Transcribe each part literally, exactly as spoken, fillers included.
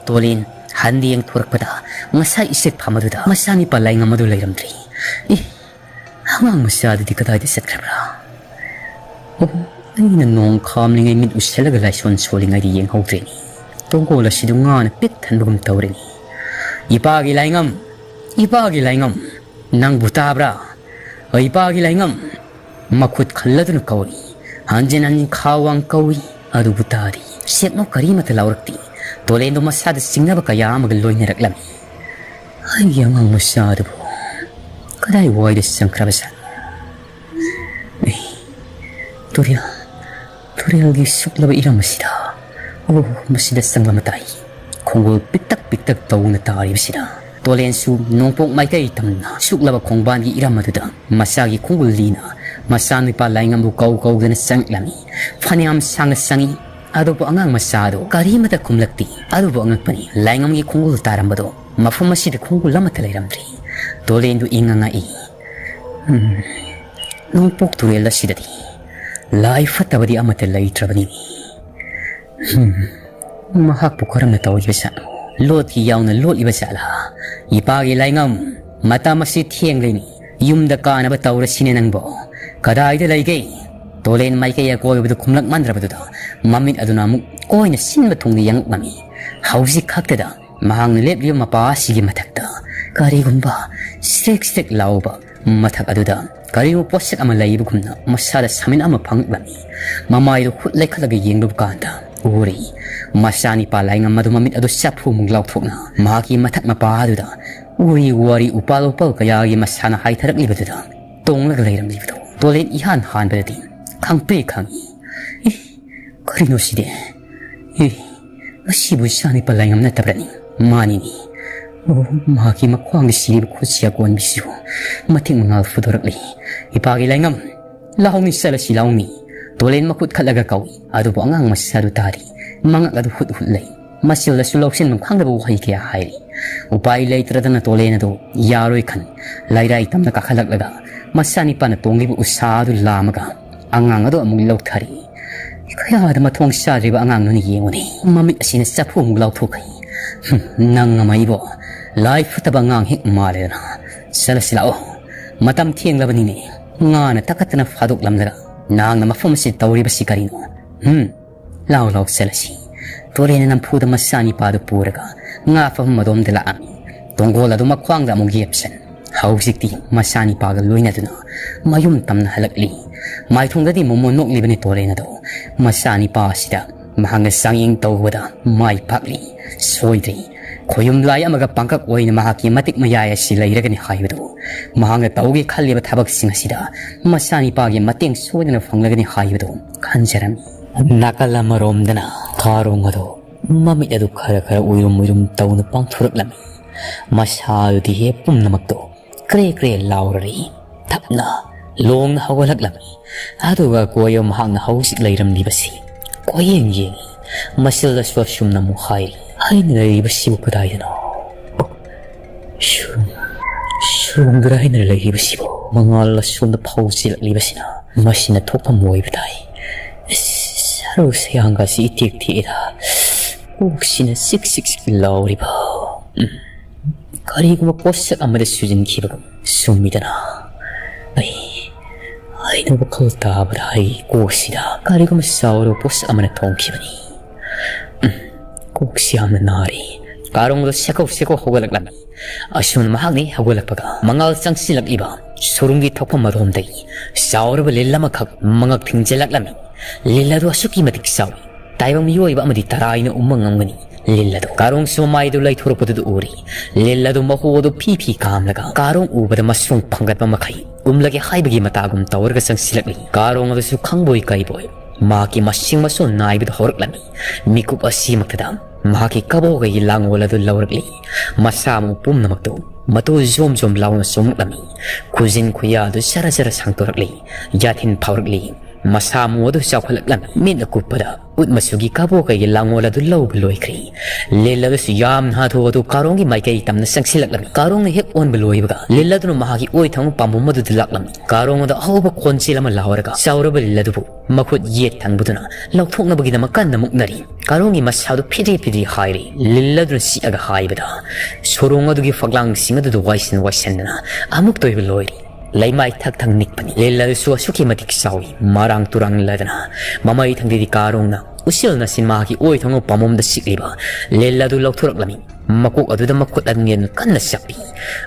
ꯇꯣꯂꯦꯟ ꯍꯟꯗꯤ ꯌꯦꯡꯊꯣꯔꯛꯄꯗ ꯉꯁꯥꯏ ꯏꯁꯤꯠ ꯐꯝ ꯑꯗꯨꯗ ꯃꯆꯥꯅꯤꯄꯥ ꯂꯥꯏꯉꯝ ꯑꯗꯨ ꯂꯩꯔꯝꯗ꯭ꯔꯦ꯫ "ꯑꯦ, ꯑꯉꯥꯡ ꯃꯆꯥꯗꯨꯗꯤ ꯀꯗꯥꯏꯗ ꯆꯠꯈ꯭ꯔꯕ꯭ꯔꯥ? ꯑꯣ, ꯑꯩꯅ ꯅꯣꯡ ꯈꯥꯝꯂꯤꯉꯩ ꯃꯤꯠ ꯎꯏꯁꯤꯜꯂꯒ ꯂꯥꯏꯁꯣꯟ ꯁꯣꯜꯂꯤꯉꯩꯗ ꯌꯦꯡꯍꯧꯗ꯭ꯔꯦꯅꯦ꯫ ꯇꯣꯡꯒꯣꯜ ꯑꯁꯤꯗ ꯉꯥꯅ ꯄꯤꯛ ꯊꯟꯕꯒꯨꯝ ꯇꯧꯔꯦꯅꯦ꯫ ꯏꯄꯥꯒꯤ ꯂꯥꯏꯉꯝ, ꯏꯄꯥꯒꯤ ꯂꯥꯏꯉꯝ, ꯅꯪꯕꯨ ꯇꯥꯕ꯭ꯔꯥ? ꯏꯄꯥꯒꯤ ꯂꯥꯏꯉꯝ!" ꯃꯈꯨꯠ ꯈꯜꯂꯗꯨꯅ ꯀꯧꯔꯤ꯫ ꯍꯟꯖꯤꯟ ꯍꯟꯖꯤꯟ ꯈꯥ ꯋꯥꯡ ꯀꯧꯏ, ꯑꯗꯨꯕꯨ ꯇꯥꯗꯦ꯫ ꯁꯦꯛꯅꯧ ꯀꯔꯤꯃꯠꯇ ꯂꯥꯎꯔꯛꯇꯦ꯫ ꯇꯣꯂꯦꯟꯗꯣ ꯃꯁꯥꯗ ꯆꯤꯡꯅꯕ ꯀꯌꯥ ꯑꯃꯒ ꯂꯣꯏꯅꯔꯛꯂꯝꯃꯤ꯫ "ꯑꯩꯒꯤ ꯑꯉꯥꯡ ꯃꯆꯥ ꯑꯗꯨꯕꯨ ꯀꯗꯥꯏ ꯋꯥꯏꯗ ꯆꯪꯈ꯭ꯔꯕ ꯖꯥꯠꯅꯣ? ꯑꯦ, ꯇꯨꯔꯦꯜ, ꯇꯨꯔꯦꯜꯒꯤ ꯁꯨꯛꯂꯕ ꯏꯔꯝ ꯑꯁꯤꯗ, ꯑꯣ, ꯃꯁꯤꯗ ꯆꯪꯂꯝꯕ ꯇꯥꯏ꯫ ꯈꯣꯡꯒꯨꯜ ꯄꯤꯛꯇꯛ ꯄꯤꯛꯇꯛ ꯇꯧꯅ ꯇꯥꯔꯤꯕꯁꯤꯗ ꯇꯣꯂꯦꯟꯁꯨ ꯅꯣꯡꯄꯣꯛ ꯃꯥꯏꯀꯩ ꯇꯝꯅ ꯁꯨꯛꯂꯕ ꯈꯣꯡꯕꯥꯟꯒꯤ ꯏꯔꯝ ꯑꯗꯨꯗ ꯃꯆꯥꯒꯤ ꯈꯣꯡꯒꯨꯜ ꯂꯤꯅ ꯃꯆꯥꯅꯨꯄꯥ ꯂꯥꯏꯉꯝꯕꯨ ꯀꯧ ꯀꯧꯗꯅ ꯆꯪꯂꯝꯃꯤ꯫ ꯐꯅꯌꯥꯝ ꯁꯥꯡꯅ ꯆꯪꯏ, ꯑꯗꯨꯕꯨ ꯑꯉꯥꯡ ꯃꯆꯥ ꯑꯗꯨ ꯀꯔꯤꯃꯠꯇ ꯈꯨꯝꯂꯛꯇꯦ꯫ ꯑꯗꯨꯕꯨ ꯑꯉꯛꯄꯅꯤ, ꯂꯥꯏꯉꯝꯒꯤ ꯈꯣꯡꯒꯨꯜ ꯇꯥꯔꯝꯕꯗꯣ ꯃꯐꯝ ꯑꯁꯤꯗ ꯈꯣꯡꯒꯨꯜ ꯑꯃꯠꯇ ꯂꯩꯔꯝꯗ꯭ꯔꯦ꯫ ꯇꯣꯂꯦꯟꯗꯨ ꯏꯪꯉ ꯉꯛꯏ꯫ "ꯎꯝ, ꯅꯣꯡꯄꯣꯛ ꯇꯨꯔꯦꯜ ꯑꯁꯤꯗꯗꯤ ꯂꯥꯏ ꯐꯠꯇꯕꯗꯤ ꯑꯃꯠꯇ ꯂꯩꯇ꯭ꯔꯕꯅꯤꯅꯦ꯫ ꯎꯝ, ꯃꯍꯥꯛꯄꯨ ꯀꯔꯝꯅ ꯇꯧꯔꯤꯕ ꯖꯥꯠꯅꯣ? ꯂꯣꯠꯀꯤ ꯌꯥꯎꯅ ꯂꯣꯠꯂꯤꯕ ꯖꯥꯠꯂꯥ? ꯏꯄꯥꯒꯤ ꯂꯥꯏꯉꯝ, ꯃꯇꯝ ꯑꯁꯤ ꯊꯦꯡꯂꯦꯅꯦ꯫ ꯌꯨꯝꯗ ꯀꯥꯅꯕ ꯇꯧꯔꯁꯤꯅꯦ ꯅꯪꯕꯣ꯫ ꯀꯗꯥꯏꯗ ꯂꯩꯒꯦ?" ꯇꯣꯂꯦꯟ ꯃꯥꯏꯀꯩ ꯑꯀꯣꯏꯕꯗꯨ ꯈꯨꯝꯂꯛꯃꯟꯗ꯭ꯔꯕꯗꯨꯗ ꯃꯃꯤꯠ ꯑꯗꯨꯅ ꯑꯃꯨꯛ ꯀꯣꯏꯅ ꯁꯤꯟꯕ ꯊꯨꯡꯅ ꯌꯦꯡꯂꯛꯂꯝꯃꯤ꯫ ꯍꯧꯖꯤꯛ ꯈꯛꯇꯗ ꯃꯍꯥꯛꯅ ꯂꯦꯞꯂꯤꯕ ꯃꯄꯥ ꯑꯁꯤꯒꯤ ꯃꯊꯛꯇ ꯀꯔꯤꯒꯨꯝꯕ ꯁ꯭ꯔꯦꯛ ꯁ꯭ꯔꯦꯛ ꯂꯥꯎꯕ ꯃꯊꯛ ꯑꯗꯨꯗ ꯀꯔꯤꯒꯨꯝꯕ ꯄꯣꯠꯁꯛ ꯑꯃ ꯂꯩꯕꯒꯨꯝꯅ ꯃꯁꯥꯗ ꯁꯥꯃꯤꯟ ꯑꯃ ꯐꯪꯂꯝꯃꯤ꯫ ꯃꯃꯥꯏꯗꯨ ꯍꯨꯠ ꯂꯩꯈꯠꯂꯒ ꯌꯦꯡꯂꯨꯕ ꯀꯥꯟꯗ ꯎꯔꯤ, ꯃꯆꯥꯅꯤꯄꯥ ꯂꯥꯏꯉꯝ ꯑꯗꯨ ꯃꯃꯤꯠ ꯑꯗꯨ ꯆꯐꯨꯃꯨꯛ ꯂꯥꯎꯊꯣꯛꯅ ꯃꯍꯥꯛꯀꯤ ꯃꯊꯛ ꯃꯄꯥ ꯑꯗꯨꯗ ꯎꯔꯤ ꯋꯥꯔꯤ ꯎꯄꯥꯜ ꯋꯥꯄꯥꯜ ꯀꯌꯥꯒꯤ ꯃꯁꯥꯅ ꯍꯥꯏꯊꯔꯛꯂꯤꯕꯗꯨꯗ ꯇꯣꯡꯂꯒ ꯂꯩꯔꯝꯂꯤꯕꯗꯨ ꯇꯣꯂꯦꯟ ꯏꯍꯥꯟ ꯍꯥꯟꯕꯗꯗꯤ ꯈꯪꯄ꯭ꯔꯦ ꯈꯪꯏ꯫ "ꯑꯦ, ꯀꯔꯤꯅꯣ ꯁꯤꯗꯤ? ꯑꯦ, ꯃꯁꯤꯕꯨ ꯏꯆꯥꯅꯨꯄꯥ ꯂꯥꯏꯉꯝ ꯅꯠꯇꯕ꯭ꯔꯅꯤ? ꯃꯥꯅꯤꯅꯦ꯫ ꯑꯣ, ꯃꯍꯥꯛꯀꯤ ꯃꯈ꯭ꯋꯥꯡꯗ ꯁꯤꯔꯤꯕ ꯈꯨꯠꯁꯤ ꯑꯀꯣꯟꯕꯤꯁꯤꯁꯨ ꯃꯊꯤꯡ ꯃꯉꯥꯜ ꯐꯨꯗꯣꯔꯛꯂꯤ꯫ ꯏꯄꯥꯒꯤ ꯂꯥꯏꯉꯝ, ꯂꯥꯎꯅꯤ, ꯆꯠꯂꯁꯤ ꯂꯥꯎꯅꯤ!" ꯇꯣꯂꯦꯟ ꯃꯈꯨꯠ ꯈꯠꯂꯒ ꯀꯧꯏ, ꯑꯗꯨꯕꯨ ꯑꯉꯥꯡ ꯃꯆꯥꯗꯨ ꯇꯥꯗꯦ꯫ ꯃꯉꯛ ꯑꯗꯨ ꯍꯨꯠ ꯍꯨꯠ ꯂꯩ꯫ ꯃꯆꯤꯜꯗꯁꯨ ꯂꯧꯁꯤꯟꯐꯝ ꯈꯪꯗꯕ ꯋꯥꯍꯩ ꯀꯌꯥ ꯍꯥꯏꯔꯤ꯫ ꯎꯄꯥꯏ ꯂꯩꯇ꯭ꯔꯗꯅ ꯇꯣꯂꯦꯟ ꯑꯗꯨ ꯌꯥꯔꯣꯏ ꯈꯟ, ꯂꯩꯔꯥꯏ ꯇꯝꯅ ꯀꯥꯈꯠꯂꯛꯂꯒ ꯃꯆꯥꯅꯤꯄꯥꯅ ꯇꯣꯡꯂꯤꯕ ꯎꯁꯥ ꯑꯗꯨ ꯂꯥꯝꯃꯒ ꯑꯉꯥꯡ ꯑꯗꯨ ꯑꯃꯨꯛ ꯂꯧꯊꯔꯤ꯫ ꯀꯌꯥꯗ ꯃꯊꯣꯡ ꯆꯥꯗ꯭ꯔꯤꯕ ꯑꯉꯥꯡꯅꯣꯅ ꯌꯦꯡꯉꯨꯅꯦ꯫ ꯃꯃꯤꯠ ꯑꯁꯤꯅ ꯆꯐꯨ ꯑꯃꯨꯛ ꯂꯥꯎꯊꯣꯛꯈ꯭ꯔꯦ꯫ "ꯍꯨꯝ, ꯅꯪ ꯑꯃ ꯑꯩꯕꯨ ꯂꯥꯏ ꯐꯠꯇꯕ ꯑꯉꯥꯡ ꯍꯦꯛ ꯃꯥꯜꯂꯦꯗꯅ꯫ ꯆꯠꯂꯁꯤ ꯂꯥꯛꯑꯣ꯫ ꯃꯇꯝ ꯊꯦꯡꯂꯕꯅꯤꯅꯦ꯫ ꯉꯥꯅ ꯇꯛꯈꯠꯇꯅ ꯐꯥꯗꯣꯛꯂꯝꯂꯒ ꯅꯍꯥꯛꯅ ꯃꯐꯝ ꯑꯁꯤꯗ ꯇꯧꯔꯤꯕꯁꯤ ꯀꯔꯤꯅꯣ? ꯍꯨꯝ? ꯂꯥꯎ ꯂꯥꯎ ꯆꯠꯂꯁꯤ꯫" ꯇꯣꯔꯦꯟꯅ ꯅꯝꯐꯨꯗ ꯃꯆꯥꯅꯤꯄꯥꯗꯨ ꯄꯨꯔꯒ ꯉꯥ ꯐꯥꯐꯝ ꯑꯗꯣꯝꯗ ꯂꯥꯛꯑꯝꯃꯤ꯫ ꯇꯣꯡꯒꯣꯜ ꯑꯗꯨ ꯃꯈ꯭ꯋꯥꯡꯗ ꯑꯃꯨꯛ ꯌꯦꯞꯁꯟ꯫ ꯍꯧꯖꯤꯛꯇꯤ ꯃꯆꯥꯅꯤꯄꯥꯒ ꯂꯣꯏꯅꯗꯨꯅ ꯃꯌꯨꯝ ꯇꯝꯅ ꯍꯜꯂꯛꯂꯤ꯫ ꯃꯥꯏꯊꯣꯡꯗꯗꯤ ꯃꯣꯃꯣꯟ ꯅꯣꯛꯂꯤꯕꯅꯤ ꯇꯣꯔꯦꯟ ꯑꯗꯣ꯫ ꯃꯆꯥꯅꯤꯄꯥ ꯑꯁꯤꯗ ꯃꯍꯥꯛꯅ ꯆꯥꯡꯌꯦꯡ ꯇꯧꯕꯗ ꯃꯥꯏ ꯄꯥꯛꯂꯤ꯫ ꯁꯣꯏꯗ꯭ꯔꯤ꯫ ꯈꯣꯌꯨꯝ ꯂꯥꯏ ꯑꯃꯒ ꯄꯥꯡꯀꯛ ꯑꯣꯏꯅ ꯃꯍꯥꯛꯀꯤ ꯃꯇꯤꯛ ꯃꯌꯥꯏ ꯑꯁꯤ ꯂꯩꯔꯒꯅꯤ ꯍꯥꯏꯕꯗꯨ, ꯃꯍꯥꯛꯅ ꯇꯧꯒꯦ ꯈꯜꯂꯤꯕ ꯊꯕꯛꯁꯤꯡ ꯑꯁꯤꯗ ꯃꯆꯥꯅꯤꯄꯥꯒꯤ ꯃꯇꯦꯡ ꯁꯣꯏꯗꯅ ꯐꯪꯂꯒꯅꯤ ꯍꯥꯏꯕꯗꯨ ꯈꯟꯖꯔꯝꯃꯤ꯫ ꯅꯥꯀꯜ ꯑꯃꯔꯣꯝꯗꯅ ꯀꯥꯔꯣꯡ ꯑꯗꯨ ꯃꯃꯤꯠ ꯑꯗꯨ ꯈꯔ ꯈꯔ ꯎꯏꯔꯨꯝ ꯎꯏꯔꯨꯝ ꯇꯧꯅ ꯄꯥꯡꯊꯣꯔꯛꯂꯝꯃꯤ꯫ ꯃꯁꯥꯗꯨꯗꯤ ꯍꯦ ꯄꯨꯝꯅꯃꯛꯇꯣ ꯀ꯭ꯔꯦ ꯀ꯭ꯔꯦ ꯂꯥꯎꯔꯔꯤ꯫ ꯊꯞꯅ ꯂꯣꯡꯅ ꯍꯧꯒꯠꯂꯛꯂꯝꯃꯤ꯫ ꯑꯗꯨꯒ ꯀꯣꯌꯣ ꯃꯍꯥꯛꯅ ꯍꯧꯖꯤꯛ ꯂꯩꯔꯝꯂꯤꯕꯁꯤ ꯀꯣꯌꯦꯡ ꯌꯦꯡꯉꯤ꯫ ꯃꯁꯤꯜꯗꯁꯨ ꯑꯁꯨꯝꯅ ꯑꯃꯨꯛ ꯍꯥꯏꯔꯤ, "ꯑꯩꯅ ꯂꯩꯔꯤꯕꯁꯤꯕꯨ ꯀꯗꯥꯏꯗꯅꯣ? ꯁꯨꯝ, ꯁꯣꯝꯗꯔ ꯑꯩꯅ ꯂꯩꯔꯤꯕꯁꯤꯕꯨ?" ꯃꯉꯥꯜ ꯑꯁꯣꯝꯗ ꯐꯧ ꯆꯦꯜꯂꯛꯂꯤꯕꯁꯤꯅ ꯃꯁꯤꯅ ꯊꯣꯛꯐꯝ ꯑꯣꯏꯕ ꯇꯥꯏ꯫ ꯑꯁ, ꯁꯔꯨ ꯁꯌꯥꯡꯒꯁꯤ ꯏꯇꯦꯛ ꯇꯦꯛꯏꯗ꯫ ꯀꯣꯛꯁꯤꯅ ꯆꯤꯛ ꯆꯤꯛ ꯆꯤꯛ ꯂꯥꯎꯔꯤꯕ꯫ ꯎꯝ꯫ ꯀꯔꯤꯒꯨꯝꯕ ꯄꯣꯠꯁꯛ ꯑꯃꯗ ꯁꯨꯖꯤꯟꯈꯤꯕꯒꯨꯝ꯫ ꯆꯨꯝꯃꯤꯗꯅ꯫ ꯑꯩ, ꯑꯩꯅ ꯋꯥꯈꯜ ꯇꯥꯕꯗ ꯑꯩ ꯀꯣꯛꯁꯤꯗ ꯀꯔꯤꯒꯨꯝꯕ ꯆꯥꯎꯔꯕ ꯄꯣꯠꯁꯛ ꯑꯃꯅ ꯊꯣꯡꯈꯤꯕꯅꯤ꯫ ꯎꯝ, ꯀꯣꯛꯁꯤ ꯌꯥꯝꯅ ꯅꯥꯔꯤ꯫ ꯀꯥꯔꯣꯡꯗꯣ ꯁꯦꯀꯧ ꯁꯦꯀꯧ ꯍꯧꯒꯠꯂꯛꯂꯝꯃꯤ꯫ ꯑꯁꯨꯝꯅ ꯃꯍꯥꯛꯅ ꯍꯧꯒꯠꯂꯛꯄꯒ ꯃꯉꯥꯜ ꯆꯪꯁꯤꯜꯂꯛꯂꯤꯕ ꯁꯣꯔꯨꯝꯒꯤ ꯊꯣꯛꯐꯝ ꯑꯗꯣꯝꯗꯒꯤ ꯆꯥꯎꯔꯕ ꯂꯤꯜ ꯑꯃꯈꯛ ꯃꯉꯛ ꯊꯤꯡꯖꯤꯜꯂꯛꯂꯝꯃꯤ꯫ ꯂꯤꯜ ꯑꯗꯨ ꯑꯁꯨꯛꯀꯤ ꯃꯇꯤꯛ ꯆꯥꯎꯏ, ꯇꯥꯏꯕꯪ ꯃꯤꯑꯣꯏꯕ ꯑꯃꯗꯤ ꯇꯔꯥꯏꯅ ꯎꯝꯕ ꯉꯝꯒꯅꯤ꯫ ꯂꯤꯜ ꯑꯗꯨ ꯀꯥꯔꯣꯡꯁꯨ ꯃꯃꯥꯏꯗꯨ ꯂꯩꯊꯣꯔꯛꯄꯗꯨꯗ ꯎꯔꯤ꯫ ꯂꯤꯜ ꯑꯗꯨ ꯃꯍꯨ ꯑꯗꯨ ꯐꯤ ꯐꯤ ꯀꯥꯝꯂꯒ ꯀꯥꯔꯣꯡ ꯎꯕꯗ ꯃꯁꯣꯡ ꯐꯪꯒꯠꯄ ꯃꯈꯩ ꯎꯝꯂꯒꯦ ꯍꯥꯏꯕꯒꯤ ꯃꯇꯥꯒꯨꯝ ꯇꯧꯔꯒ ꯆꯪꯁꯤꯜꯂꯛꯂꯤ꯫ ꯀꯥꯔꯣꯡ ꯑꯗꯨꯁꯨ ꯈꯪꯕꯣꯏ ꯀꯩꯕꯣꯏ ꯃꯍꯥꯛꯀꯤ ꯃꯁꯤꯡ ꯃꯁꯣꯟ ꯅꯥꯏꯕꯗꯨ ꯍꯧꯔꯛꯂꯝꯃꯤ꯫ ꯃꯤꯀꯨꯞ ꯑꯁꯤꯃꯛꯇꯗ ꯃꯍꯥꯛꯀꯤ ꯀꯕꯣꯛꯀꯒꯤ ꯂꯥꯡꯑꯣꯜ ꯑꯗꯨ ꯂꯧꯔꯛꯂꯤ꯫ ꯃꯁꯥ ꯃꯎ ꯄꯨꯝꯅꯃꯛꯇꯨ ꯃꯇꯨ ꯖꯣꯝ ꯖꯣꯝ ꯂꯥꯎꯅ ꯆꯣꯡꯂꯛꯂꯝꯃꯤ꯫ ꯈꯨꯖꯤꯟ ꯈꯨꯌꯥꯗꯨ ꯖꯔ ꯖꯔ ꯁꯥꯡꯗꯣꯔꯛꯂꯤ꯫ ꯌꯥꯊꯤꯟ ꯐꯥꯎꯔꯛꯂꯤ꯫ ꯃꯁꯥ ꯃꯎ ꯑꯗꯨ ꯆꯥꯎꯈꯠꯂꯛꯂꯝꯃꯤ꯫ ꯃꯤꯠꯅ ꯀꯨꯞꯄꯗ ꯎꯠ ꯃꯆꯨꯒꯤ ꯀꯥꯕꯣꯛꯀꯩꯒꯤ ꯂꯥꯡꯑꯣꯜ ꯑꯗꯨ ꯂꯧꯕ ꯂꯣꯏꯈ꯭ꯔꯦ꯫ ꯂꯤꯜ ꯑꯗꯨꯁꯨ ꯌꯥꯝꯅ ꯍꯥꯊꯨ ꯍꯥꯊꯨ ꯀꯥꯔꯣꯡꯒꯤ ꯃꯥꯏꯀꯩ ꯇꯝꯅ ꯆꯪꯁꯤꯜꯂꯛꯂꯝꯃꯤ꯫ ꯀꯥꯔꯣꯡꯅ ꯍꯦꯛ ꯑꯣꯟꯕ ꯂꯣꯏꯕꯒ ꯂꯤꯜ ꯑꯗꯨꯅ ꯃꯍꯥꯛꯀꯤ ꯑꯣꯏ ꯊꯪꯕ ꯄꯥꯝꯕꯣꯝ ꯑꯗꯨꯗ ꯂꯥꯛꯂꯝꯃꯤ꯫ ꯀꯥꯔꯣꯡ ꯑꯗꯨ ꯑꯍꯧꯕ ꯈꯣꯟꯖꯦꯜ ꯑꯃ ꯂꯥꯎꯔꯒ ꯆꯥꯎꯔꯕ ꯂꯤꯜ ꯑꯗꯨꯕꯨ ꯃꯈꯨꯠ ꯌꯦꯠ ꯊꯪꯕꯗꯨꯅ ꯂꯧꯊꯣꯛꯅꯕꯒꯤꯗꯃꯛ ꯀꯟꯅ ꯃꯨꯛꯅꯔꯤ꯫ ꯀꯥꯔꯣꯡꯒꯤ ꯃꯁꯥꯗꯨ ꯐꯤꯗ꯭ꯔꯤ ꯐꯤꯗ꯭ꯔꯤ ꯍꯥꯏꯔꯤ꯫ ꯂꯤꯜ ꯑꯗꯨꯅ ꯆꯤꯛꯑꯒ ꯍꯥꯏꯕꯗ ꯁꯣꯔꯣꯡ ꯑꯗꯨꯒꯤ ꯐꯛꯂꯥꯡꯁꯤꯡ ꯑꯗꯨꯗ ꯋꯥꯏꯁꯤꯟ ꯋꯥꯏꯁꯤꯟꯗꯅ ꯑꯃꯨꯛꯇ ꯑꯣꯏꯕ ꯂꯣꯏꯔꯤ꯫ ꯂꯩꯃꯥꯏ ꯊꯛ ꯊꯛ ꯅꯤꯛꯄꯅꯤ꯫ ꯂꯤꯜ ꯑꯗꯨꯁꯨ ꯑꯁꯨꯛꯀꯤ ꯃꯇꯤꯛ ꯆꯥꯎꯏ, ꯃꯔꯥꯡ ꯇꯨꯔꯥꯡ ꯂꯗꯅ ꯃꯃꯩ ꯊꯪꯗꯗꯤ ꯀꯥꯔꯣꯡꯅ ꯎꯁꯤꯜ ꯅꯥꯁꯤꯟ ꯃꯍꯥꯛꯀꯤ ꯑꯣꯏ ꯊꯪꯕ ꯄꯥꯝꯕꯣꯝꯗ ꯆꯤꯛꯂꯤꯕ ꯂꯤꯜ ꯑꯗꯨ ꯂꯧꯊꯣꯔꯛꯂꯝꯃꯤ꯫ ꯃꯀꯣꯛ ꯑꯗꯨꯗ ꯃꯈꯨꯠ ꯑꯅꯤꯅ ꯀꯟꯅ ꯆꯞꯄꯤ꯫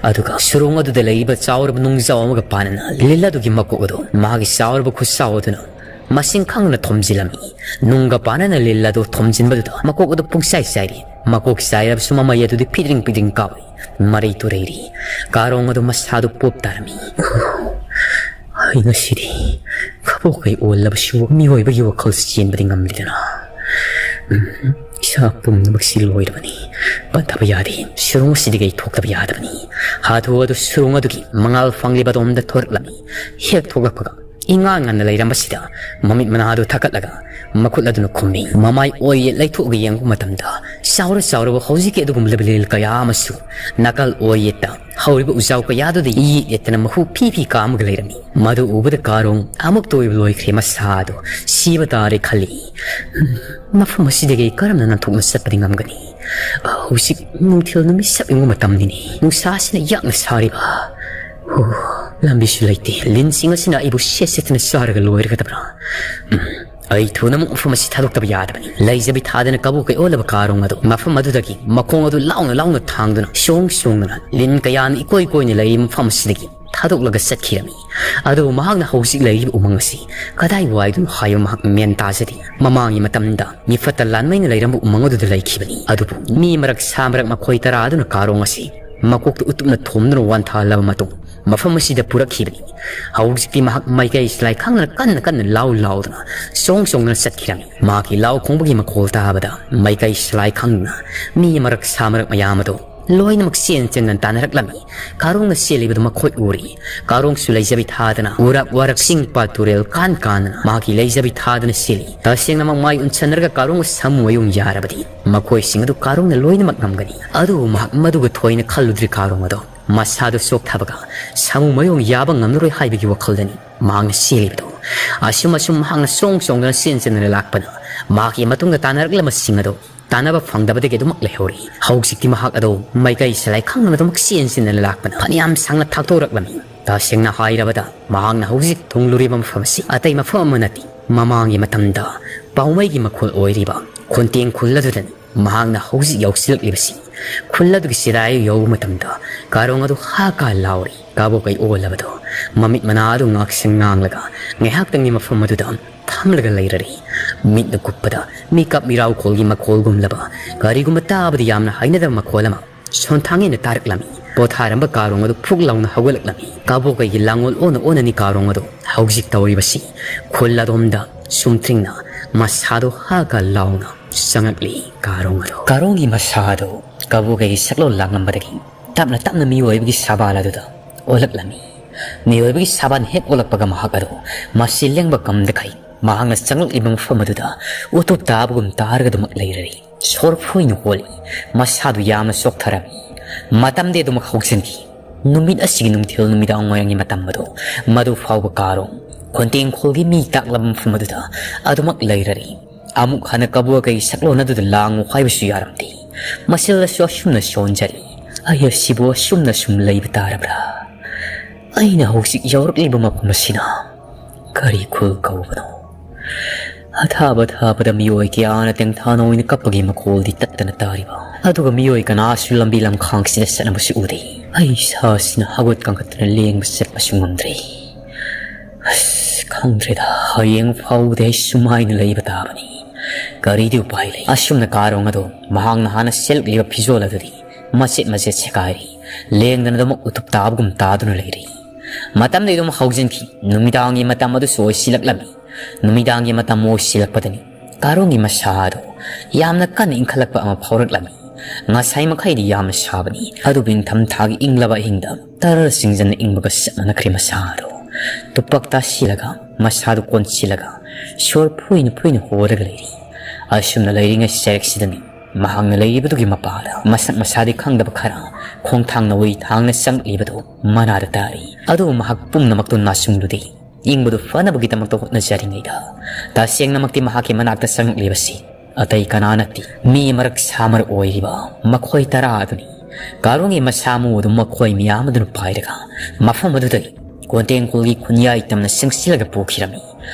ꯑꯗꯨꯒ ꯁꯨꯔꯣꯡ ꯑꯗꯨꯗ ꯂꯩꯔꯤꯕ ꯆꯥꯎꯔꯕ ꯅꯨꯡꯖꯥꯎ ꯑꯃꯒ ꯄꯥꯟꯅꯅ ꯂꯤꯜ ꯑꯗꯨꯒꯤ ꯃꯀꯣꯛ ꯑꯗꯨ ꯃꯥꯒꯤ ꯆꯥꯎꯔꯕ ꯈꯨꯠꯁꯥꯎ ꯑꯗꯨꯅ ꯃꯁꯤꯡ ꯈꯪꯗꯅ ꯊꯣꯝꯖꯤꯜꯂꯝꯃꯤ꯫ ꯅꯨꯡꯒ ꯄꯥꯟꯅꯅ ꯂꯤꯜ ꯑꯗꯨ ꯊꯣꯝꯖꯤꯟꯕꯗꯨꯗ ꯃꯀꯣꯛ ꯑꯗꯨ ꯄꯨꯡꯆꯥꯏ ꯆꯥꯏꯔꯤ꯫ ꯃꯀꯣꯛ ꯆꯥꯏꯔꯕꯁꯨ ꯃꯃꯩ ꯑꯗꯨꯗꯤ ꯐꯤꯗ꯭ꯔꯤꯡ ꯐꯤꯗ꯭ꯔꯤꯡ ꯀꯥꯎꯏ꯫ ꯃꯔꯩ ꯇꯨꯔꯩꯔꯤ꯫ ꯀꯥꯔꯣꯡ ꯑꯗꯨ ꯃꯁꯥꯗꯨ ꯄꯣꯞ ꯇꯥꯔꯝꯃꯤ꯫ ꯑꯩ ꯉꯁꯤꯗꯤ ꯈꯕꯣꯛꯀꯩ ꯑꯣꯜꯂꯕꯁꯨ ꯃꯤꯑꯣꯏꯕꯒꯤ ꯋꯥꯈꯜꯁꯤ ꯆꯦꯟꯕꯗꯤ ꯉꯝꯂꯤꯗꯅ꯫ ꯎꯝ, ꯏꯁꯥ ꯄꯨꯝꯅꯃꯛꯁꯤ ꯂꯣꯏꯔꯕꯅꯤ꯫ ꯄꯟꯊꯕ ꯌꯥꯗꯦ꯫ ꯁꯨꯔꯣꯡ ꯑꯁꯤꯗꯒꯤ ꯑꯩ ꯊꯣꯛꯇꯕ ꯌꯥꯗꯕꯅꯤ꯫ ꯍꯥꯊꯨ ꯍꯥꯊꯨ ꯁꯨꯔꯣꯡ ꯑꯗꯨꯒꯤ ꯃꯉꯥꯜ ꯐꯪꯂꯤꯕ ꯑꯗꯣꯝꯗ ꯊꯣꯔꯛꯂꯝꯃꯤ꯫ ꯍꯦꯛ ꯊꯣꯛꯂꯛꯄꯒ ꯏꯉꯥꯟ ꯉꯟꯅ ꯂꯩꯔꯝꯕꯁꯤꯗ ꯃꯃꯤꯠ ꯃꯅꯥꯗꯨ ꯊꯛꯀꯠꯂꯒ ꯃꯈꯨꯠ ꯑꯗꯨꯅ ꯈꯨꯝꯃꯤ꯫ ꯃꯃꯥꯏ ꯑꯣꯏ ꯌꯦꯠ ꯂꯩꯊꯣꯛꯑꯒ ꯌꯦꯡꯕ ꯃꯇꯝꯗ ꯆꯥꯎꯔ ꯆꯥꯎꯔꯕ ꯍꯧꯖꯤꯛꯀꯤ ꯑꯗꯨꯒꯨꯝꯂꯕ ꯂꯤꯜ ꯀꯌꯥ ꯑꯃꯁꯨ ꯅꯥꯀꯜ ꯑꯣꯏ ꯌꯦꯠꯇ ꯍꯧꯔꯤꯕ ꯎꯖꯥꯎ ꯀꯌꯥꯗꯨꯗ ꯌꯦꯠ ꯌꯦꯠꯇꯅ ꯃꯍꯨ ꯐꯤ ꯐꯤ ꯀꯥꯝꯃꯒ ꯂꯩꯔꯝꯃꯤ꯫ ꯃꯗꯨ ꯎꯕꯗ ꯀꯥꯔꯣꯡ ꯑꯃꯨꯛꯇ ꯑꯣꯏꯕ ꯂꯣꯏꯈ꯭ꯔꯦ꯫ ꯃꯁꯥꯗꯣ ꯁꯤꯕ ꯇꯥꯔꯦ ꯈꯜꯂꯤ꯫ ꯃꯐꯝ ꯑꯁꯤꯗꯒꯤ ꯑꯩ ꯀꯔꯝꯅ ꯅꯥꯟꯊꯣꯛꯅ ꯆꯠꯄꯗꯤ ꯉꯝꯒꯅꯤ? ꯍꯧꯖꯤꯛ ꯅꯨꯡꯊꯤꯜ ꯅꯨꯃꯤꯠ ꯁꯛ ꯌꯨꯡꯕ ꯃꯇꯝꯅꯤꯅꯦ꯫ ꯅꯨꯡꯁꯥꯁꯤꯅ ꯌꯥꯛꯅ ꯁꯥꯔꯤꯕ꯫ ꯑꯣ, ꯂꯝꯕꯤꯁꯨ ꯂꯩꯇꯦ꯫ ꯂꯤꯟꯁꯤꯡ ꯑꯁꯤꯅ ꯑꯩꯕꯨ ꯁꯦꯠ ꯁꯦꯠꯇꯅ ꯆꯥꯔꯒ ꯂꯣꯏꯔꯒꯗꯕ꯭ꯔꯥ? ꯎꯝ, ꯑꯩ ꯊꯨꯅ ꯑꯃꯨꯛ ꯃꯐꯝ ꯑꯁꯤ ꯊꯥꯗꯣꯛꯇꯕ ꯌꯥꯗꯕꯅꯤ꯫ ꯂꯩꯖꯕꯤ ꯊꯥꯗꯅ ꯀꯕꯣꯛꯀꯩ ꯑꯣꯜꯂꯕ ꯀꯥꯔꯣꯡ ꯑꯗꯨ ꯃꯐꯝ ꯑꯗꯨꯗꯒꯤ ꯃꯈꯣꯡ ꯑꯗꯨ ꯂꯥꯎꯅ ꯂꯥꯎꯅ ꯊꯥꯡꯗꯨꯅ ꯁꯣꯡ ꯁꯣꯡꯗꯨꯅ ꯂꯤꯟ ꯀꯌꯥꯅ ꯏꯀꯣꯏ ꯀꯣꯏꯅ ꯂꯩꯔꯤꯕ ꯃꯐꯝ ꯑꯁꯤꯗꯒꯤ ꯊꯥꯗꯣꯛꯂꯒ ꯆꯠꯈꯤꯔꯝꯃꯤ꯫ ꯑꯗꯨꯕꯨ ꯃꯍꯥꯛꯅ ꯍꯧꯖꯤꯛ ꯂꯩꯔꯤꯕ ꯎꯃꯪ ꯑꯁꯤ ꯀꯗꯥꯏ ꯋꯥꯏꯗꯅꯣ ꯍꯥꯏꯕ ꯃꯍꯥꯛ ꯃꯦꯟ ꯇꯥꯖꯗꯦ꯫ ꯃꯃꯥꯡꯒꯤ ꯃꯇꯝꯗ ꯃꯤꯐꯠꯇ ꯂꯥꯟꯃꯩꯅ ꯂꯩꯔꯝꯕ ꯎꯃꯪ ꯑꯗꯨꯗ ꯂꯩꯈꯤꯕꯅꯤ꯫ ꯑꯗꯨꯕꯨ ꯃꯤ ꯃꯔꯛ ꯁꯥ ꯃꯔꯛ ꯃꯈꯣꯏ ꯇꯔꯥ ꯑꯗꯨꯅ ꯀꯥꯔꯣꯡ ꯑꯁꯤ ꯃꯀꯣꯛꯇ ꯎꯇꯨꯞꯅ ꯊꯣꯝꯗꯨꯅ ꯋꯥꯟꯊꯍꯜꯂꯕ ꯃꯇꯨꯡ ꯃꯐꯝ ꯑꯁꯤꯗ ꯄꯨꯔꯛꯈꯤꯕꯅꯤ꯫ ꯍꯧꯖꯤꯛꯇꯤ ꯃꯍꯥꯛ ꯃꯥꯏꯀꯩ ꯁꯂꯥꯏ ꯈꯪꯗꯅ ꯀꯟꯅ ꯀꯟꯅ ꯂꯥꯎ ꯂꯥꯎꯗꯨꯅ ꯁꯣꯡ ꯁꯣꯡꯗꯨꯅ ꯆꯠꯈꯤꯔꯝꯃꯤ꯫ ꯃꯍꯥꯛꯀꯤ ꯂꯥꯎ ꯈꯣꯡꯕꯒꯤ ꯃꯈꯣꯜ ꯇꯥꯕꯗ ꯃꯥꯏꯀꯩ ꯁꯂꯥꯏ ꯈꯪꯗꯅ ꯃꯤ ꯃꯔꯛ ꯁꯥ ꯃꯔꯛ ꯃꯌꯥꯝ ꯑꯗꯨ ꯂꯣꯏꯅꯃꯛ ꯆꯦꯟ ꯆꯦꯟꯗꯅ ꯇꯥꯟꯅꯔꯛꯂꯝꯃꯤ꯫ ꯀꯥꯔꯣꯡꯅ ꯆꯦꯜꯂꯤꯕꯗꯨ ꯃꯈꯣꯏ ꯎꯔꯤ꯫ ꯀꯥꯔꯣꯡꯁꯨ ꯂꯩꯖꯕꯤ ꯊꯥꯗꯅ ꯎꯔꯛ ꯋꯥꯔꯛ ꯆꯤꯡ ꯄꯥꯠ ꯇꯨꯔꯦꯜ ꯀꯥꯟ ꯀꯥꯟꯗꯅ ꯃꯍꯥꯛꯀꯤ ꯂꯩꯖꯕꯤ ꯊꯥꯗꯅ ꯆꯦꯜꯂꯤ꯫ ꯇꯁꯦꯡꯅꯃꯛ ꯃꯥꯏ ꯎꯟꯁꯟꯅꯔꯒ ꯀꯥꯔꯣꯡꯒ ꯁꯥꯃꯨ ꯃꯌꯣꯡ ꯌꯥꯔꯕꯗꯤ ꯃꯈꯣꯏꯁꯤꯡ ꯑꯗꯨ ꯀꯥꯔꯣꯡꯅ ꯂꯣꯏꯅꯃꯛ ꯉꯝꯒꯅꯤ꯫ ꯑꯗꯨꯕꯨ ꯃꯍꯥꯛ ꯃꯗꯨꯒ ꯊꯣꯏꯅ ꯈꯜꯂꯨꯗ꯭ꯔꯤ꯫ ꯀꯥꯔꯣꯡ ꯑꯗꯣ ꯃꯁꯥꯗꯨ ꯆꯣꯛꯊꯕꯒ ꯁꯥꯃꯨ ꯃꯌꯣꯡ ꯌꯥꯕ ꯉꯝꯂꯔꯣꯏ ꯍꯥꯏꯕꯒꯤ ꯋꯥꯈꯜꯗꯅꯤ ꯃꯍꯥꯛꯅ ꯆꯦꯜꯂꯤꯕꯗꯨ꯫ ꯑꯁꯨꯝ ꯑꯁꯨꯝ ꯃꯍꯥꯛꯅ ꯁꯣꯡ ꯆꯣꯡꯗꯨꯅ ꯆꯦꯟ ꯆꯦꯟꯗꯨꯅ ꯂꯥꯛꯄꯅ ꯃꯍꯥꯛꯀꯤ ꯃꯇꯨꯡꯗ ꯇꯥꯟꯅꯔꯛꯂꯕꯁꯤꯡ ꯑꯗꯨ ꯇꯥꯟꯅꯕ ꯐꯪꯗꯕꯗꯒꯤ ꯑꯗꯨꯃꯛ ꯂꯩꯍꯧꯔꯤ꯫ ꯍꯧꯖꯤꯛꯇꯤ ꯃꯍꯥꯛ ꯑꯗꯨ ꯃꯥꯏꯀꯩ ꯁꯂꯥꯏ ꯈꯪꯗꯅ ꯑꯗꯨꯃꯛ ꯆꯦꯟ ꯆꯦꯟꯗꯨꯅ ꯂꯥꯛꯄꯅ ꯐꯅꯌꯥꯝ ꯁꯥꯡꯅ ꯊꯥꯛꯇꯣꯔꯛꯂꯝꯃꯤ꯫ ꯇꯁꯦꯡꯅ ꯍꯥꯏꯔꯕꯗ ꯃꯍꯥꯛꯅ ꯍꯧꯖꯤꯛ ꯊꯨꯡꯂꯨꯔꯤꯕ ꯃꯐꯝ ꯑꯁꯤ ꯑꯇꯩ ꯃꯐꯝ ꯑꯃ ꯅꯠꯇꯦ꯫ ꯃꯃꯥꯡꯒꯤ ꯃꯇꯝꯗ ꯄꯥꯎꯃꯩꯒꯤ ꯃꯈꯣꯜ ꯑꯣꯏꯔꯤꯕ ꯈꯣꯟꯇꯦꯡ ꯈꯨꯜ ꯑꯗꯨꯗꯅꯤ꯫ ꯃꯍꯥꯛꯅ ꯍꯧꯖꯤꯛ ꯌꯧꯁꯤꯜꯂꯛꯂꯤꯕꯁꯤ꯫ ꯈꯨꯜ ꯑꯗꯨꯒꯤ ꯆꯤꯔꯥꯏ ꯌꯧꯕ ꯃꯇꯝꯗ ꯀꯥꯔꯣꯡ ꯑꯗꯨ ꯍꯥ ꯀꯥ ꯂꯥꯎꯔꯤ꯫ ꯀꯕꯣꯀꯩ ꯑꯣꯜꯂꯕꯗꯨ ꯃꯃꯤꯠ ꯃꯅꯥ ꯑꯗꯨ ꯉꯥꯛꯁꯪ ꯉꯥꯡꯂꯒ ꯉꯥꯏꯍꯥꯛꯇꯪꯒꯤ ꯃꯐꯝ ꯑꯗꯨꯗ ꯐꯝꯂꯒ ꯂꯩꯔꯔꯤ꯫ ꯃꯤꯠꯅ ꯀꯨꯞꯄꯗ ꯃꯤꯀꯞ ꯃꯤꯔꯥꯎꯈꯣꯜꯒꯤ ꯃꯈꯣꯜꯒꯨꯝꯂꯕ ꯀꯔꯤꯒꯨꯝꯕ ꯇꯥꯕꯗ ꯌꯥꯝꯅ ꯍꯩꯅꯗꯕ ꯃꯈꯣꯜ ꯑꯃ ꯁꯣꯟꯊꯥꯡꯉꯦꯅ ꯇꯥꯔꯛꯂꯝꯃꯤ꯫ ꯄꯣꯊꯥꯔꯝꯕ ꯀꯥꯔꯣꯡ ꯑꯗꯨ ꯐꯨꯛ ꯂꯥꯎꯅ ꯍꯧꯒꯠꯂꯛꯂꯝꯃꯤ꯫ ꯀꯕꯣꯀꯩꯒꯤ ꯂꯥꯡꯑꯣꯜ ꯑꯣꯟꯅ ꯑꯣꯟꯅꯅꯤ ꯀꯥꯔꯣꯡ ꯑꯗꯨ ꯍꯧꯖꯤꯛ ꯇꯧꯔꯤꯕꯁꯤ꯫ ꯈꯨꯜ ꯑꯗꯣꯝꯗ ꯁꯨꯝꯊ꯭ꯔꯤꯡꯅ ꯃꯁꯥꯗꯣ ꯍꯥꯒ ꯂꯥꯎꯅ ꯆꯪꯉꯛꯂꯤ꯫ ꯀꯥꯔꯣꯡ ꯑꯗꯨ, ꯀꯥꯔꯣꯡꯒꯤ ꯃꯁꯥ ꯑꯗꯨ ꯀꯕꯣꯀꯩꯒꯤ ꯁꯛꯂꯣꯟ ꯂꯥꯡꯂꯝꯕꯗꯒꯤ ꯇꯞꯅ ꯇꯞꯅ ꯃꯤꯑꯣꯏꯕꯒꯤ ꯁꯥꯕꯥꯜ ꯑꯗꯨꯗ ꯑꯣꯜꯂꯛꯂꯝꯃꯤ꯫ ꯃꯤꯑꯣꯏꯕꯒꯤ ꯁꯥꯕꯥꯜ ꯍꯦꯛ ꯑꯣꯜꯂꯛꯄꯒ ꯃꯍꯥꯛ ꯑꯗꯨ ꯃꯁꯤ ꯂꯦꯡꯕ ꯉꯝꯗꯈꯩ ꯃꯍꯥꯛꯅ ꯆꯪꯂꯛꯂꯤꯕ ꯃꯐꯝ ꯑꯗꯨꯗ ꯎꯇꯨꯞ ꯇꯥꯕꯒꯨꯝ ꯇꯥꯔꯒ ꯑꯗꯨꯃꯛ ꯂꯩꯔꯔꯤ꯫ ꯁꯣꯔ ꯐꯣꯏꯅ ꯍꯣꯜꯂꯤ꯫ ꯃꯁꯥꯗꯨ ꯌꯥꯝꯅ ꯆꯣꯛꯊꯔꯝꯃꯤ꯫ ꯃꯇꯝꯗꯤ ꯑꯗꯨꯃꯛ ꯍꯧꯖꯤꯟꯈꯤ꯫ ꯅꯨꯃꯤꯠ ꯑꯁꯤꯒꯤ ꯅꯨꯡꯊꯤꯜ ꯅꯨꯃꯤꯗꯥꯡ ꯋꯥꯏꯔꯝꯒꯤ ꯃꯇꯝ ꯑꯗꯨ ꯃꯗꯨ ꯐꯥꯎꯕ ꯀꯥꯔꯣꯡ ꯈꯣꯟꯇꯦꯡꯈꯣꯜꯒꯤ ꯃꯤ ꯇꯥꯛꯂꯕ ꯃꯐꯝ ꯑꯗꯨꯗ ꯑꯗꯨꯃꯛ ꯂꯩꯔꯔꯤ꯫ ꯑꯃꯨꯛ ꯍꯟꯅ ꯀꯕꯣꯀꯩꯒꯤ ꯁꯛꯂꯣꯟ ꯑꯗꯨꯗ ꯂꯥꯡꯉꯨ ꯍꯥꯏꯕꯁꯨ ꯌꯥꯔꯝꯗꯦ꯫ ꯃꯁꯤꯜꯗꯁꯨ ꯑꯁꯨꯝꯅ ꯁꯣꯟꯖꯔꯤ꯫ ꯑꯩ ꯑꯁꯤꯕꯨ ꯑꯁꯨꯝꯅ ꯁꯨꯝ ꯂꯩꯕ ꯇꯥꯔꯕ꯭ꯔꯥ? ꯑꯩꯅ ꯍꯧꯖꯤꯛ ꯌꯧꯔꯛꯂꯤꯕ ꯃꯐꯝ ꯑꯁꯤꯅ ꯀꯔꯤ ꯈꯨꯜ ꯀꯧꯕꯅꯣ? ꯑꯊꯥꯕ ꯊꯥꯕꯗ ꯃꯤꯑꯣꯏ ꯀꯌꯥꯅ ꯇꯦꯡꯊꯥꯅ ꯑꯣꯏꯅ ꯀꯞꯄꯒꯤ ꯃꯈꯣꯜꯗꯤ ꯇꯠꯇꯅ ꯇꯥꯔꯤꯕ, ꯑꯗꯨꯒ ꯃꯤꯑꯣꯏ ꯀꯅꯥꯁꯨ ꯂꯝꯕꯤ ꯂꯝꯈꯥꯡꯁꯤꯗ ꯆꯠꯅꯕꯁꯨ ꯎꯗꯦ꯫ ꯑꯩ ꯏꯁꯥꯁꯤꯅ ꯍꯧꯒꯠ ꯀꯥꯡꯈꯠꯇꯅ ꯂꯦꯡꯕ ꯆꯠꯄꯁꯨ ꯉꯝꯗ꯭ꯔꯦ꯫ ꯑꯁ, ꯈꯪꯗ꯭ꯔꯦꯗ, ꯍꯌꯦꯡ ꯐꯥꯎꯕꯗꯤ ꯑꯩ ꯁꯨꯃꯥꯏꯅ ꯂꯩꯕ ꯇꯥꯕꯅꯤ꯫ ꯀꯔꯤꯗꯤ ꯎꯄꯥꯏ ꯂꯩ? ꯑꯁꯨꯝꯅ ꯀꯥꯔꯣꯡ ꯑꯗꯨ ꯃꯍꯥꯛꯅ ꯍꯥꯟꯅ ꯁꯦꯠꯂꯛꯂꯤꯕ ꯐꯤꯖꯣꯜ ꯑꯗꯨꯗꯤ ꯃꯆꯦꯠ ꯃꯆꯦꯠ ꯁꯦꯒꯥꯏꯔꯤ꯫ ꯂꯦꯡꯗꯅ ꯑꯗꯨꯃꯛ ꯎꯇꯨꯞ ꯇꯥꯕꯒꯨꯝ ꯇꯥꯗꯨꯅ ꯂꯩꯔꯤ꯫ ꯃꯇꯝꯗꯤ ꯑꯗꯨꯝ ꯍꯧꯖꯤꯟꯈꯤ꯫ ꯅꯨꯃꯤꯗꯥꯡꯒꯤ ꯃꯇꯝ ꯑꯗꯨꯁꯨ ꯑꯣꯏꯁꯤꯜꯂꯛꯂꯝꯃꯤ꯫ ꯅꯨꯃꯤꯗꯥꯡꯒꯤ ꯃꯇꯝ ꯑꯣꯏꯁꯤꯜꯂꯛꯄꯗꯅꯤ ꯀꯥꯔꯣꯡꯒꯤ ꯃꯁꯥ ꯑꯗꯨ ꯌꯥꯝꯅ ꯀꯟꯅ ꯏꯪꯈꯠꯂꯛꯄ ꯑꯃ ꯐꯥꯎꯔꯛꯂꯝꯃꯤ꯫ ꯉꯁꯥꯏ ꯃꯈꯩꯗꯤ ꯌꯥꯝꯅ ꯁꯥꯕꯅꯤ, ꯑꯗꯨꯕꯨ ꯏꯪꯊꯝꯊꯥꯒꯤ ꯏꯪꯂꯕ ꯑꯍꯤꯡꯗ ꯇꯔ ꯆꯤꯡꯖꯟꯅ ꯏꯪꯕꯒ ꯆꯞ ꯃꯥꯟꯅꯈ꯭ꯔꯦ ꯃꯁꯥꯗꯣ꯫ ꯇꯨꯄꯛ ꯇꯥꯁꯤꯜꯂꯒ, ꯃꯁꯥꯗꯨ ꯀꯣꯟꯁꯤꯜꯂꯒ, ꯁꯣꯔ ꯐꯨꯏꯅ ꯐꯨꯏꯅ ꯍꯣꯔꯒ ꯂꯩꯔꯤ꯫ ꯑꯁꯨꯝꯅ ꯂꯩꯔꯤꯉꯩ ꯆꯩꯔꯛꯁꯤꯗꯅꯤ ꯃꯍꯥꯛꯅ ꯂꯩꯔꯤꯕꯗꯨꯒꯤ ꯃꯄꯥꯗ ꯃꯁꯛ ꯃꯁꯥꯗꯤ ꯈꯪꯗꯕ ꯈꯔ ꯈꯣꯡꯊꯥꯡ ꯅꯥꯎꯔꯤ ꯊꯥꯡꯅ ꯆꯪꯂꯛꯂꯤꯕꯗꯨ ꯃꯅꯥꯗ ꯇꯥꯔꯤ꯫ ꯑꯗꯨꯕꯨ ꯃꯍꯥꯛ ꯄꯨꯝꯅꯃꯛꯇꯨ ꯅꯥꯆꯨꯡꯂꯨꯗꯦ꯫ ꯏꯪꯕꯗꯨ ꯐꯅꯕꯒꯤꯗꯃꯛꯇ ꯍꯣꯠꯅꯖꯔꯤꯉꯩꯗ, ꯇꯁꯦꯡꯅꯃꯛꯇꯤ ꯃꯍꯥꯛꯀꯤ ꯃꯅꯥꯛꯇ ꯆꯪꯂꯛꯂꯤꯕꯁꯤ ꯑꯇꯩ ꯀꯅꯥ ꯅꯠꯇꯦ, ꯃꯤ ꯃꯔꯛ ꯁꯥ ꯃꯔꯛ ꯑꯣꯏꯔꯤꯕ ꯃꯈꯣꯏ ꯇꯔꯥ ꯑꯗꯨꯅꯤ꯫ ꯀꯥꯔꯣꯡꯒꯤ ꯃꯁꯥ ꯃꯎ ꯑꯗꯨ ꯃꯈꯣꯏ ꯃꯤꯌꯥꯝ ꯑꯗꯨꯅ ꯄꯥꯏꯔꯒ ꯃꯐꯝ ꯑꯗꯨꯗꯒꯤ ꯀꯣꯟꯇꯦꯡ ꯀꯣꯜꯒꯤ ꯈꯨꯟꯌꯥꯏ ꯇꯝꯅ ꯆꯪꯁꯤꯜꯂꯒ ꯄꯨꯈꯤꯔꯝꯃꯤ꯫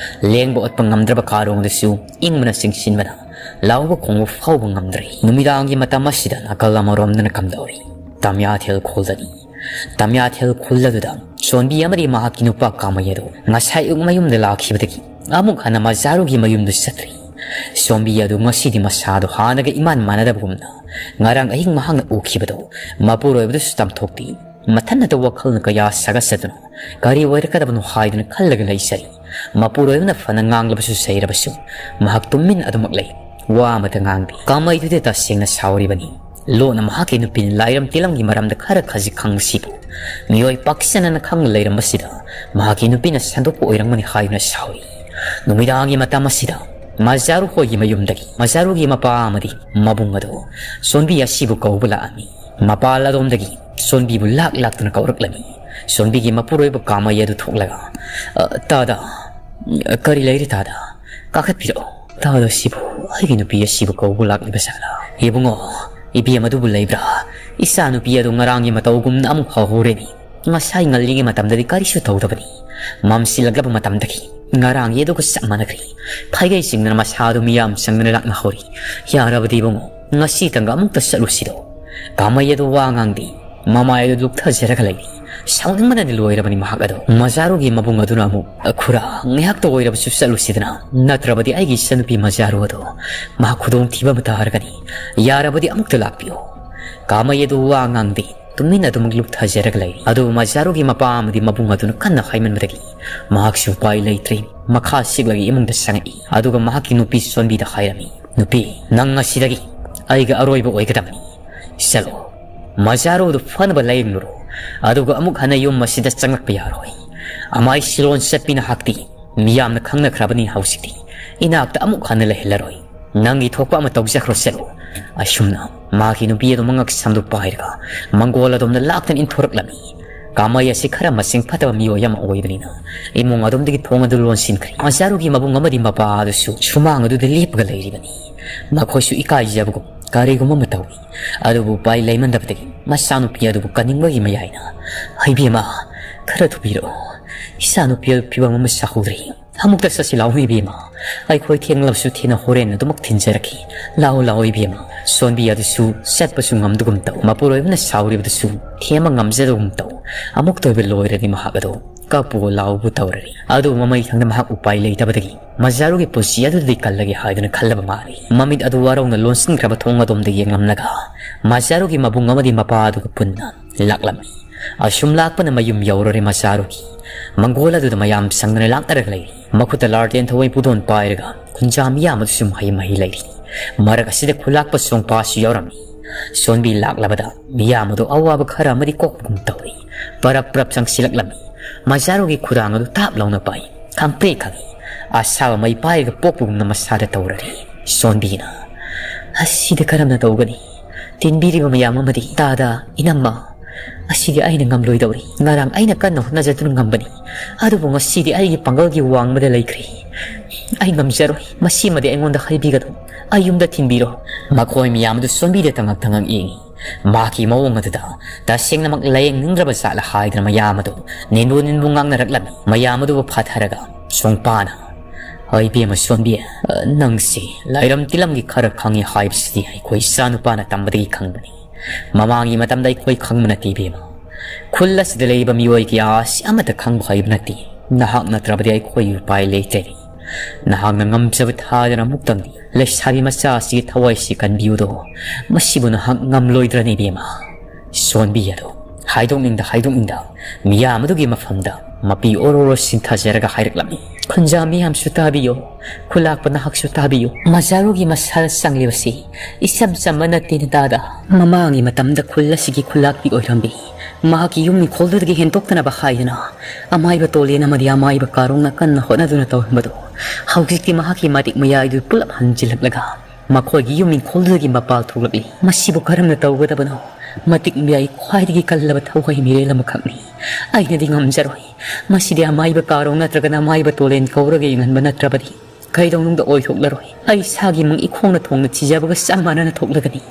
ꯂꯦꯡꯕ ꯑꯣꯠꯄ ꯉꯝꯗ꯭ꯔꯕ ꯀꯥꯔꯣꯡꯗꯨꯁꯨ ꯏꯪꯕꯅ ꯆꯤꯡꯁꯤꯟꯕꯅ ꯂꯥꯎꯕ ꯈꯣꯡꯕ ꯐꯥꯎꯕ ꯉꯝꯗ꯭ꯔꯦ꯫ ꯅꯨꯃꯤꯗꯥꯡꯒꯤ ꯃꯇꯝ ꯑꯁꯤꯗ ꯅꯥꯀꯜ ꯑꯃꯔꯣꯝꯗꯅ ꯀꯝꯗꯧꯔꯤ? ꯇꯝꯌꯥꯊꯦꯜ ꯈꯨꯜꯗꯅꯤ꯫ ꯇꯝꯌꯥꯊꯦꯜ ꯈꯨꯜ ꯑꯗꯨꯗ ꯁꯣꯟꯕꯤ ꯑꯃꯗꯤ ꯃꯍꯥꯛꯀꯤ ꯅꯨꯄꯥ ꯀꯥꯃꯩ ꯑꯗꯨ ꯉꯁꯥꯏ ꯑꯌꯨꯛ ꯃꯌꯨꯝꯗ ꯂꯥꯛꯈꯤꯕꯗꯒꯤ ꯑꯃꯨꯛ ꯍꯟꯅ ꯃꯖꯥꯔꯨꯒꯤ ꯃꯌꯨꯝꯗ ꯆꯠꯇ꯭ꯔꯤ꯫ ꯁꯣꯟꯕꯤ ꯑꯗꯨ ꯉꯁꯤꯗꯤ ꯃꯁꯥꯗꯣ ꯍꯥꯟꯅꯒ ꯏꯃꯥꯟ ꯃꯥꯟꯅꯗꯕꯒꯨꯝꯅ ꯉꯔꯥꯡ ꯑꯍꯤꯡ ꯃꯍꯥꯛꯅ ꯎꯈꯤꯕꯗꯣ ꯃꯄꯨꯔꯣꯏꯕꯗꯨꯁꯨ ꯇꯝꯊꯣꯛꯇꯦ꯫ ꯃꯊꯟꯅꯇ ꯋꯥꯈꯜꯅ ꯀꯌꯥ ꯁꯥꯒꯠꯆꯗꯨꯅ ꯀꯔꯤ ꯑꯣꯏꯔꯛꯀꯗꯕꯅꯣ ꯍꯥꯏꯗꯨꯅ ꯈꯜꯂꯒ ꯂꯩꯖꯔꯤ꯫ ꯃꯄꯨꯔꯣꯏꯕꯅ ꯐꯅ ꯉꯥꯡꯂꯕꯁꯨ ꯆꯩꯔꯕꯁꯨ ꯃꯍꯥꯛ ꯇꯨꯃꯤꯟ ꯑꯗꯨꯃꯛ ꯂꯩ꯫ ꯋꯥ ꯑꯃꯇ ꯉꯥꯡꯗꯦ꯫ ꯀꯥꯃꯩꯗꯨꯗꯤ ꯇꯁꯦꯡꯅ ꯁꯥꯎꯔꯤꯕꯅꯤ꯫ ꯂꯣꯟꯅ ꯃꯍꯥꯛꯀꯤ ꯅꯨꯄꯤꯅ ꯂꯥꯏꯔꯝ ꯇꯤꯂꯝꯒꯤ ꯃꯔꯝꯗ ꯈꯔ ꯈꯖꯤꯛ ꯈꯪꯕꯁꯤꯕꯨ ꯃꯤꯑꯣꯏ ꯄꯥꯛꯁꯟꯅꯅ ꯈꯪꯅ ꯂꯩꯔꯝꯕꯁꯤꯗ ꯃꯍꯥꯛꯀꯤ ꯅꯨꯄꯤꯅ ꯁꯟꯗꯣꯛꯄ ꯑꯣꯏꯔꯝꯒꯅꯤ ꯍꯥꯏꯗꯨꯅ ꯁꯥꯎꯔꯤ꯫ ꯅꯨꯃꯤꯗꯥꯡꯒꯤ ꯃꯇꯝ ꯑꯁꯤꯗ ꯃꯖꯥꯔꯨ ꯍꯣꯏꯒꯤ ꯃꯌꯨꯝꯗꯒꯤ ꯃꯖꯥꯔꯨꯒꯤ ꯃꯄꯥ ꯑꯃꯗꯤ ꯃꯕꯨꯡ ꯑꯗꯨ ꯁꯣꯟꯕꯤ ꯑꯁꯤꯕꯨ ꯀꯧꯕ ꯂꯥꯛꯑꯝꯃꯤ꯫ ꯃꯄꯥꯜ ꯑꯗꯣꯝꯗꯒꯤ ꯁꯣꯟꯕꯤꯕꯨ ꯂꯥꯛ ꯂꯥꯛꯇꯨꯅ ꯀꯧꯔꯛꯂꯝꯃꯤ꯫ ꯁꯣꯟꯕꯤꯒꯤ ꯃꯄꯨꯔꯣꯏꯕ ꯀꯥꯃꯩ ꯑꯗꯨ ꯊꯣꯛꯂꯒ, "ꯑ, ꯇꯥꯗ, ꯀꯔꯤ ꯂꯩꯔꯦ ꯇꯥꯗ? ꯀꯥꯈꯠꯄꯤꯔꯛꯑꯣ꯫ ꯇꯥꯗ, ꯁꯤꯕꯨ ꯑꯩꯒꯤ ꯅꯨꯄꯤ ꯑꯁꯤꯕꯨ ꯀꯧꯕ ꯂꯥꯛꯂꯤꯕ ꯖꯥꯠꯂꯥ? ꯏꯕꯨꯡꯉꯣ, ꯏꯕꯦꯝ ꯑꯗꯨꯕꯨ ꯂꯩꯕ꯭ꯔꯥ? ꯏꯆꯥ ꯅꯨꯄꯤ ꯑꯗꯨ ꯉꯔꯥꯡꯒꯤ ꯃꯇꯧꯒꯨꯝꯅ ꯑꯃꯨꯛ ꯍꯧꯍꯧꯔꯦꯅꯦ꯫ ꯉꯁꯥꯏ ꯉꯜꯂꯤꯉꯩ ꯃꯇꯝꯗꯗꯤ ꯀꯔꯤꯁꯨ ꯇꯧꯗꯕꯅꯤ꯫ ꯃꯝꯁꯤꯜꯂꯛꯂꯕ ꯃꯇꯝꯗꯒꯤ ꯉꯔꯥꯡꯒꯤ ꯑꯗꯨꯒ ꯆꯞ ꯃꯥꯟꯅꯈ꯭ꯔꯦ꯫ ꯐꯩꯒꯩ ꯆꯤꯡꯗꯅ ꯃꯁꯥꯗꯨ ꯃꯤꯌꯥꯝ ꯆꯪꯗꯅ ꯂꯥꯛꯅꯍꯧꯔꯤ꯫ ꯌꯥꯔꯕꯗꯤ ꯏꯕꯨꯡꯉꯣ, ꯉꯁꯤꯇꯪꯒ ꯑꯃꯨꯛꯇ ꯆꯠꯂꯨꯁꯤꯗꯣ꯫" ꯀꯥꯃꯩ ꯑꯗꯨ ꯋꯥ ꯉꯥꯡꯗꯦ꯫ ꯃꯃꯥꯏ ꯑꯗꯨ ꯂꯨꯞꯊꯖꯔꯒ ꯂꯩꯔꯤ꯫ ꯁꯥꯎꯅꯤꯡꯕꯅꯗꯤ ꯂꯣꯏꯔꯕꯅꯤ ꯃꯍꯥꯛ ꯑꯗꯨ꯫ ꯃꯖꯥꯔꯨꯒꯤ ꯃꯕꯨꯡ ꯑꯗꯨꯅ ꯑꯃꯨꯛ, "ꯈꯨꯔꯥ, ꯉꯥꯏꯍꯥꯛꯇ ꯑꯣꯏꯔꯕꯁꯨ ꯆꯠꯂꯨꯁꯤꯗꯅ꯫ ꯅꯠꯇ꯭ꯔꯕꯗꯤ ꯑꯩꯒꯤ ꯏꯆꯟꯅꯨꯄꯤ ꯃꯖꯥꯔꯨ ꯑꯗꯨ ꯃꯍꯥꯛ ꯈꯨꯗꯣꯡꯊꯤꯕ ꯑꯃ ꯇꯥꯔꯒꯅꯤ꯫ ꯌꯥꯔꯕꯗꯤ ꯑꯃꯨꯛꯇ ꯂꯥꯛꯄꯤꯌꯨ꯫" ꯀꯥꯃꯩ ꯑꯗꯨ ꯋꯥ ꯉꯥꯡꯗꯦ꯫ ꯇꯨꯃꯤꯟꯅ ꯑꯗꯨꯃꯛ ꯂꯨꯞꯊꯖꯔꯒ ꯂꯩꯔꯤ꯫ ꯑꯗꯨꯕꯨ ꯃꯖꯥꯔꯨꯒꯤ ꯃꯄꯥ ꯑꯃꯗꯤ ꯃꯕꯨꯡ ꯑꯗꯨꯅ ꯀꯟꯅ ꯍꯥꯏꯃꯟꯕꯗꯒꯤ ꯃꯍꯥꯛꯁꯨ ꯎꯄꯥꯏ ꯂꯩꯇ꯭ꯔꯦ꯫ ꯃꯈꯥ ꯁꯤꯛꯂꯒ ꯏꯃꯨꯡꯗ ꯆꯪꯉꯛꯏ꯫ ꯑꯗꯨꯒ ꯃꯍꯥꯛꯀꯤ ꯅꯨꯄꯤ ꯁꯣꯟꯕꯤꯗ ꯍꯥꯏꯔꯝꯃꯤ, "ꯅꯨꯄꯤ, ꯅꯪ ꯉꯁꯤꯗꯒꯤ ꯑꯩꯒ ꯑꯔꯣꯏꯕ ꯑꯣꯏꯒꯗꯕꯅꯤ꯫ ꯆꯠꯂꯣ, ꯃꯖꯥꯔꯨꯗꯨ ꯐꯅꯕ ꯂꯥꯌꯦꯡꯂꯨꯔꯣ, ꯑꯗꯨꯒ ꯑꯃꯨꯛ ꯍꯟꯅ ꯌꯨꯝ ꯑꯁꯤꯗ ꯆꯪꯂꯛꯄ ꯌꯥꯔꯣꯏ꯫ ꯑꯃꯥꯏ ꯁꯤꯂꯣꯟ ꯆꯠꯄꯤ ꯅꯍꯥꯛꯇꯤ ꯃꯤꯌꯥꯝꯅ ꯈꯪꯅꯈ꯭ꯔꯕꯅꯤ꯫ ꯍꯧꯖꯤꯛꯇꯤ ꯏꯅꯥꯛꯇ ꯑꯃꯨꯛ ꯍꯟꯅ ꯂꯩꯍꯜꯂꯔꯣꯏ꯫ ꯅꯪꯒꯤ ꯊꯣꯛꯄ ꯑꯃ ꯇꯧꯖꯈ꯭ꯔꯣ, ꯆꯠꯂꯣ꯫ ꯑꯁꯨꯝꯅ ꯃꯥꯒꯤ ꯅꯨꯄꯤ ꯑꯗꯨ ꯃꯉꯛ ꯁꯝꯗꯨ ꯄꯥꯏꯔꯒ ꯃꯪꯒꯣꯜ ꯑꯗꯣꯝꯗ ꯂꯥꯛꯇꯅ ꯏꯟꯊꯣꯔꯛꯂꯝꯃꯤ꯫ ꯀꯥꯃꯩ ꯑꯁꯤ ꯈꯔ ꯃꯁꯤꯡ ꯐꯠꯇꯕ ꯃꯤꯑꯣꯏ ꯑꯃ ꯑꯣꯏꯕꯅꯤꯅ ꯏꯃꯨꯡ ꯑꯗꯣꯝꯗꯒꯤ ꯊꯣꯡ ꯑꯗꯨ ꯂꯣꯟꯁꯤꯟꯈ꯭ꯔꯦ꯫ ꯃꯖꯥꯔꯨꯒꯤ ꯃꯕꯨꯡ ꯑꯃꯗꯤ ꯃꯄꯥ ꯑꯗꯨꯁꯨ ꯁꯨꯃꯥꯡ ꯑꯗꯨꯗ ꯂꯦꯞꯄꯒ ꯂꯩꯔꯤꯕꯅꯤ꯫ ꯃꯈꯣꯏꯁꯨ ꯏꯀꯥꯏꯖꯕꯒꯨꯝ ꯀꯔꯤꯒꯨꯝꯕ ꯑꯃ ꯇꯧꯏ꯫ ꯑꯗꯨꯕꯨ ꯎꯄꯥꯏ ꯂꯩꯃꯟꯗꯕꯗꯒꯤ ꯃꯆꯥꯅꯨꯄꯤ ꯑꯗꯨꯕꯨ ꯀꯟꯅꯤꯡꯕꯒꯤ ꯃꯌꯥꯏꯅ, "ꯏꯕꯦꯝꯃ, ꯈꯔ ꯊꯨꯕꯤꯔꯛꯑꯣ, ꯏꯆꯥꯅꯨꯄꯤ ꯑꯗꯨ ꯐꯤꯕꯝ ꯑꯃ ꯁꯥꯍꯧꯗ꯭ꯔꯤ꯫ ꯑꯃꯨꯛꯇ ꯆꯠꯁꯤ ꯂꯥꯛꯑꯣ ꯏꯕꯦꯝꯃ꯫ ꯑꯩꯈꯣꯏ ꯊꯦꯡꯂꯕꯁꯨ ꯊꯦꯡꯅ ꯍꯣꯔꯦꯟ ꯑꯗꯨꯃꯛ ꯊꯤꯟꯖꯔꯛꯈꯤ꯫ ꯂꯥꯛꯑꯣ, ꯂꯥꯛꯑꯣ ꯏꯕꯦꯝꯃ꯫" ꯁꯣꯟꯕꯤ ꯑꯗꯨꯁꯨ ꯆꯠꯄꯁꯨ ꯉꯝꯗꯒꯨꯝ ꯇꯧ, ꯃꯄꯨꯔꯣꯏꯕꯅ ꯁꯥꯎꯔꯤꯕꯗꯨꯁꯨ ꯊꯦꯝꯕ ꯉꯝꯖꯗꯒꯨꯝ ꯇꯧ꯫ ꯑꯃꯨꯛꯇ ꯑꯣꯏꯕ ꯂꯣꯏꯔꯗꯤ ꯃꯍꯥꯛ ꯑꯗꯨ ꯀꯞꯄꯨ ꯂꯥꯎꯕꯨ ꯇꯧꯔꯔꯤ꯫ ꯑꯗꯨꯕꯨ ꯃꯃꯩ ꯊꯪꯗ ꯃꯍꯥꯛ ꯎꯄꯥꯏ ꯂꯩꯇꯕꯗꯒꯤ ꯃꯖꯥꯔꯨꯒꯤ ꯄꯨꯟꯁꯤ ꯑꯗꯨꯗꯤ ꯀꯜꯂꯒꯦ ꯍꯥꯏꯗꯨꯅ ꯈꯜꯂꯕ ꯃꯥꯜꯂꯤ꯫ ꯃꯃꯤꯠ ꯑꯗꯨ ꯋꯥꯔꯧꯅ ꯂꯣꯟꯁꯤꯟꯈ꯭ꯔꯕ ꯊꯣꯡ ꯑꯗꯣꯝꯗ ꯌꯦꯡꯂꯝꯂꯒ ꯃꯖꯥꯔꯨꯒꯤ ꯃꯕꯨꯡ ꯑꯃꯗꯤ ꯃꯄꯥ ꯑꯗꯨꯒ ꯄꯨꯟꯅ ꯂꯥꯛꯂꯝꯃꯤ꯫ ꯑꯁꯨꯝ ꯂꯥꯛꯄꯅ ꯃꯌꯨꯝ ꯌꯧꯔꯔꯦ ꯃꯖꯥꯔꯨꯒꯤ꯫ ꯃꯪꯒꯣꯜ ꯑꯗꯨꯗ ꯃꯌꯥꯝ ꯆꯪꯗꯅ ꯂꯥꯛꯅꯔꯒ ꯂꯩꯔꯤ꯫ ꯃꯈꯨꯠꯇ ꯂꯥꯔꯇꯦꯟ ꯊꯧꯋꯩ ꯄꯨꯗꯣꯟ ꯄꯥꯏꯔꯒ ꯈꯨꯟꯖꯥ ꯃꯤꯌꯥꯝ ꯑꯗꯨꯁꯨ ꯃꯍꯩ ꯃꯍꯩ ꯂꯩꯔꯤ꯫ ꯃꯔꯛ ꯑꯁꯤꯗ ꯈꯨꯂꯥꯛꯄ ꯁꯣꯡꯄꯥꯁꯨ ꯌꯥꯎꯔꯝꯃꯤ꯫ ꯁꯣꯟꯕꯤ ꯂꯥꯛꯂꯕꯗ ꯃꯤꯌꯥꯝ ꯑꯗꯨ ꯑꯋꯥꯕ ꯈꯔ ꯑꯃꯗꯤ ꯀꯣꯛꯄꯒꯨꯝ ꯇꯧꯏ꯫ ꯄꯔꯞ ꯄꯔꯞ ꯆꯪꯁꯤꯜꯂꯛꯂꯝꯃꯤ꯫ ꯃꯖꯥꯔꯨꯒꯤ ꯈꯨꯗꯥꯡ ꯑꯗꯨ ꯇꯥꯞ ꯂꯥꯎꯅ ꯄꯥꯏ꯫ ꯈꯪꯄ꯭ꯔꯦꯛ ꯈꯪꯏ꯫ ꯑꯁꯥꯕ ꯃꯩ ꯄꯥꯏꯔꯒ ꯄꯣꯛꯄꯒꯨꯝꯅ ꯃꯁꯥꯗ ꯇꯧꯔꯔꯤ꯫ ꯁꯣꯟꯕꯤꯅ, "ꯑꯁꯤꯗ ꯀꯔꯝꯅ ꯇꯧꯒꯅꯤ? ꯇꯤꯟꯕꯤꯔꯤꯕ ꯃꯌꯥꯝ ꯑꯃꯗꯤ ꯇꯥꯗ, ꯏꯅꯝꯃ, ꯑꯁꯤꯗꯤ ꯑꯩꯅ ꯉꯝꯂꯣꯏꯗꯧꯔꯤ꯫ ꯉꯔꯥꯡ ꯑꯩꯅ ꯀꯟꯅ ꯍꯣꯠꯅꯖꯗꯨꯅ ꯉꯝꯕꯅꯤ, ꯑꯗꯨꯕꯨ ꯉꯁꯤꯗꯤ ꯑꯩꯒꯤ ꯄꯥꯡꯒꯜꯒꯤ ꯋꯥꯡꯃꯗ ꯂꯩꯈ꯭ꯔꯦ꯫ ꯑꯩ ꯉꯝꯖꯔꯣꯏ, ꯃꯁꯤꯃꯗꯤ ꯑꯩꯉꯣꯟꯗ ꯍꯥꯏꯕꯤꯒꯅꯨ꯫ ꯑꯩ ꯌꯨꯝꯗ ꯊꯤꯟꯕꯤꯔꯣ꯫" ꯃꯈꯣꯏ ꯃꯌꯥꯝ ꯑꯗꯨ ꯁꯣꯟꯕꯤꯗ ꯇꯉꯛ ꯇꯉꯛ ꯌꯦꯡꯏ꯫ ꯃꯍꯥꯛꯀꯤ ꯃꯑꯣꯡ ꯑꯗꯨꯗ ꯇꯁꯦꯡꯅꯃꯛ ꯂꯥꯌꯦꯡꯅꯤꯡꯗ꯭ꯔꯕ ꯖꯥꯠꯂ ꯍꯥꯏꯗꯨꯅ ꯃꯌꯥꯝ ꯑꯗꯨ ꯅꯤꯟꯕꯨ ꯅꯤꯟꯕꯨ ꯉꯥꯡꯅꯔꯛꯂꯝꯃꯤ꯫ ꯃꯌꯥꯝ ꯑꯗꯨꯕꯨ ꯐꯥꯊꯔꯒ ꯁꯣꯡꯄꯥꯅ, "ꯍꯣꯏ ꯏꯕꯦꯝꯃ ꯁꯣꯟꯕꯤ, ꯅꯪꯁꯤ ꯂꯥꯏꯔꯝ ꯇꯤꯂꯝꯒꯤ ꯈꯔ ꯈꯪꯉꯤ ꯍꯥꯏꯕꯁꯤꯗꯤ ꯑꯩꯈꯣꯏ ꯏꯆꯥꯅꯨꯄꯥꯅ ꯇꯝꯕꯗꯒꯤ ꯈꯪꯕꯅꯤ꯫ ꯃꯃꯥꯡꯒꯤ ꯃꯇꯝꯗ ꯑꯩꯈꯣꯏ ꯈꯪꯕ ꯅꯠꯇꯦ ꯏꯕꯦꯝꯃ꯫ ꯈꯨꯜ ꯑꯁꯤꯗ ꯂꯩꯔꯤꯕ ꯃꯤꯑꯣꯏ ꯀꯌꯥ ꯑꯁꯤ ꯑꯃꯠꯇ ꯈꯪꯕ ꯍꯩꯕ ꯅꯠꯇꯦ꯫ ꯅꯍꯥꯛ ꯅꯠꯇ꯭ꯔꯕꯗꯤ ꯑꯩꯈꯣꯏ ꯎꯄꯥꯏ ꯂꯩꯇ꯭ꯔꯦ꯫ ꯅꯍꯥꯛꯅ ꯉꯝꯖꯕ ꯊꯥꯗꯅ ꯑꯃꯨꯛꯇꯪꯗꯤ ꯂꯩꯁꯥꯕꯤ ꯃꯆꯥ ꯑꯁꯤꯒꯤ ꯊꯋꯥꯏꯁꯤ ꯀꯟꯕꯤꯌꯨꯗꯣ꯫ ꯃꯁꯤꯕꯨ ꯅꯍꯥꯛ ꯉꯝꯂꯣꯏꯗ꯭ꯔꯅꯦ ꯏꯕꯦꯝꯃ?" ꯁꯣꯟꯕꯤ ꯑꯗꯨ ꯍꯥꯏꯗꯣꯛꯅꯤꯡꯗ ꯍꯥꯏꯗꯣꯛꯅꯤꯡꯗ ꯃꯤꯌꯥꯝ ꯑꯗꯨꯒꯤ ꯃꯐꯝꯗ ꯃꯄꯤ ꯑꯣꯔꯣ ꯑꯣꯔꯣ ꯁꯤꯟꯊꯖꯔꯒ ꯍꯥꯏꯔꯛꯂꯝꯃꯤ꯫ "ꯈꯨꯟꯖꯥ ꯃꯤꯌꯥꯝꯁꯨ ꯇꯥꯕꯤꯌꯨ, ꯈꯨꯂꯥꯛꯄ ꯅꯍꯥꯛꯁꯨ ꯇꯥꯕꯤꯌꯨ꯫ ꯃꯖꯥꯔꯨꯒꯤ ꯃꯁꯥꯗ ꯆꯪꯂꯤꯕꯁꯤ ꯏꯆꯝ ꯆꯝꯕ ꯅꯠꯇꯦ ꯅꯇꯥꯗ꯫ ꯃꯃꯥꯡꯒꯤ ꯃꯇꯝꯗ ꯈꯨꯜ ꯑꯁꯤꯒꯤ ꯈꯨꯂꯥꯛꯄꯤ ꯑꯣꯏꯔꯝꯕꯤ ꯃꯍꯥꯛꯀꯤ ꯌꯨꯝ ꯏꯪꯈꯣꯜꯗꯨꯗꯒꯤ ꯍꯦꯟꯗꯣꯛꯇꯅꯕ ꯍꯥꯏꯗꯨꯅ ꯑꯃꯥꯏꯕ ꯇꯣꯂꯦꯟ ꯑꯃꯗꯤ ꯑꯃꯥꯏꯕ ꯀꯥꯔꯣꯡꯅ ꯀꯟꯅ ꯍꯣꯠꯅꯗꯨꯅ ꯇꯧꯔꯝꯕꯗꯨ ꯍꯧꯖꯤꯛꯇꯤ ꯃꯍꯥꯛꯀꯤ ꯃꯇꯤꯛ ꯃꯌꯥꯏꯗꯨ ꯄꯨꯂꯞ ꯍꯟꯖꯤꯜꯂꯛꯂꯒ ꯃꯈꯣꯏꯒꯤ ꯌꯨꯝ ꯏꯪꯈꯣꯜꯗꯨꯗꯒꯤ ꯃꯄꯥꯜ ꯊꯣꯛꯂꯛꯂꯤ꯫ ꯃꯁꯤꯕꯨ ꯀꯔꯝꯅ ꯇꯧꯒꯗꯕꯅꯣ? ꯃꯇꯤꯛ ꯃꯌꯥꯏ ꯈ꯭ꯋꯥꯏꯗꯒꯤ ꯀꯜꯂꯕ ꯊꯋꯥꯏ ꯃꯤꯔꯦꯜ ꯑꯃꯈꯛꯅꯤ꯫ ꯑꯩꯅꯗꯤ ꯉꯝꯖꯔꯣꯏ꯫ ꯃꯁꯤꯗꯤ ꯑꯃꯥꯏꯕ ꯀꯥꯔꯣꯡ ꯅꯠꯇ꯭ꯔꯒꯅ ꯑꯃꯥꯏꯕ ꯇꯣꯂꯦꯟ ꯀꯧꯔꯒ ꯌꯦꯡꯍꯟꯕ ꯅꯠꯇ꯭ꯔꯕꯗꯤ ꯀꯩꯗꯧꯅꯨꯡꯗ ꯑꯣꯏꯊꯣꯛꯂꯔꯣꯏ꯫ ꯑꯩ ꯏꯁꯥꯒꯤ ꯃꯪ ꯏꯈꯣꯡꯅ ꯊꯣꯡꯅ ꯊꯤꯖꯕꯒ ꯆꯞ ꯃꯥꯟꯅꯅ ꯊꯣꯛꯂꯒꯅꯤ꯫"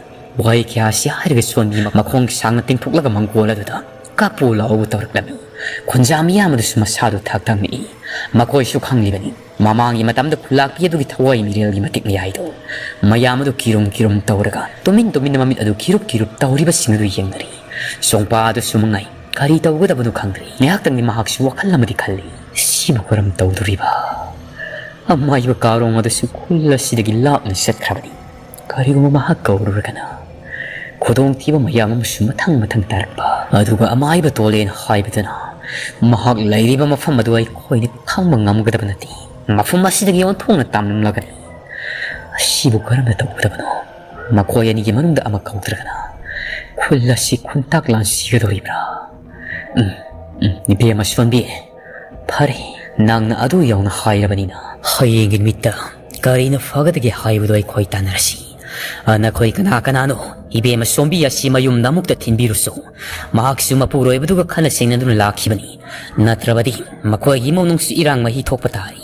ꯋꯥꯍꯩ ꯀꯌꯥ ꯑꯁꯤ ꯍꯥꯏꯔꯒ ꯁꯣꯟꯕꯤ ꯃꯈꯣꯡ ꯁꯥꯡꯅ ꯇꯤꯡꯊꯣꯛꯂꯒ ꯃꯪꯒꯣꯜ ꯑꯗꯨꯗ ꯀꯥꯞꯄꯨ ꯂꯥꯎꯕ ꯇꯧꯔꯛꯂꯝꯃꯤ꯫ ꯈꯨꯟꯖꯥ ꯃꯤꯌꯥꯝ ꯑꯗꯨꯁꯨ ꯃꯁꯥꯗꯨ ꯊꯛ ꯊꯛ ꯅꯤꯛꯏ꯫ ꯃꯈꯣꯏꯁꯨ ꯈꯪꯂꯤꯕꯅꯤ, ꯃꯃꯥꯡꯒꯤ ꯃꯇꯝꯗ ꯈꯨꯂꯥꯛꯄꯤ ꯑꯗꯨꯒꯤ ꯊꯋꯥꯏ ꯃꯤꯔꯦꯜꯒꯤ ꯃꯇꯤꯛ ꯃꯌꯥꯏꯗꯣ꯫ ꯃꯌꯥꯝ ꯑꯗꯨ ꯀꯤꯔꯨꯝ ꯀꯤꯔꯨꯝ ꯇꯧꯔꯒ ꯇꯨꯃꯤꯟ ꯇꯨꯃꯤꯟꯅ ꯃꯃꯤꯠ ꯑꯗꯨ ꯀꯤꯔꯨꯞ ꯀꯤꯔꯨꯞ ꯇꯧꯔꯤꯕꯁꯤꯡ ꯑꯗꯨ ꯌꯦꯡꯅꯔꯤ꯫ ꯁꯣꯡꯄꯥ ꯑꯗꯨꯁꯨ ꯃꯉꯥꯏ ꯀꯔꯤ ꯇꯧꯒꯗꯕꯅꯣ ꯈꯪꯗ꯭ꯔꯦ꯫ ꯉꯥꯏꯍꯥꯛꯇꯪꯗꯤ ꯃꯍꯥꯛꯁꯨ ꯋꯥꯈꯜ ꯑꯃꯗꯤ ꯈꯜꯂꯤ꯫ "ꯁꯤꯕꯨ ꯀꯔꯝ ꯇꯧꯗꯣꯔꯤꯕ? ꯑꯃꯥꯏꯕ ꯀꯥꯔꯣꯡ ꯑꯗꯨꯁꯨ ꯈꯨꯜ ꯑꯁꯤꯗꯒꯤ ꯂꯥꯞꯅ ꯆꯠꯈ꯭ꯔꯕꯅꯤ꯫ ꯀꯔꯤꯒꯨꯝꯕ ꯃꯍꯥꯛ ꯀꯧꯔꯨꯔꯒꯅ ꯈꯨꯗꯣꯡꯊꯤꯕ ꯃꯌꯥꯝ ꯑꯃꯁꯨ ꯃꯊꯪ ꯃꯊꯪ ꯇꯥꯔꯛꯄ, ꯑꯗꯨꯒ ꯑꯃꯥꯏꯕ ꯇꯣꯂꯦꯟ ꯍꯥꯏꯕꯗꯨꯅ ꯃꯍꯥꯛ ꯂꯩꯔꯤꯕ ꯃꯐꯝ ꯑꯗꯨ ꯑꯩꯈꯣꯏꯅ ꯈꯪꯕ ꯉꯝꯒꯗꯕ ꯅꯠꯇꯦ꯫ ꯃꯐꯝ ꯑꯁꯤꯗꯒꯤ ꯑꯣꯟꯊꯣꯛꯅ ꯇꯥꯝꯂꯝꯂꯒꯅꯤ꯫ ꯑꯁꯤꯕꯨ ꯀꯔꯝꯅ ꯇꯧꯒꯗꯕꯅꯣ? ꯃꯈꯣꯏ ꯑꯅꯤꯒꯤ ꯃꯅꯨꯡꯗ ꯑꯃ ꯀꯧꯗ꯭ꯔꯒꯅ ꯈꯨꯜ ꯑꯁꯤ ꯈꯨꯟꯇꯥꯛ ꯂꯥꯟꯁꯤꯒꯗꯧꯔꯤꯕ꯭ꯔꯥ?" "ꯎꯝ, ꯎꯝ, ꯏꯕꯦꯝꯃ ꯁꯣꯟꯕꯤ, ꯐꯔꯦ, ꯅꯪꯅ ꯑꯗꯨ ꯌꯧꯅ ꯍꯥꯏꯔꯕꯅꯤꯅ ꯍꯌꯦꯡꯒꯤ ꯅꯨꯃꯤꯠꯇ ꯀꯔꯤꯅ ꯐꯒꯗꯒꯦ ꯍꯥꯏꯕꯗꯨ ꯑꯩꯈꯣꯏ ꯇꯥꯟꯅꯔꯁꯤ꯫ ꯑ, ꯅꯈꯣꯏ ꯀꯅꯥ ꯀꯅꯥꯅꯣ ꯏꯕꯦꯝꯃ ꯁꯣꯝꯕꯤ ꯑꯁꯤ ꯃꯌꯨꯝꯗ ꯑꯃꯨꯛꯇ ꯊꯤꯟꯕꯤꯔꯨꯁꯨ꯫ ꯃꯍꯥꯛꯁꯨ ꯃꯄꯨꯔꯣꯏꯕꯗꯨꯒ ꯈꯟꯅ ꯆꯩꯅꯗꯨꯅ ꯂꯥꯛꯈꯤꯕꯅꯤ꯫ ꯅꯠꯇ꯭ꯔꯕꯗꯤ ꯃꯈꯣꯏꯒꯤ ꯏꯃꯨꯡ ꯃꯅꯨꯡꯁꯨ ꯏꯔꯥꯡ ꯃꯍꯤ ꯊꯣꯛꯄ ꯇꯥꯔꯤ꯫"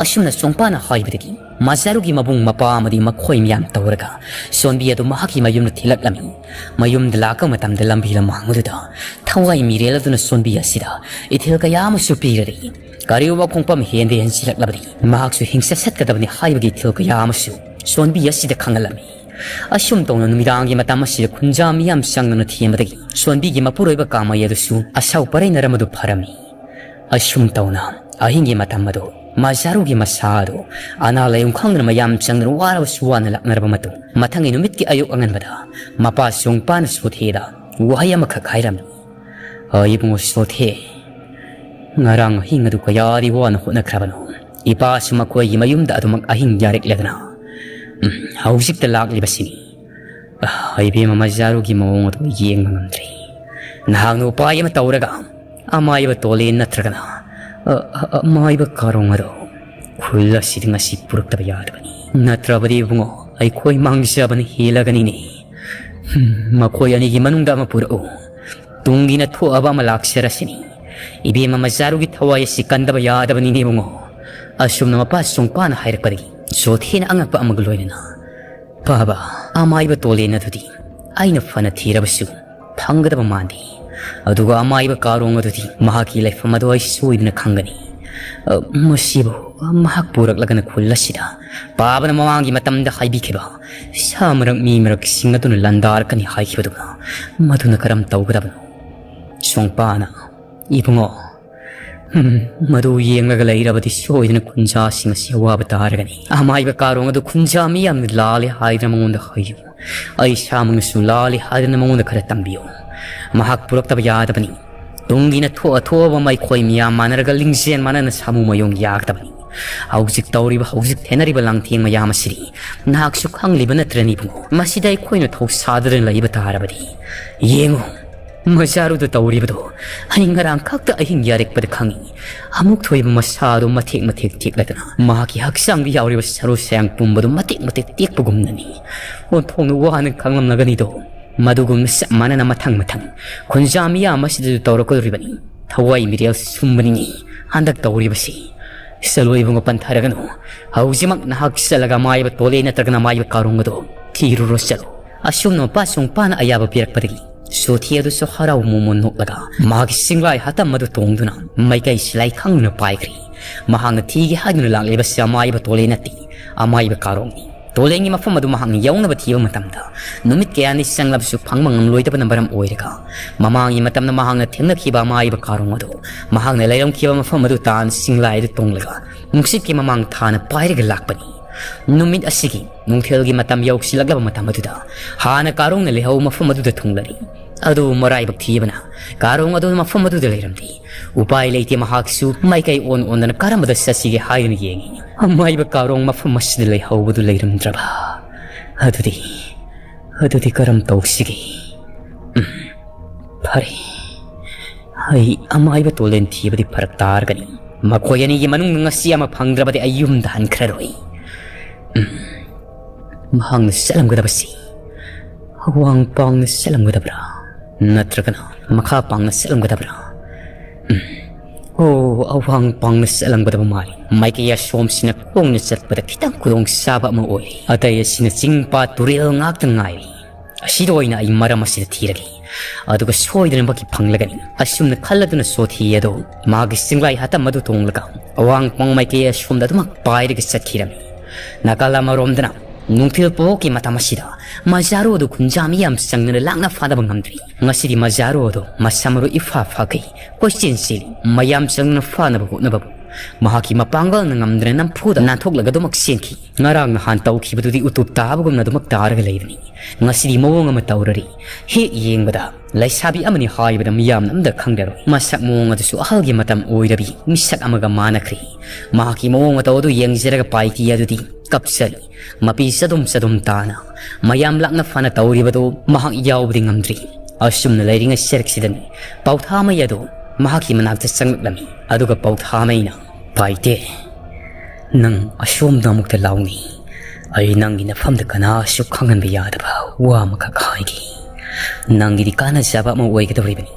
ꯑꯁꯨꯝꯅ ꯆꯣꯡꯄꯥꯅ ꯍꯥꯏꯕꯗꯒꯤ ꯃꯖꯥꯔꯨꯒꯤ ꯃꯕꯨꯡ ꯃꯄꯥ ꯑꯃꯗꯤ ꯃꯈꯣꯏ ꯃꯌꯥꯝ ꯇꯧꯔꯒ ꯁꯣꯟꯕꯤ ꯑꯗꯨ ꯃꯍꯥꯛꯀꯤ ꯃꯌꯨꯝꯗ ꯊꯤꯜꯂꯛꯂꯝꯃꯤ꯫ ꯃꯌꯨꯝꯗ ꯂꯥꯛꯄ ꯃꯇꯝꯗ ꯂꯝꯕꯤ ꯂꯝꯍꯥꯡ ꯑꯗꯨꯗ ꯊꯋꯥꯏ ꯃꯤꯔꯦꯜ ꯑꯗꯨꯅ ꯁꯣꯟꯕꯤ ꯑꯁꯤꯗ ꯏꯊꯤꯜ ꯀꯌꯥ ꯑꯃꯁꯨ ꯄꯤꯔꯔꯤ꯫ ꯀꯔꯤꯒꯨꯝꯕ ꯈꯣꯡꯐꯝ ꯍꯦꯟꯗ ꯍꯦꯟꯖꯤꯜꯂꯛꯂꯕꯗꯤ ꯃꯍꯥꯛꯁꯨ ꯍꯤꯡꯆꯠ ꯆꯠꯀꯗꯕꯅꯤ ꯍꯥꯏꯕꯒꯤ ꯏꯊꯤꯜ ꯀꯌꯥ ꯑꯃꯁꯨ ꯁꯣꯟꯕꯤ ꯑꯁꯤꯗ ꯈꯪꯍꯜꯂꯝꯃꯤ꯫ ꯑꯁꯨꯝ ꯇꯧꯅ ꯅꯨꯃꯤꯗꯥꯡꯒꯤ ꯃꯇꯝ ꯑꯁꯤꯗ ꯈꯨꯟꯖꯥ ꯃꯤꯌꯥꯝ ꯆꯪꯗꯨꯅ ꯊꯦꯝꯕꯗꯒꯤ ꯁꯣꯟꯕꯤꯒꯤ ꯃꯄꯨꯔꯣꯏꯕ ꯀꯥꯃꯩ ꯑꯗꯨꯁꯨ ꯑꯁꯥꯎ ꯄꯔꯩꯅꯔꯝꯕꯗꯨ ꯐꯔꯝꯃꯤ꯫ ꯑꯁꯨꯝ ꯇꯧꯅ ꯑꯍꯤꯡꯒꯤ ꯃꯇꯝ ꯑꯗꯨ ꯃꯖꯥꯔꯨꯒꯤ ꯃꯁꯥ ꯑꯗꯨ ꯑꯅꯥ ꯂꯥꯏꯌꯣꯡ ꯈꯪꯗꯅ ꯃꯌꯥꯝ ꯆꯪꯗꯨꯅ ꯋꯥꯔꯕꯁꯨ ꯋꯥꯅ ꯂꯥꯛꯅꯔꯕ ꯃꯇꯨꯡ, ꯃꯊꯪꯒꯤ ꯅꯨꯃꯤꯠꯀꯤ ꯑꯌꯨꯛ ꯑꯉꯟꯕꯗ ꯃꯄꯥ ꯁꯣꯡꯄꯥꯅ ꯁꯣꯊꯦꯗ ꯋꯥꯍꯩ ꯑꯃꯈꯛ ꯍꯥꯏꯔꯝꯃꯤ꯫ "ꯑ, ꯏꯕꯨꯡꯉꯣ ꯁꯣꯊꯦ, ꯉꯔꯥꯡ ꯑꯍꯤꯡ ꯑꯗꯨ ꯀꯌꯥꯗꯤ ꯋꯥꯅ ꯍꯣꯠꯅꯈ꯭ꯔꯕꯅꯣ꯫ ꯏꯄꯥꯁꯨ ꯃꯈꯣꯏꯒꯤ ꯃꯌꯨꯝꯗ ꯑꯗꯨꯃꯛ ꯑꯍꯤꯡ ꯌꯥꯔꯦꯛꯂꯗꯅ, ꯎꯝ, ꯍꯧꯖꯤꯛꯇ ꯂꯥꯛꯂꯤꯕꯁꯤꯅꯤ꯫ ꯑ, ꯏꯕꯦꯝꯃ ꯃꯖꯥꯔꯨꯒꯤ ꯃꯑꯣꯡ ꯑꯗꯨ ꯌꯦꯡꯕ ꯉꯝꯗ꯭ꯔꯦ꯫ ꯅꯍꯥꯛꯅ ꯎꯄꯥꯏ ꯑꯃ ꯇꯧꯔꯒ ꯑꯃꯥꯏꯕ ꯇꯣꯂꯦ ꯅꯠꯇ꯭ꯔꯒꯅ, ꯑ, ꯑ, ꯑꯃꯥꯏꯕ ꯀꯥꯔꯣꯡ ꯑꯗꯣ ꯈꯨꯜ ꯑꯁꯤꯗ ꯉꯁꯤ ꯄꯨꯔꯛꯇꯕ ꯌꯥꯗꯕꯅꯤ꯫ ꯅꯠꯇ꯭ꯔꯕꯗꯤ ꯏꯕꯨꯡꯉꯣ, ꯑꯩꯈꯣꯏ ꯃꯥꯡꯖꯕꯅ ꯍꯦꯜꯂꯒꯅꯤꯅꯦ꯫ ꯍꯝ, ꯃꯈꯣꯏ ꯑꯅꯤꯒꯤ ꯃꯅꯨꯡꯗ ꯑꯃ ꯄꯨꯔꯛꯎ꯫ ꯇꯨꯡꯒꯤꯅ ꯊꯣꯛꯑꯕ ꯑꯃ ꯂꯥꯛꯆꯔꯁꯤꯅꯤ꯫ ꯏꯕꯦꯝꯃ ꯃꯖꯥꯔꯨꯒꯤ ꯊꯋꯥꯏ ꯑꯁꯤ ꯀꯟꯗꯕ ꯌꯥꯗꯕꯅꯤꯅꯦ ꯏꯕꯨꯡꯉꯣ꯫ ꯑꯁꯨꯝꯅ ꯃꯄꯥ ꯁꯣꯡꯄꯥꯅ ꯍꯥꯏꯔꯛꯄꯗꯒꯤ ꯆꯣꯊꯦꯅ ꯑꯉꯛꯄ ꯑꯃꯒ ꯂꯣꯏꯅꯅ, "ꯄꯥꯕ, ꯑꯃꯥꯏꯕ ꯇꯣꯂꯦꯟ ꯑꯗꯨꯗꯤ ꯑꯩꯅ ꯐꯅ ꯊꯤꯔꯕꯁꯨ ꯐꯪꯒꯗꯕ ꯃꯥꯟꯗꯦ꯫ ꯑꯗꯨꯒ ꯑꯃꯥꯏꯕ ꯀꯥꯔꯣꯡ ꯑꯗꯨꯗꯤ ꯃꯍꯥꯛꯀꯤ ꯂꯩꯐꯝ ꯑꯗꯨ ꯑꯩ ꯁꯣꯏꯗꯅ ꯈꯪꯒꯅꯤ꯫ ꯑ, ꯃꯁꯤꯕꯨ ꯃꯍꯥꯛ ꯄꯨꯔꯛꯂꯒꯅ ꯈꯨꯜ ꯑꯁꯤꯗ ꯄꯥꯕꯅ ꯃꯃꯥꯡꯒꯤ ꯃꯇꯝꯗ ꯍꯥꯏꯕꯤꯈꯤꯕ ꯁꯥ ꯃꯔꯛ ꯃꯤ ꯃꯔꯛꯁꯤꯡ ꯑꯗꯨꯅ ꯂꯥꯟꯗꯥꯔꯛꯀꯅꯤ ꯍꯥꯏꯈꯤꯕꯗꯨꯒ ꯃꯗꯨꯅ ꯀꯔꯝ ꯇꯧꯒꯗꯕꯅꯣ?" ꯁꯣꯡꯄꯥꯅ, "ꯏꯕꯨꯡꯉꯣ, ꯎꯝ, ꯃꯗꯨ ꯌꯦꯡꯂꯒ ꯂꯩꯔꯕꯗꯤ ꯁꯣꯏꯗꯅ ꯈꯨꯟꯖꯥꯁꯤꯡ ꯑꯁꯤ ꯑꯋꯥꯕ ꯇꯥꯔꯒꯅꯤ꯫ ꯑꯃꯥꯏꯕ ꯀꯥꯔꯣꯡ ꯑꯗꯨ ꯈꯨꯟꯖꯥ ꯃꯤꯌꯥꯝꯅ ꯂꯥꯜꯂꯦ ꯍꯥꯏꯗꯨꯅ ꯃꯉꯣꯟꯗ ꯍꯥꯏꯌꯨ꯫ ꯑꯩ ꯏꯁꯥꯃꯛꯅꯁꯨ ꯂꯥꯜꯂꯦ ꯍꯥꯏꯗꯨꯅ ꯃꯉꯣꯟꯗ ꯈꯔ ꯇꯝꯕꯤꯌꯨ꯫ ꯃꯍꯥꯛ ꯄꯨꯔꯛꯇꯕ ꯌꯥꯗꯕꯅꯤ꯫ ꯇꯨꯡꯒꯤꯅ ꯊꯣꯛꯑ ꯊꯣꯛꯑꯕ ꯑꯃ ꯑꯩꯈꯣꯏ ꯃꯤꯌꯥꯝ ꯃꯥꯟꯅꯔꯒ ꯂꯤꯡꯖꯦꯜ ꯃꯥꯟꯅꯅ ꯁꯥꯃꯨ ꯃꯌꯣꯡ ꯌꯥꯒꯗꯕꯅꯤ꯫ ꯍꯧꯖꯤꯛ ꯇꯧꯔꯤꯕ, ꯍꯧꯖꯤꯛ ꯊꯦꯡꯅꯔꯤꯕ ꯂꯥꯡꯊꯦꯡ ꯃꯌꯥꯝ ꯑꯁꯤꯗꯤ ꯅꯍꯥꯛꯁꯨ ꯈꯪꯂꯤꯕ ꯅꯠꯇ꯭ꯔꯅꯤ ꯏꯕꯨꯡꯉꯣ? ꯃꯁꯤꯗ ꯑꯩꯈꯣꯏꯅ ꯊꯧꯁꯥꯗꯨꯅ ꯂꯩꯕ ꯇꯥꯔꯕꯗꯤ ꯌꯦꯡꯉꯨ, ꯃꯖꯥꯔꯨꯗ ꯇꯧꯔꯤꯕꯗꯣ ꯑꯩ ꯉꯔꯥꯡ ꯈꯛꯇ ꯑꯍꯤꯡ ꯌꯥꯔꯦꯛꯄꯗ ꯈꯪꯉꯤ꯫ ꯑꯃꯨꯛ ꯊꯣꯏꯕ ꯃꯁꯥꯗꯣ ꯃꯊꯦꯛ ꯃꯊꯦꯛ ꯇꯦꯛꯂꯗꯅ ꯃꯍꯥꯛꯀꯤ ꯍꯛꯆꯥꯡꯗ ꯌꯥꯎꯔꯤꯕ ꯁꯔꯨ ꯁꯌꯥꯡ ꯄꯨꯝꯕꯗꯣ ꯃꯇꯦꯛ ꯃꯇꯦꯛ ꯇꯦꯛꯄꯒꯨꯝꯅꯅꯤ꯫ ꯑꯣꯟꯊꯣꯛꯅ ꯋꯥꯅ ꯈꯪꯂꯝꯂꯒꯅꯤꯗꯣ꯫ ꯃꯗꯨꯒꯨꯝꯅ ꯆꯞ ꯃꯥꯟꯅꯅ ꯃꯊꯪ ꯃꯊꯪ ꯈꯨꯟꯖꯥ ꯃꯤꯌꯥꯝ ꯑꯁꯤꯗꯁꯨ ꯇꯧꯔꯛꯀꯗꯧꯔꯤꯕꯅꯤ꯫ ꯊꯋꯥꯏ ꯃꯤꯔꯦꯜ ꯁꯨꯝꯕꯅꯤꯅꯦ ꯍꯟꯗꯛ ꯇꯧꯔꯤꯕꯁꯤ꯫ ꯆꯠꯂꯣ ꯏꯕꯨꯡꯉꯣ, ꯄꯟꯊꯔꯒꯅꯨ꯫ ꯍꯧꯖꯤꯛꯃꯛ ꯅꯍꯥꯛ ꯆꯠꯂꯒ ꯑꯃꯥꯏꯕ ꯇꯣꯂꯦ ꯅꯠꯇ꯭ꯔꯒꯅ ꯑꯃꯥꯏꯕ ꯀꯥꯔꯣꯡ ꯑꯗꯣ ꯊꯤꯔꯨꯔꯣ ꯆꯠꯂꯣ꯫ ꯑꯁꯨꯝꯅ ꯃꯄꯥ ꯁꯣꯡꯄꯥꯅ ꯑꯌꯥꯕ ꯄꯤꯔꯛꯄꯗꯒꯤ ꯁꯣꯊꯤ ꯑꯗꯨꯁꯨ ꯍꯔꯥꯎ ꯃꯣꯃꯣꯟ ꯅꯣꯛꯂꯒ ꯃꯍꯥꯛꯀꯤ ꯆꯤꯡꯂꯥꯏ ꯍꯥꯇꯝ ꯑꯗꯨ ꯇꯣꯡꯗꯨꯅ ꯃꯥꯏꯀꯩ ꯁꯤꯂꯥꯏ ꯈꯪꯗꯨꯅ ꯄꯥꯏꯈ꯭ꯔꯦ꯫ ꯃꯍꯥꯛꯅ ꯊꯤꯒꯦ ꯍꯥꯏꯗꯨꯅ ꯂꯥꯛꯂꯤꯕꯁꯤ ꯑꯃꯥꯏꯕ ꯇꯣꯂꯦ ꯅꯠꯇꯦ, ꯑꯃꯥꯏꯕ ꯀꯥꯔꯣꯡꯅꯤ꯫ ꯇꯣꯂꯦꯟꯒꯤ ꯃꯐꯝ ꯑꯗꯨ ꯃꯍꯥꯛꯅ ꯌꯧꯅꯕ ꯊꯤꯕ ꯃꯇꯝꯗ ꯅꯨꯃꯤꯠ ꯀꯌꯥꯅꯤ ꯆꯪꯂꯕꯁꯨ ꯐꯪꯕ ꯉꯝꯂꯣꯏꯗꯕꯅ ꯃꯔꯝ ꯑꯣꯏꯔꯒ, ꯃꯃꯥꯡꯒꯤ ꯃꯇꯝꯗ ꯃꯍꯥꯛꯅ ꯊꯦꯡꯅꯈꯤꯕ ꯑꯃꯥꯏꯕ ꯀꯥꯔꯣꯡ ꯑꯗꯨ ꯃꯍꯥꯛꯅ ꯂꯩꯔꯝꯈꯤꯕ ꯃꯐꯝ ꯑꯗꯨ ꯇꯥꯟ ꯁꯤꯡꯂꯥꯏ ꯑꯗꯨ ꯇꯣꯡꯂꯒ ꯅꯨꯡꯁꯤꯠꯀꯤ ꯃꯃꯥꯡ ꯊꯥꯅ ꯄꯥꯏꯔꯒ ꯂꯥꯛꯄꯅꯤ꯫ ꯅꯨꯃꯤꯠ ꯑꯁꯤꯒꯤ ꯅꯨꯡꯊꯤꯜꯒꯤ ꯃꯇꯝ ꯌꯧꯁꯤꯜꯂꯛꯂꯕ ꯃꯇꯝ ꯑꯗꯨꯗ ꯍꯥꯟꯅ ꯀꯥꯔꯣꯡꯅ ꯂꯩꯍꯧꯕ ꯃꯐꯝ ꯑꯗꯨꯗ ꯊꯨꯡꯂꯔꯤ꯫ ꯑꯗꯨꯕꯨ ꯃꯔꯥꯏꯕꯛ ꯊꯤꯕꯅ ꯀꯥꯔꯣꯡ ꯑꯗꯨ ꯃꯐꯝ ꯑꯗꯨꯗ ꯂꯩꯔꯝꯗꯦ꯫ ꯎꯄꯥꯏ ꯂꯩꯇꯦ, ꯃꯍꯥꯛꯁꯨ ꯃꯥꯏꯀꯩ ꯑꯣꯟ ꯑꯣꯟꯗꯅ ꯀꯔꯝꯕꯗ ꯆꯠꯁꯤꯒꯦ ꯍꯥꯏꯗꯨꯅ ꯌꯦꯡꯉꯤ꯫ ꯑꯃꯥꯏꯕ ꯀꯥꯔꯣꯡ ꯃꯐꯝ ꯑꯁꯤꯗ ꯂꯩꯍꯧꯕꯗꯨ ꯂꯩꯔꯝꯗ꯭ꯔꯕ? ꯑꯗꯨꯗꯤ, ꯑꯗꯨꯗꯤ ꯀꯔꯝ ꯇꯧꯁꯤꯒꯦ? ꯎꯝ, ꯐꯔꯦ, ꯑꯩ ꯑꯃꯥꯏꯕ ꯇꯣꯂꯦꯟ ꯊꯤꯕꯗꯤ ꯐꯔꯛ ꯇꯥꯔꯒꯅꯤ꯫ ꯃꯈꯣꯏ ꯑꯅꯤꯒꯤ ꯃꯅꯨꯡꯗ ꯉꯁꯤ ꯑꯃ ꯐꯪꯗ꯭ꯔꯕꯗꯤ ꯑꯩ ꯌꯨꯝꯗ ꯍꯟꯈ꯭ꯔꯔꯣꯏ꯫ ꯎꯝ, ꯃꯍꯥꯛꯅ ꯆꯠꯂꯝꯒꯗꯕꯁꯤ ꯑꯋꯥꯡ ꯄꯥꯡꯅ ꯆꯠꯂꯝꯒꯗꯕ꯭ꯔꯥ, ꯅꯠꯇ꯭ꯔꯒꯅ ꯃꯈꯥ ꯄꯥꯡꯅ ꯆꯠꯂꯝꯒꯗꯕ꯭ꯔꯥ? ꯎꯝ, ꯑꯣ, ꯑꯋꯥꯡ ꯄꯥꯡꯅ ꯆꯠꯂꯝꯒꯗꯕ ꯃꯥꯜꯂꯤ꯫ ꯃꯥꯏꯀꯩ ꯑꯁꯣꯝꯁꯤꯅ ꯈꯣꯡꯅ ꯆꯠꯄꯗ ꯈꯤꯇꯪ ꯈꯨꯗꯣꯡ ꯆꯥꯕ ꯑꯃ ꯑꯣꯏꯔꯤ꯫ ꯑꯇꯩ ꯑꯁꯤꯅ ꯆꯤꯡ ꯄꯥꯠ ꯇꯨꯔꯦꯜ ꯉꯥꯛꯇ ꯉꯥꯏꯔꯤ꯫ ꯑꯁꯤꯗ ꯑꯣꯏꯅ ꯑꯩ ꯃꯔꯝ ꯑꯁꯤꯗ ꯊꯤꯔꯒꯦ, ꯑꯗꯨꯒ ꯁꯣꯏꯗꯅꯃꯛꯀꯤ ꯐꯪꯂꯒꯅꯤ꯫ ꯑꯁꯨꯝꯅ ꯈꯜꯂꯗꯨꯅ ꯁꯣꯊꯤ ꯑꯗꯣ ꯃꯥꯒꯤ ꯆꯤꯡꯂꯥꯏ ꯍꯥꯇꯝ ꯑꯗꯨ ꯇꯣꯡꯂꯒ ꯑꯋꯥꯡ ꯄꯥꯡ ꯃꯥꯏꯀꯩ ꯑꯁꯣꯝꯗ ꯑꯗꯨꯃꯛ ꯄꯥꯏꯔꯒ ꯆꯠꯈꯤꯔꯝꯃꯤ꯫ ꯅꯥꯀꯜ ꯑꯃꯔꯣꯝꯗꯅ ꯅꯨꯡꯊꯤꯜ ꯄꯣꯛꯀꯤ ꯃꯇꯝ ꯑꯁꯤꯗ ꯃꯖꯥꯔꯣ ꯑꯗꯨ ꯈꯨꯟꯖꯥ ꯃꯤꯌꯥꯝ ꯆꯪꯗꯨꯅ ꯂꯥꯛꯅ ꯐꯥꯅꯕ ꯉꯝꯗ꯭ꯔꯤ꯫ ꯉꯁꯤꯗꯤ ꯃꯖꯥꯔꯣ ꯑꯗꯨ ꯃꯁꯝ ꯃꯔꯨ ꯏꯐꯥ ꯐꯥꯈꯩ ꯀꯣꯏꯆꯦꯟ ꯆꯦꯜꯂꯤ꯫ ꯃꯌꯥꯝ ꯆꯪꯗꯨꯅ ꯐꯥꯅꯕ ꯍꯣꯠꯅꯕꯕꯨ ꯃꯍꯥꯛꯀꯤ ꯃꯄꯥꯡꯒꯜꯅ ꯉꯝꯗꯅ ꯅꯝꯐꯨꯗ ꯅꯥꯟꯊꯣꯛꯂꯒ ꯑꯗꯨꯃꯛ ꯆꯦꯟꯈꯤ꯫ ꯉꯔꯥꯡ ꯅꯍꯥꯟ ꯇꯧꯈꯤꯕꯗꯨꯗꯤ ꯎꯇꯨꯞ ꯇꯥꯕꯒꯨꯝꯅ ꯑꯗꯨꯃꯛ ꯇꯥꯔꯒ ꯂꯩꯕꯅꯤ꯫ ꯉꯁꯤꯗꯤ ꯃꯑꯣꯡ ꯑꯃ ꯇꯧꯔꯔꯤ꯫ ꯍꯦꯛ ꯌꯦꯡꯕꯗ ꯂꯩꯁꯥꯕꯤ ꯑꯃꯅꯤ ꯍꯥꯏꯕꯗ ꯃꯤꯌꯥꯝꯅ ꯑꯝꯇ ꯈꯪꯗꯔꯣꯏ꯫ ꯃꯁꯛ ꯃꯑꯣꯡ ꯑꯗꯨꯁꯨ ꯑꯍꯜꯒꯤ ꯃꯇꯝ ꯑꯣꯏꯔꯕꯤ ꯃꯤꯁꯛ ꯑꯃꯒ ꯃꯥꯟꯅꯈ꯭ꯔꯦ꯫ ꯃꯍꯥꯛꯀꯤ ꯃꯑꯣꯡ ꯃꯇꯧ ꯑꯗꯨ ꯌꯦꯡꯖꯔꯒ ꯄꯥꯏꯇꯤ ꯑꯗꯨꯗꯤ ꯀꯞꯆꯔꯤ꯫ ꯃꯄꯤ ꯆꯗꯨꯝ ꯆꯗꯨꯝ ꯇꯥꯅ ꯃꯌꯥꯝ ꯂꯥꯛꯅ ꯐꯅ ꯇꯧꯔꯤꯕꯗꯨ ꯃꯍꯥꯛ ꯌꯥꯎꯕꯗꯤ ꯉꯝꯗ꯭ꯔꯤ꯫ ꯑꯁꯨꯝꯅ ꯂꯩꯔꯤꯉꯩ ꯁꯔꯛꯁꯤꯗꯅꯤ ꯄꯥꯎꯊꯥꯃꯩ ꯑꯗꯨ ꯃꯍꯥꯛꯀꯤ ꯃꯅꯥꯛꯇ ꯆꯪꯂꯛꯂꯝꯃꯤ꯫ ꯑꯗꯨꯒ ꯄꯥꯎꯊꯥꯃꯩꯅ, "ꯄꯥꯏꯇꯦ, ꯅꯪ ꯑꯁꯣꯝꯗ ꯑꯃꯨꯛꯇ ꯂꯥꯎꯅꯤ꯫ ꯑꯩ ꯅꯪꯒꯤ ꯅꯐꯝꯗ ꯀꯅꯥꯁꯨ ꯈꯪꯍꯟꯕ ꯌꯥꯗꯕ ꯋꯥ ꯑꯃꯈꯛ ꯍꯥꯏꯒꯦ꯫ ꯅꯪꯒꯤꯗꯤ ꯀꯥꯟꯅꯖꯕ ꯑꯃ ꯑꯣꯏꯒꯗꯧꯔꯤꯕꯅꯤ꯫"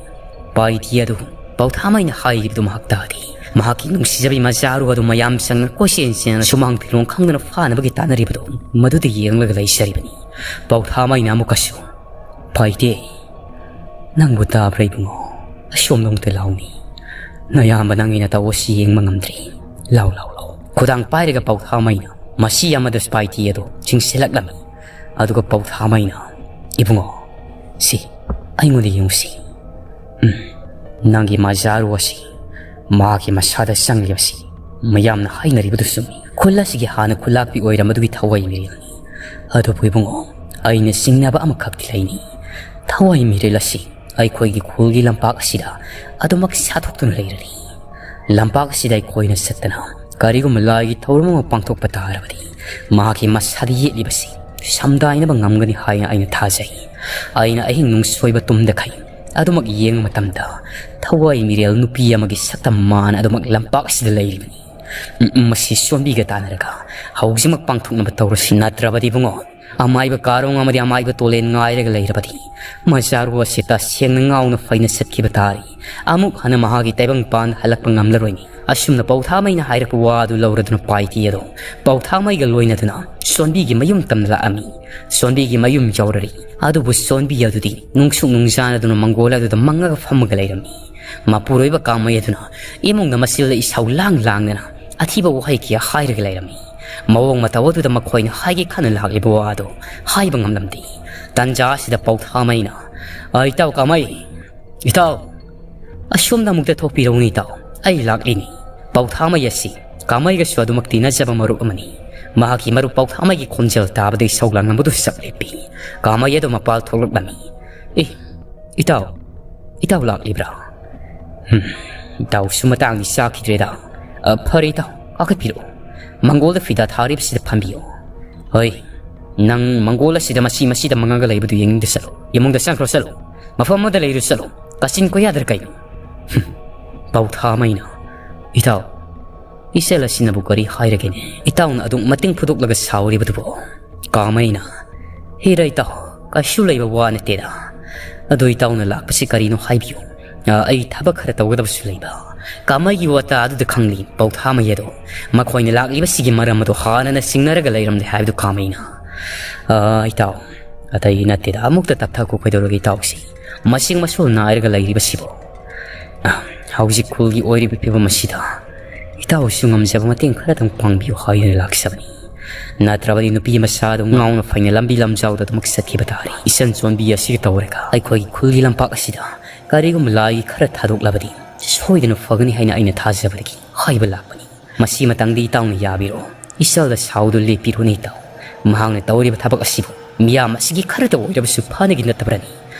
ꯄꯥꯏꯇꯤ ꯑꯗꯨ ꯄꯥꯎꯊꯥꯃꯩꯅ ꯍꯥꯏꯔꯤꯕꯗꯨ ꯃꯍꯥꯛ ꯇꯥꯗꯦ꯫ ꯃꯍꯥꯛꯀꯤ ꯅꯨꯡꯁꯤꯖꯕꯤ ꯃꯆꯥꯔꯨ ꯑꯗꯨ ꯃꯌꯥꯝ ꯆꯪꯅ ꯀꯣꯏꯆꯦꯟ ꯆꯦꯟꯅ ꯁꯨꯃꯥꯡ ꯐꯤꯂꯣꯡ ꯈꯪꯗꯅ ꯐꯥꯅꯕꯒꯤ ꯇꯥꯟꯅꯔꯤꯕꯗꯨ ꯃꯗꯨꯗ ꯌꯦꯡꯂꯒ ꯂꯩꯖꯔꯤꯕꯅꯤ꯫ ꯄꯥꯎꯊꯥꯃꯩꯅ ꯑꯃꯨꯛꯀꯁꯨ, "ꯄꯥꯏꯇꯦ, ꯅꯪꯕꯨ ꯇꯥꯕ꯭ꯔꯥ ꯏꯕꯨꯡꯉꯣ? ꯑꯁꯣꯝꯗ ꯑꯃꯨꯛꯇ ꯂꯥꯎꯅꯤ꯫ ꯅꯌꯥꯝꯕ ꯅꯪꯒꯤ ꯅꯇꯧ ꯑꯁꯤ ꯌꯦꯡꯕ ꯉꯝꯗ꯭ꯔꯤ꯫ ꯂꯥꯎ, ꯂꯥꯎ, ꯂꯥꯎ꯫" ꯈꯨꯗꯥꯡ ꯄꯥꯏꯔꯒ ꯄꯥꯎꯊꯥꯃꯩꯅ ꯃꯁꯤ ꯑꯃꯗ ꯄꯥꯏꯇꯤ ꯑꯗꯨ ꯆꯤꯡꯁꯤꯜꯂꯛꯂꯝꯃꯤ꯫ ꯑꯗꯨꯒ ꯄꯥꯎꯊꯥꯃꯩꯅ, "ꯏꯕꯨꯡꯉꯣ, ꯁꯤ ꯑꯩꯉꯣꯟꯗ ꯌꯦꯡꯉꯨꯁꯤ꯫ ꯎꯝ, ꯅꯪꯒꯤ ꯃꯖꯥꯔꯨ ꯑꯁꯤ ꯃꯥꯒꯤ ꯃꯁꯥꯗ ꯆꯪꯂꯤꯕꯁꯤ ꯃꯌꯥꯝꯅ ꯍꯥꯏꯅꯔꯤꯕꯗꯨ ꯆꯨꯝꯃꯤ꯫ ꯈꯨꯜ ꯑꯁꯤꯒꯤ ꯍꯥꯟꯅ ꯈꯨꯜꯂꯥꯛꯄꯤ ꯑꯣꯏꯔꯝꯕꯗꯨꯒꯤ ꯊꯋꯥꯏ ꯃꯤꯔꯦꯜꯅꯤ꯫ ꯑꯗꯨꯕꯨ ꯏꯕꯨꯡꯉꯣ, ꯑꯩꯅ ꯆꯤꯡꯅꯕ ꯑꯃꯈꯛꯇꯤ ꯂꯩꯅꯤ꯫ ꯊꯋꯥꯏ ꯃꯤꯔꯦꯜ ꯑꯁꯤ ꯑꯩꯈꯣꯏꯒꯤ ꯈꯨꯜꯒꯤ ꯂꯝꯄꯥꯛ ꯑꯁꯤꯗ ꯑꯗꯨꯃꯛ ꯁꯥꯊꯣꯛꯇꯨꯅ ꯂꯩꯔꯅꯤ꯫ ꯂꯝꯄꯥꯛ ꯑꯁꯤꯗ ꯑꯩꯈꯣꯏꯅ ꯆꯠꯇꯅ ꯀꯔꯤꯒꯨꯝꯕ ꯂꯥꯏꯒꯤ ꯊꯧꯔꯝ ꯑꯃ ꯄꯥꯡꯊꯣꯛꯄ ꯇꯥꯔꯕꯗꯤ, ꯃꯍꯥꯛꯀꯤ ꯃꯁꯥꯗ ꯌꯦꯠꯂꯤꯕꯁꯤ ꯁꯝꯗꯥꯏꯅꯕ ꯉꯝꯒꯅꯤ ꯍꯥꯏꯅ ꯑꯩꯅ ꯊꯥꯖꯩ꯫ ꯑꯩꯅ ꯑꯍꯤꯡ ꯅꯨꯡꯁꯣꯏꯕ ꯇꯨꯝꯗꯈꯩ ꯑꯗꯨꯃꯛ ꯌꯦꯡꯕ ꯃꯇꯝꯗ, ꯊꯋꯥꯏ ꯃꯤꯔꯦꯜ ꯅꯨꯄꯤ ꯑꯃꯒꯤ ꯁꯛꯇꯝ ꯃꯥꯅ ꯑꯗꯨꯃꯛ ꯂꯝꯄꯥꯛ ꯑꯁꯤꯗ ꯂꯩꯔꯤꯕꯅꯤ꯫ ꯎꯝ, ꯎꯝ, ꯃꯁꯤ ꯁꯣꯟꯕꯤꯒ ꯇꯥꯟꯅꯔꯒ ꯍꯧꯖꯤꯛꯃꯛ ꯄꯥꯡꯊꯣꯛꯅꯕ ꯇꯧꯔꯁꯤ, ꯅꯠꯇ꯭ꯔꯕꯗꯤ ꯏꯕꯨꯡꯉꯣ, ꯑꯃꯥꯏꯕ ꯀꯥꯔꯣꯡ ꯑꯃꯗꯤ ꯑꯃꯥꯏꯕ ꯇꯣꯂꯦꯟ ꯉꯥꯏꯔꯒ ꯂꯩꯔꯕꯗꯤ, ꯃꯆꯥꯔꯨ ꯑꯁꯤ ꯇꯁꯦꯡꯅ ꯉꯥꯎꯅ ꯐꯩꯅ ꯆꯠꯈꯤꯕ ꯇꯥꯔꯤ꯫ ꯑꯃꯨꯛ ꯍꯟꯅ ꯃꯍꯥꯛꯀꯤ ꯇꯥꯏꯕꯪ ꯄꯥꯟ ꯍꯜꯂꯛꯄ ꯉꯝꯂꯔꯣꯏꯅꯤ꯫ ꯑꯁꯨꯝꯅ ꯄꯧꯊꯥꯃꯩꯅ ꯍꯥꯏꯔꯛꯄ ꯋꯥ ꯑꯗꯨ ꯂꯧꯔꯗꯨꯅ ꯄꯥꯏꯇꯤ ꯑꯗꯣ ꯄꯧꯊꯥꯃꯩꯒ ꯂꯣꯏꯅꯗꯨꯅ ꯁꯣꯟꯕꯤꯒꯤ ꯃꯌꯨꯝ ꯇꯝꯅ ꯂꯥꯛꯑꯝꯃꯤ꯫ ꯁꯣꯟꯕꯤꯒꯤ ꯃꯌꯨꯝ ꯌꯧꯔꯔꯤ꯫ ꯑꯗꯨꯕꯨ ꯁꯣꯟꯕꯤ ꯑꯗꯨꯗꯤ ꯅꯨꯡꯁꯨꯛ ꯅꯨꯡꯖꯥꯅꯗꯨꯅ ꯃꯪꯒꯣꯜ ꯑꯗꯨꯗ ꯃꯪꯉꯒ ꯐꯝꯃꯒ ꯂꯩꯔꯝꯃꯤ꯫ ꯃꯄꯨꯔꯣꯏꯕ ꯀꯥꯃꯩ ꯑꯗꯨꯅ ꯏꯃꯨꯡꯗ ꯃꯆꯤꯜꯗ ꯏꯁꯧ ꯂꯥꯡ ꯂꯥꯡꯗꯅ ꯑꯊꯤꯕ ꯋꯥꯍꯩ ꯀꯌꯥ ꯍꯥꯏꯔꯒ ꯂꯩꯔꯝꯃꯤ꯫ ꯃꯑꯣꯡ ꯃꯇꯧ ꯑꯗꯨꯗ ꯃꯈꯣꯏꯅ ꯍꯥꯏꯒꯦ ꯈꯟꯅ ꯂꯥꯛꯂꯤꯕ ꯋꯥ ꯑꯗꯨ ꯍꯥꯏꯕ ꯉꯝꯂꯝꯗꯦ꯫ ꯇꯟꯖꯥ ꯑꯁꯤꯗ ꯄꯧꯊꯥꯃꯩꯅ, "ꯑ, ꯏꯇꯥꯎ ꯀꯥꯃꯩ, ꯏꯇꯥꯎ, ꯑꯁꯣꯝꯗ ꯑꯃꯨꯛꯇ ꯊꯣꯛꯄꯤꯔꯛꯎꯅꯦ ꯏꯇꯥꯎ, ꯑꯩ ꯂꯥꯛꯂꯤꯅꯤ꯫" ꯄꯧꯊꯥꯃꯩ ꯑꯁꯤ ꯀꯥꯃꯩꯒꯁꯨ ꯑꯗꯨꯃꯛ ꯇꯤꯟꯅꯖꯕ ꯃꯔꯨꯞ ꯑꯃꯅꯤ꯫ ꯃꯍꯥꯛꯀꯤ ꯃꯔꯨꯞ ꯄꯧꯊꯥꯃꯩꯒꯤ ꯈꯣꯟꯖꯦꯜ ꯇꯥꯕꯗ ꯏꯁꯧ ꯂꯥꯡꯂꯝꯕꯗꯨ ꯆꯞ ꯂꯦꯞꯄꯤ꯫ ꯀꯥꯃꯩ ꯑꯗꯨ ꯃꯄꯥꯜ ꯊꯣꯛꯂꯛꯂꯝꯃꯤ꯫ "ꯑꯦ, ꯏꯇꯥꯎ, ꯏꯇꯥꯎ ꯂꯥꯛꯂꯤꯕ꯭ꯔꯥ? ꯍꯨꯝ, ꯏꯇꯥꯎꯁꯨ ꯃꯇꯥꯡꯗꯤ ꯆꯥꯈꯤꯗ꯭ꯔꯦꯗ꯫ ꯑ, ꯐꯔꯦ ꯏꯇꯥꯎ, ꯀꯥꯈꯠꯄꯤꯔꯛꯎ꯫ ꯃꯪꯒꯣꯜꯗ ꯐꯤꯗꯥ ꯊꯥꯔꯤꯕꯁꯤꯗ ꯐꯝꯕꯤꯌꯨ꯫ ꯍꯣꯏ, ꯅꯪ ꯃꯪꯒꯣꯜ ꯑꯁꯤꯗ ꯃꯁꯤ ꯃꯁꯤꯗ ꯃꯪꯉꯒ ꯂꯩꯕꯗꯨ ꯌꯦꯡꯅꯤꯡꯗꯦ, ꯆꯠꯂꯨ꯫ ꯏꯃꯨꯡꯗ ꯆꯪꯈ꯭ꯔꯣ, ꯆꯠꯂꯨ꯫ ꯃꯐꯝ ꯑꯃꯗ ꯂꯩꯔꯨ, ꯆꯠꯂꯨ꯫ ꯀꯥꯆꯤꯟ ꯀꯣꯏꯌꯥꯗ꯭ꯔ ꯀꯩꯅꯣ?" ꯍꯨꯝ, ꯄꯧꯊꯥꯃꯩꯅ, "ꯏꯇꯥꯎ, ꯏꯆꯜ ꯑꯁꯤꯅꯕꯨ ꯀꯔꯤ ꯍꯥꯏꯔꯒꯦꯅꯦ? ꯏꯇꯥꯎꯅ ꯑꯗꯨꯛ ꯃꯇꯤꯡ ꯐꯨꯗꯣꯛꯂꯒ ꯁꯥꯎꯔꯤꯕꯗꯨꯕꯨ?" ꯀꯥꯃꯩꯅ, "ꯍꯦꯔꯥ ꯏꯇꯥꯎ, ꯀꯩꯁꯨ ꯂꯩꯕ ꯋꯥ ꯅꯠꯇꯦꯗ꯫ ꯑꯗꯣ ꯏꯇꯥꯎꯅ ꯂꯥꯛꯄꯁꯤ ꯀꯔꯤꯅꯣ ꯍꯥꯏꯕꯤꯌꯨ꯫ ꯑ, ꯑꯩ ꯊꯕꯛ ꯈꯔ ꯇꯧꯒꯗꯕꯁꯨ ꯂꯩꯕ꯫" ꯀꯥꯃꯩꯒꯤ ꯋꯥꯇꯥ ꯑꯗꯨꯗ ꯈꯪꯂꯤ ꯄꯧꯊꯥꯃꯩ ꯑꯗꯣ ꯃꯈꯣꯏꯅ ꯂꯥꯛꯂꯤꯕꯁꯤꯒꯤ ꯃꯔꯝ ꯑꯗꯨ ꯍꯥꯟꯅꯅ ꯆꯤꯡꯅꯔꯒ ꯂꯩꯔꯝꯂꯦ ꯍꯥꯏꯕꯗꯨ ꯀꯥꯃꯩꯅ, "ꯑ, ꯏꯇꯥꯎ, ꯑꯇꯩ ꯅꯠꯇꯦꯗ, ꯑꯃꯨꯛꯇ ꯇꯞꯊꯈꯣ, ꯀꯩꯗꯧꯔꯒꯦ ꯏꯇꯥꯎꯁꯤ? ꯃꯁꯤꯡ ꯃꯁꯨ ꯅꯥꯏꯔꯒ ꯂꯩꯔꯤꯕꯁꯤꯕꯨ? ꯑ, ꯍꯧꯖꯤꯛ ꯈꯨꯜꯒꯤ ꯑꯣꯏꯔꯤꯕ ꯐꯤꯕꯝ ꯑꯁꯤꯗ ꯏꯇꯥꯎꯁꯨ ꯉꯝꯖꯕ ꯃꯇꯦꯡ ꯈꯔꯗꯪ ꯄꯥꯡꯕꯤꯌꯨ ꯍꯥꯏꯗꯨꯅ ꯂꯥꯛꯆꯕꯅꯤ꯫ ꯅꯠꯇ꯭ꯔꯕꯗꯤ ꯅꯨꯄꯤ ꯃꯆꯥꯗꯨ ꯉꯥꯎꯅ ꯐꯩꯅ ꯂꯝꯕꯤ ꯂꯝꯖꯥꯎꯗ ꯑꯗꯨꯃꯛ ꯆꯠꯈꯤꯕ ꯇꯥꯔꯦ꯫ ꯏꯆꯟ ꯆꯣꯟꯕꯤ ꯑꯁꯤꯒ ꯇꯧꯔꯒ ꯑꯩꯈꯣꯏꯒꯤ ꯈꯨꯜꯒꯤ ꯂꯝꯄꯥꯛ ꯑꯁꯤꯗ ꯀꯔꯤꯒꯨꯝꯕ ꯂꯥꯏꯒꯤ ꯈꯔ ꯊꯥꯗꯣꯛꯂꯕꯗꯤ ꯁꯣꯏꯗꯅ ꯐꯒꯅꯤ ꯍꯥꯏꯅ ꯑꯩꯅ ꯊꯥꯖꯕꯗꯒꯤ ꯍꯥꯏꯕ ꯂꯥꯛꯄꯅꯤ꯫ ꯃꯁꯤꯃꯇꯪꯗꯤ ꯏꯇꯥꯎꯅ ꯌꯥꯕꯤꯔꯣ꯫ ꯏꯆꯜꯗ ꯁꯥꯎꯗꯨ ꯂꯦꯞꯄꯤꯔꯣꯅꯦ ꯏꯇꯥꯎ꯫ ꯃꯍꯥꯛꯅ ꯇꯧꯔꯤꯕ ꯊꯕꯛ ꯑꯁꯤꯕꯨ ꯃꯤꯌꯥꯝ ꯑꯁꯤꯒꯤ ꯈꯔꯇ ꯑꯣꯏꯔꯕꯁꯨ ꯐꯅꯒꯤ ꯅꯠꯇꯕ꯭ꯔꯅꯤ?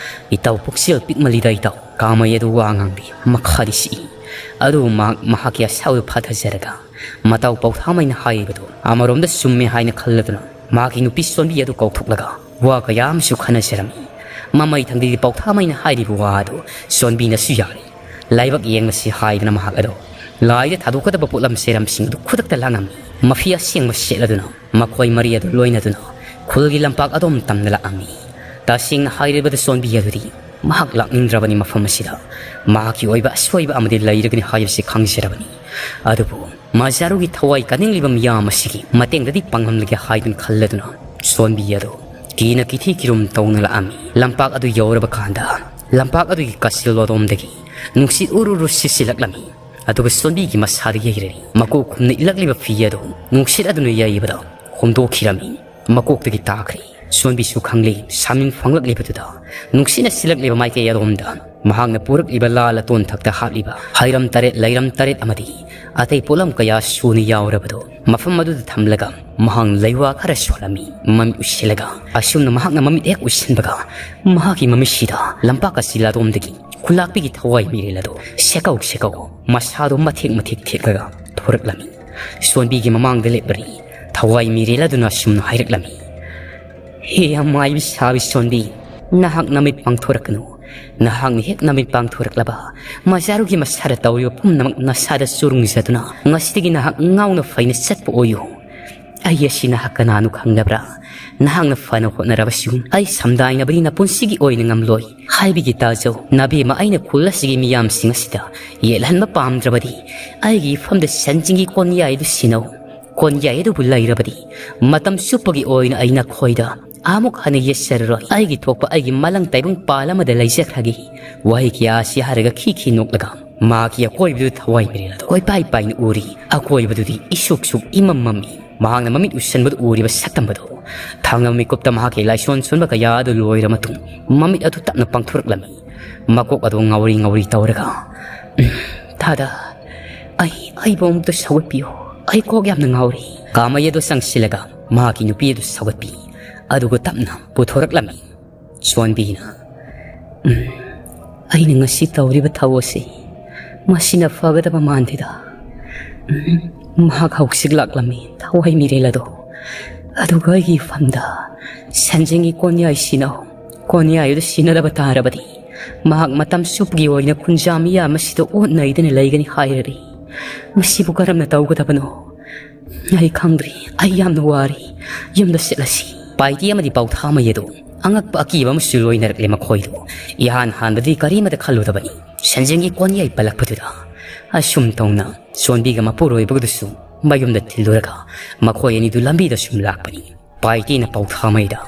"ꯏꯇꯥꯎ, ꯄꯨꯛꯆꯦꯜ ꯄꯤꯛꯃꯜꯂꯤꯗ ꯏꯇꯥꯎ", ꯀꯥꯃꯩ ꯑꯗꯨ ꯋꯥ ꯉꯥꯡꯗꯦ, ꯃꯈꯥꯗꯤ ꯁꯤꯛꯏ꯫ ꯑꯗꯨꯕꯨ ꯃꯍꯥꯛ ꯃꯍꯥꯛꯀꯤ ꯑꯁꯥꯎꯕ ꯐꯥꯊꯖꯔꯒ ꯃꯇꯥꯎ ꯄꯥꯎꯊꯥꯃꯩꯅ ꯍꯥꯏꯔꯤꯕꯗꯨ ꯑꯃꯔꯣꯝꯗ ꯆꯨꯝꯃꯦ ꯍꯥꯏꯅ ꯈꯜꯂꯗꯨꯅ ꯃꯍꯥꯛꯀꯤ ꯅꯨꯄꯤ ꯁꯣꯟꯕꯤ ꯑꯗꯨ ꯀꯧꯊꯣꯛꯂꯒ ꯋꯥ ꯀꯌꯥ ꯑꯃꯁꯨ ꯈꯟꯅꯖꯔꯝꯃꯤ꯫ ꯃꯃꯩ ꯊꯪꯗꯗꯤ ꯄꯥꯎꯊꯥꯃꯩꯅ ꯍꯥꯏꯔꯤꯕ ꯋꯥ ꯑꯗꯨ ꯁꯣꯟꯕꯤꯅꯁꯨ ꯌꯥꯔꯦ꯫ ꯂꯥꯏꯕꯛ ꯌꯦꯡꯂꯁꯤ ꯍꯥꯏꯗꯅ ꯃꯍꯥꯛ ꯑꯗꯣ ꯂꯥꯏꯗ ꯊꯥꯗꯣꯛꯀꯗꯕ ꯄꯣꯠꯂꯝ ꯆꯩꯔꯝꯁꯤꯡ ꯑꯗꯨ ꯈꯨꯗꯛꯇ ꯂꯥꯡꯉꯝꯃꯤ꯫ ꯃꯐꯤ ꯑꯁꯦꯡꯕ ꯁꯦꯠꯂꯗꯨꯅ ꯃꯈꯣꯏ ꯃꯔꯤ ꯑꯗꯨ ꯂꯣꯏꯅꯗꯨꯅ ꯈꯨꯜꯒꯤ ꯂꯝꯄꯥꯛ ꯑꯗꯣꯝ ꯇꯝꯅ ꯂꯥꯛꯑꯝꯃꯤ꯫ ꯇꯁꯦꯡꯅ ꯍꯥꯏꯔꯕꯗ ꯁꯣꯟꯕꯤ ꯑꯗꯨꯗꯤ ꯃꯍꯥꯛ ꯂꯥꯛꯅꯤꯡꯗ꯭ꯔꯕꯅꯤ ꯃꯐꯝ ꯑꯁꯤꯗ꯫ ꯃꯍꯥꯛꯀꯤ ꯑꯣꯏꯕ ꯑꯁꯣꯏꯕ ꯑꯃꯗꯤ ꯂꯩꯔꯒꯅꯤ ꯍꯥꯏꯕꯁꯤ ꯈꯪꯖꯔꯕꯅꯤ꯫ ꯑꯗꯨꯕꯨ ꯃꯖꯥꯔꯨꯒꯤ ꯊꯋꯥꯏ ꯀꯟꯅꯤꯡꯂꯤꯕ ꯃꯤꯌꯥꯝ ꯑꯁꯤꯒꯤ ꯃꯇꯦꯡꯗꯗꯤ ꯄꯥꯡꯂꯝꯂꯒꯦ ꯍꯥꯏꯗꯨꯅ ꯈꯜꯂꯗꯨꯅ ꯁꯣꯟꯕꯤ ꯑꯗꯨ ꯀꯤꯅ ꯀꯤꯊꯤ ꯀꯤꯔꯨꯝ ꯇꯧꯅ ꯂꯥꯛꯑꯝꯃꯤ꯫ ꯂꯝꯄꯥꯛ ꯑꯗꯨ ꯌꯧꯔꯕ ꯀꯥꯟꯗ ꯂꯝꯄꯥꯛ ꯑꯗꯨꯒꯤ ꯀꯥꯆꯤꯜ ꯑꯗꯣꯝꯗꯒꯤ ꯅꯨꯡꯁꯤꯠ ꯎꯔꯨ ꯎꯔꯨ ꯁꯤꯠꯆꯤꯜꯂꯛꯂꯝꯃꯤ꯫ ꯑꯗꯨꯒ ꯁꯣꯟꯕꯤꯒꯤ ꯃꯁꯥꯗ ꯌꯩꯔꯔꯤ꯫ ꯃꯀꯣꯛ ꯈꯨꯝꯅ ꯏꯜꯂꯛꯂꯤꯕ ꯐꯤ ꯑꯗꯨ ꯅꯨꯡꯁꯤꯠ ꯑꯗꯨꯅ ꯌꯩꯕꯗ ꯍꯣꯝꯗꯣꯛꯈꯤꯔꯝꯃꯤ꯫ ꯃꯀꯣꯛꯇꯒꯤ ꯇꯥꯈ꯭ꯔꯦ꯫ ꯁꯣꯟꯕꯤꯁꯨ ꯈꯪꯂꯦ, ꯁꯥꯃꯤꯡ ꯐꯪꯂꯛꯂꯤꯕꯗꯨꯗ ꯅꯨꯡꯁꯤꯠꯅ ꯁꯤꯜꯂꯛꯂꯤꯕ ꯃꯥꯏꯀꯩ ꯑꯗꯣꯝꯗ ꯃꯍꯥꯛꯅ ꯄꯨꯔꯛꯂꯤꯕ ꯂꯥ ꯂꯇꯣꯟ ꯊꯛꯇ ꯍꯥꯞꯂꯤꯕ ꯍꯩꯔꯝ ꯇꯔꯦꯠ, ꯂꯩꯔꯝ ꯇꯔꯦꯠ ꯑꯃꯗꯤ ꯑꯇꯩ ꯄꯣꯠꯂꯝ ꯀꯌꯥ ꯁꯨꯅ ꯌꯥꯎꯔꯕꯗꯨ ꯃꯐꯝ ꯑꯗꯨꯗ ꯊꯝꯂꯒ ꯃꯍꯥꯛꯅ ꯂꯩꯋꯥ ꯈꯔ ꯁꯣꯜꯂꯝꯃꯤ꯫ ꯃꯃꯤꯠ ꯎꯏꯁꯤꯜꯂꯒ ꯑꯁꯨꯝꯅ ꯃꯍꯥꯛꯅ ꯃꯃꯤꯠ ꯍꯦꯛ ꯎꯏꯁꯤꯟꯕꯒ ꯃꯍꯥꯛꯀꯤ ꯃꯃꯤꯠꯁꯤꯗ ꯂꯝꯄꯥꯛ ꯑꯁꯤ ꯂꯥꯗꯣꯝꯗꯒꯤ ꯈꯨꯂꯥꯛꯄꯤꯒꯤ ꯊꯋꯥꯏ ꯃꯤꯔꯦꯜ ꯑꯗꯨ ꯁꯦꯀꯧ ꯁꯦꯀꯧ ꯃꯁꯥꯗꯨ ꯃꯊꯦꯛ ꯃꯊꯦꯛ ꯊꯦꯛꯂꯒ ꯊꯣꯔꯛꯂꯝꯃꯤ꯫ ꯁꯣꯟꯕꯤꯒꯤ ꯃꯃꯥꯡꯗ ꯂꯦꯞꯂꯔꯤ꯫ ꯊꯋꯥꯏ ꯃꯤꯔꯦꯜ ꯑꯗꯨꯅ ꯑꯁꯨꯝꯅ ꯍꯥꯏꯔꯛꯂꯝꯃꯤ, "ꯍꯦ ꯑꯃꯥꯏꯕꯤ ꯁꯥꯕꯤ ꯁꯣꯟꯕꯤ, ꯅꯍꯥꯛ ꯅꯃꯤꯠ ꯄꯥꯡꯊꯣꯔꯛꯀꯅꯨ꯫ ꯅꯍꯥꯛꯅ ꯍꯦꯛ ꯅꯃꯤꯠ ꯄꯥꯡꯊꯣꯔꯛꯂꯕ ꯃꯖꯥꯔꯨꯒꯤ ꯃꯁꯥꯗ ꯇꯧꯔꯤꯕ ꯄꯨꯝꯅꯃꯛ ꯅꯁꯥꯗ ꯆꯨꯔꯨꯡꯖꯗꯨꯅ ꯉꯁꯤꯗꯒꯤ ꯅꯍꯥꯛ ꯉꯥꯎꯅ ꯐꯩꯅ ꯆꯠꯄ ꯑꯣꯏꯌꯨ꯫ ꯑꯩ ꯑꯁꯤ ꯅꯍꯥꯛ ꯀꯅꯥꯅꯣ ꯈꯪꯗꯕ꯭ꯔꯥ? ꯅꯍꯥꯛꯅ ꯐꯅ ꯍꯣꯠꯅꯔꯕꯁꯨ ꯑꯩ ꯁꯝꯗꯥꯏꯅꯕꯗꯤ ꯅꯄꯨꯟꯁꯤꯒꯤ ꯑꯣꯏꯅ ꯉꯝꯂꯣꯏ꯫ ꯍꯥꯏꯕꯤꯒꯦ ꯇꯥꯖꯧ, ꯅꯕꯦꯝꯃ, ꯑꯩꯅ ꯈꯨꯜ ꯑꯁꯤꯒꯤ ꯃꯤꯌꯥꯝꯁꯤꯡ ꯑꯁꯤꯗ ꯌꯦꯠꯍꯟꯕ ꯄꯥꯝꯗ꯭ꯔꯕꯗꯤ ꯑꯩꯒꯤ ꯏꯐꯝꯗ ꯁꯟꯁꯤꯡꯒꯤ ꯀꯣꯟꯌꯥꯏ ꯑꯗꯨ ꯁꯤꯟꯅꯧ꯫ ꯀꯣꯟꯌꯥꯏ ꯑꯗꯨꯕꯨ ꯂꯩꯔꯕꯗꯤ ꯃꯇꯝ ꯆꯨꯞꯄꯒꯤ ꯑꯣꯏꯅ ꯑꯩ ꯅꯈꯣꯏꯗ ꯑꯃꯨꯛ ꯍꯟꯅ ꯌꯦꯠꯆꯔꯔꯣꯏ꯫ ꯑꯩꯒꯤ ꯊꯣꯛꯄ ꯑꯩꯒꯤ ꯃꯂꯪ ꯇꯥꯏꯕꯪ ꯄꯥꯜ ꯑꯃꯗ ꯂꯩꯖꯈ꯭ꯔꯒꯦ꯫" ꯋꯥꯍꯩ ꯀꯌꯥ ꯑꯁꯤ ꯍꯥꯏꯔꯒ ꯈꯤ ꯈꯤ ꯅꯣꯛꯂꯒ ꯃꯍꯥꯛꯀꯤ ꯑꯀꯣꯏꯕꯗꯨ ꯊꯋꯥꯏ ꯃꯤꯔꯦꯜ ꯑꯗꯨ ꯀꯣꯏꯄꯥꯏ ꯄꯥꯏꯅ ꯎꯔꯤ꯫ ꯑꯀꯣꯏꯕꯗꯨꯗꯤ ꯏꯁꯨꯛ ꯁꯨꯛ ꯏꯃꯝ ꯃꯝꯃꯤ꯫ ꯃꯍꯥꯛꯅ ꯃꯃꯤꯠ ꯎꯁꯟꯕꯗꯨ ꯎꯔꯤꯕ ꯁꯛꯇꯝ ꯑꯗꯨ ꯊꯪꯅꯕ ꯃꯤꯀꯨꯞꯇ ꯃꯍꯥꯛꯀꯤ ꯂꯥꯏꯁꯣꯟ ꯁꯣꯟꯕ ꯀꯌꯥ ꯑꯗꯨ ꯂꯣꯏꯔ ꯃꯇꯨꯡ ꯃꯃꯤꯠ ꯑꯗꯨ ꯇꯞꯅ ꯄꯥꯡꯊꯣꯔꯛꯂꯝꯃꯤ꯫ ꯃꯀꯣꯛ ꯑꯗꯨ ꯉꯥꯎꯔꯤ ꯉꯥꯎꯔꯤ ꯇꯧꯔꯒ, "ꯎꯝ, ꯊꯥꯗ, ꯑꯩ, ꯑꯩꯕꯨ ꯑꯃꯨꯛꯇ ꯁꯧꯒꯠꯄꯤꯌꯨ꯫ ꯑꯩ ꯀꯣꯛ ꯌꯥꯝꯅ ꯉꯥꯎꯔꯤ꯫" ꯀꯥꯃꯩ ꯑꯗꯨ ꯆꯪꯁꯤꯜꯂꯒ ꯃꯍꯥꯛꯀꯤ ꯅꯨꯄꯤ ꯑꯗꯨ ꯁꯧꯒꯠꯄꯤ꯫ ꯑꯗꯨꯒ ꯇꯞꯅ ꯄꯨꯊꯣꯔꯛꯂꯝꯃꯤ꯫ ꯁꯣꯟꯕꯤꯅ, ꯎꯝ, ꯑꯩꯅ ꯉꯁꯤ ꯇꯧꯔꯤꯕ ꯊꯧ ꯑꯁꯤ ꯃꯁꯤꯅ ꯐꯒꯗꯕ ꯃꯥꯟꯗꯦꯗ꯫ ꯎꯝ, ꯃꯍꯥꯛ ꯍꯧꯖꯤꯛ ꯂꯥꯛꯂꯝꯃꯤ, ꯊꯋꯥꯏ ꯃꯤꯔꯦꯜ ꯑꯗꯣ꯫ ꯑꯗꯨꯒ ꯑꯩꯒꯤ ꯏꯐꯝꯗ ꯁꯦꯟꯖꯦꯡꯒꯤ ꯀꯣꯟꯌꯥꯏ ꯁꯤꯟꯅꯧ꯫ ꯀꯣꯟꯌꯥꯏ ꯑꯗꯨ ꯁꯤꯟꯅꯗꯕ ꯇꯥꯔꯕꯗꯤ ꯃꯍꯥꯛ ꯃꯇꯝ ꯆꯨꯞꯄꯒꯤ ꯑꯣꯏꯅ ꯈꯨꯟꯖꯥ ꯃꯤꯌꯥꯝ ꯑꯁꯤꯗ ꯑꯣꯠ ꯅꯩꯗꯨꯅ ꯂꯩꯒꯅꯤ ꯍꯥꯏꯔꯔꯤ꯫ ꯃꯁꯤꯕꯨ ꯀꯔꯝꯅ ꯇꯧꯒꯗꯕꯅꯣ? ꯑꯩ ꯈꯪꯗ꯭ꯔꯤ꯫ ꯑꯩ ꯌꯥꯝꯅ ꯋꯥꯔꯤ꯫ ꯌꯨꯝꯗ ꯆꯠꯂꯁꯤ꯫ ꯄꯥꯏꯇꯤ ꯑꯃꯗꯤ ꯄꯥꯎꯊꯥꯃꯩ ꯑꯗꯨ ꯑꯉꯛꯄ ꯑꯀꯤꯕ ꯑꯃꯁꯨ ꯂꯣꯏꯅꯔꯛꯂꯦ ꯃꯈꯣꯏꯗꯨ꯫ ꯏꯍꯥꯟ ꯍꯥꯟꯕꯗꯤ ꯀꯔꯤꯃꯇ ꯈꯜꯂꯨꯗꯕꯅꯤ꯫ ꯁꯦꯟꯖꯦꯡꯒꯤ ꯀꯣꯟꯌꯥꯏ ꯄꯜꯂꯛꯄꯗꯨꯗ ꯑꯁꯨꯝ ꯇꯧꯅ ꯆꯣꯟꯕꯤꯒ ꯃꯄꯨꯔꯣꯏꯕꯒꯗꯨꯁꯨ ꯃꯌꯨꯝꯗ ꯊꯤꯜꯂꯨꯔꯒ ꯃꯈꯣꯏ ꯑꯅꯤꯗꯨ ꯂꯝꯕꯤꯗ ꯁꯨꯝ ꯂꯥꯛꯄꯅꯤ꯫ ꯄꯥꯏꯇꯤꯅ ꯄꯥꯎꯊꯥꯃꯩꯗ,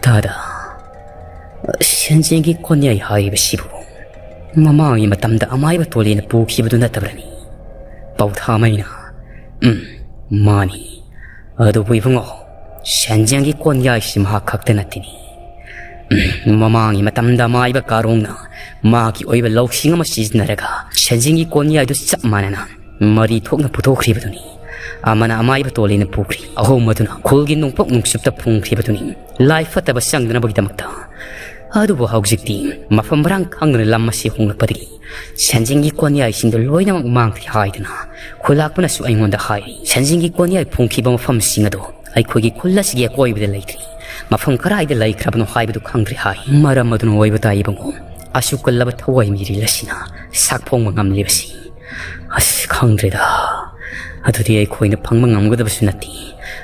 "ꯇꯥꯗ, ꯁꯦꯟꯖꯦꯡꯒꯤ ꯀꯣꯟꯌꯥꯏ ꯍꯥꯏꯔꯤꯕꯁꯤꯕꯨ ꯃꯃꯥꯡꯒꯤ ꯃꯇꯝꯗ ꯑꯃꯥꯏꯕ ꯇꯣꯂꯦꯅ ꯄꯨꯈꯤꯕꯗꯨ ꯅꯠꯇꯕ꯭ꯔꯅꯤ?" ꯄꯥꯎꯊꯥꯃꯩꯅ, "ꯎꯝ, ꯃꯥꯅꯤ꯫ ꯑꯗꯨꯕꯨ ꯏꯕꯨꯡꯉꯣ, ꯁꯦꯟꯖꯦꯡꯒꯤ ꯀꯣꯟꯌꯥꯏꯁꯤ ꯃꯍꯥꯛ ꯈꯛꯇ ꯅꯠꯇꯦꯅꯤ꯫ ꯎꯝ, ꯃꯃꯥꯡꯒꯤ ꯃꯇꯝꯗ ꯑꯃꯥꯏꯕ ꯀꯥꯔꯣꯡꯅ ꯃꯍꯥꯛꯀꯤ ꯑꯣꯏꯕ ꯂꯧꯁꯤꯡ ꯑꯃ ꯁꯤꯖꯤꯟꯅꯔꯒ ꯁꯦꯟꯖꯦꯡꯒꯤ ꯀꯣꯟꯌꯥꯏꯗꯨ ꯆꯞ ꯃꯥꯟꯅꯅ ꯃꯔꯤ ꯊꯣꯛꯅ ꯄꯨꯊꯣꯛꯈ꯭ꯔꯤꯕꯗꯨꯅꯤ꯫ ꯑꯃꯅ ꯑꯃꯥꯏꯕ ꯇꯣꯂꯦꯅ ꯄꯨꯈ꯭ꯔꯤ, ꯑꯍꯨꯝ ꯑꯗꯨꯅ ꯈꯨꯜꯒꯤ ꯅꯣꯡꯄꯣꯛ ꯅꯣꯡꯆꯨꯞꯇ ꯐꯨꯝꯈ꯭ꯔꯤꯕꯗꯨꯅꯤ, ꯂꯥꯏ ꯐꯠꯇꯕ ꯆꯪꯗꯅꯕꯒꯤꯗꯃꯛꯇ꯫ ꯑꯗꯨꯕꯨ ꯍꯧꯖꯤꯛꯇꯤ ꯃꯐꯝ ꯃꯔꯥꯡ ꯈꯪꯗꯅ ꯂꯝ ꯑꯁꯤ ꯍꯣꯡꯂꯛꯄꯗꯒꯤ ꯁꯦꯟꯖꯦꯡꯒꯤ ꯀꯣꯟꯌꯥꯏꯁꯤꯡꯗꯨ ꯂꯣꯏꯅꯃꯛ ꯃꯥꯡꯈ꯭ꯔꯦ ꯍꯥꯏꯗꯅ ꯈꯨꯂꯥꯛꯄꯅꯁꯨ ꯑꯩꯉꯣꯟꯗ ꯍꯥꯏꯔꯤ꯫ ꯁꯦꯟꯖꯦꯡꯒꯤ ꯀꯣꯟꯌꯥꯏ ꯐꯨꯝꯈꯤꯕ ꯃꯐꯝꯁꯤꯡ ꯑꯗꯨ ꯑꯩꯈꯣꯏꯒꯤ ꯈꯨꯜ ꯑꯁꯤꯒꯤ ꯑꯀꯣꯏꯕꯗ ꯂꯩꯇ꯭ꯔꯤ꯫ ꯃꯐꯝ ꯀꯗꯥꯏꯗ ꯂꯩꯈ꯭ꯔꯕꯅꯣ ꯍꯥꯏꯕꯗꯨ ꯈꯪꯗ꯭ꯔꯦ ꯍꯥꯏ꯫ ꯃꯔꯝ ꯑꯗꯨꯅ ꯑꯣꯏꯕ ꯇꯥꯏ ꯏꯕꯨꯡꯉꯣ, ꯑꯁꯨꯛ ꯀꯜꯂꯕ ꯊꯋꯥꯏ ꯃꯤꯔꯦꯜ ꯑꯁꯤꯅ ꯁꯥꯛꯐꯣꯡꯕ ꯉꯝꯂꯤꯕꯁꯤ꯫ ꯑꯁ, ꯈꯪꯗ꯭ꯔꯦꯗ꯫ ꯑꯗꯨꯗꯤ ꯑꯩꯈꯣꯏꯅ ꯐꯪꯕ ꯉꯝꯒꯗꯕꯁꯨ ꯅꯠꯇꯦ꯫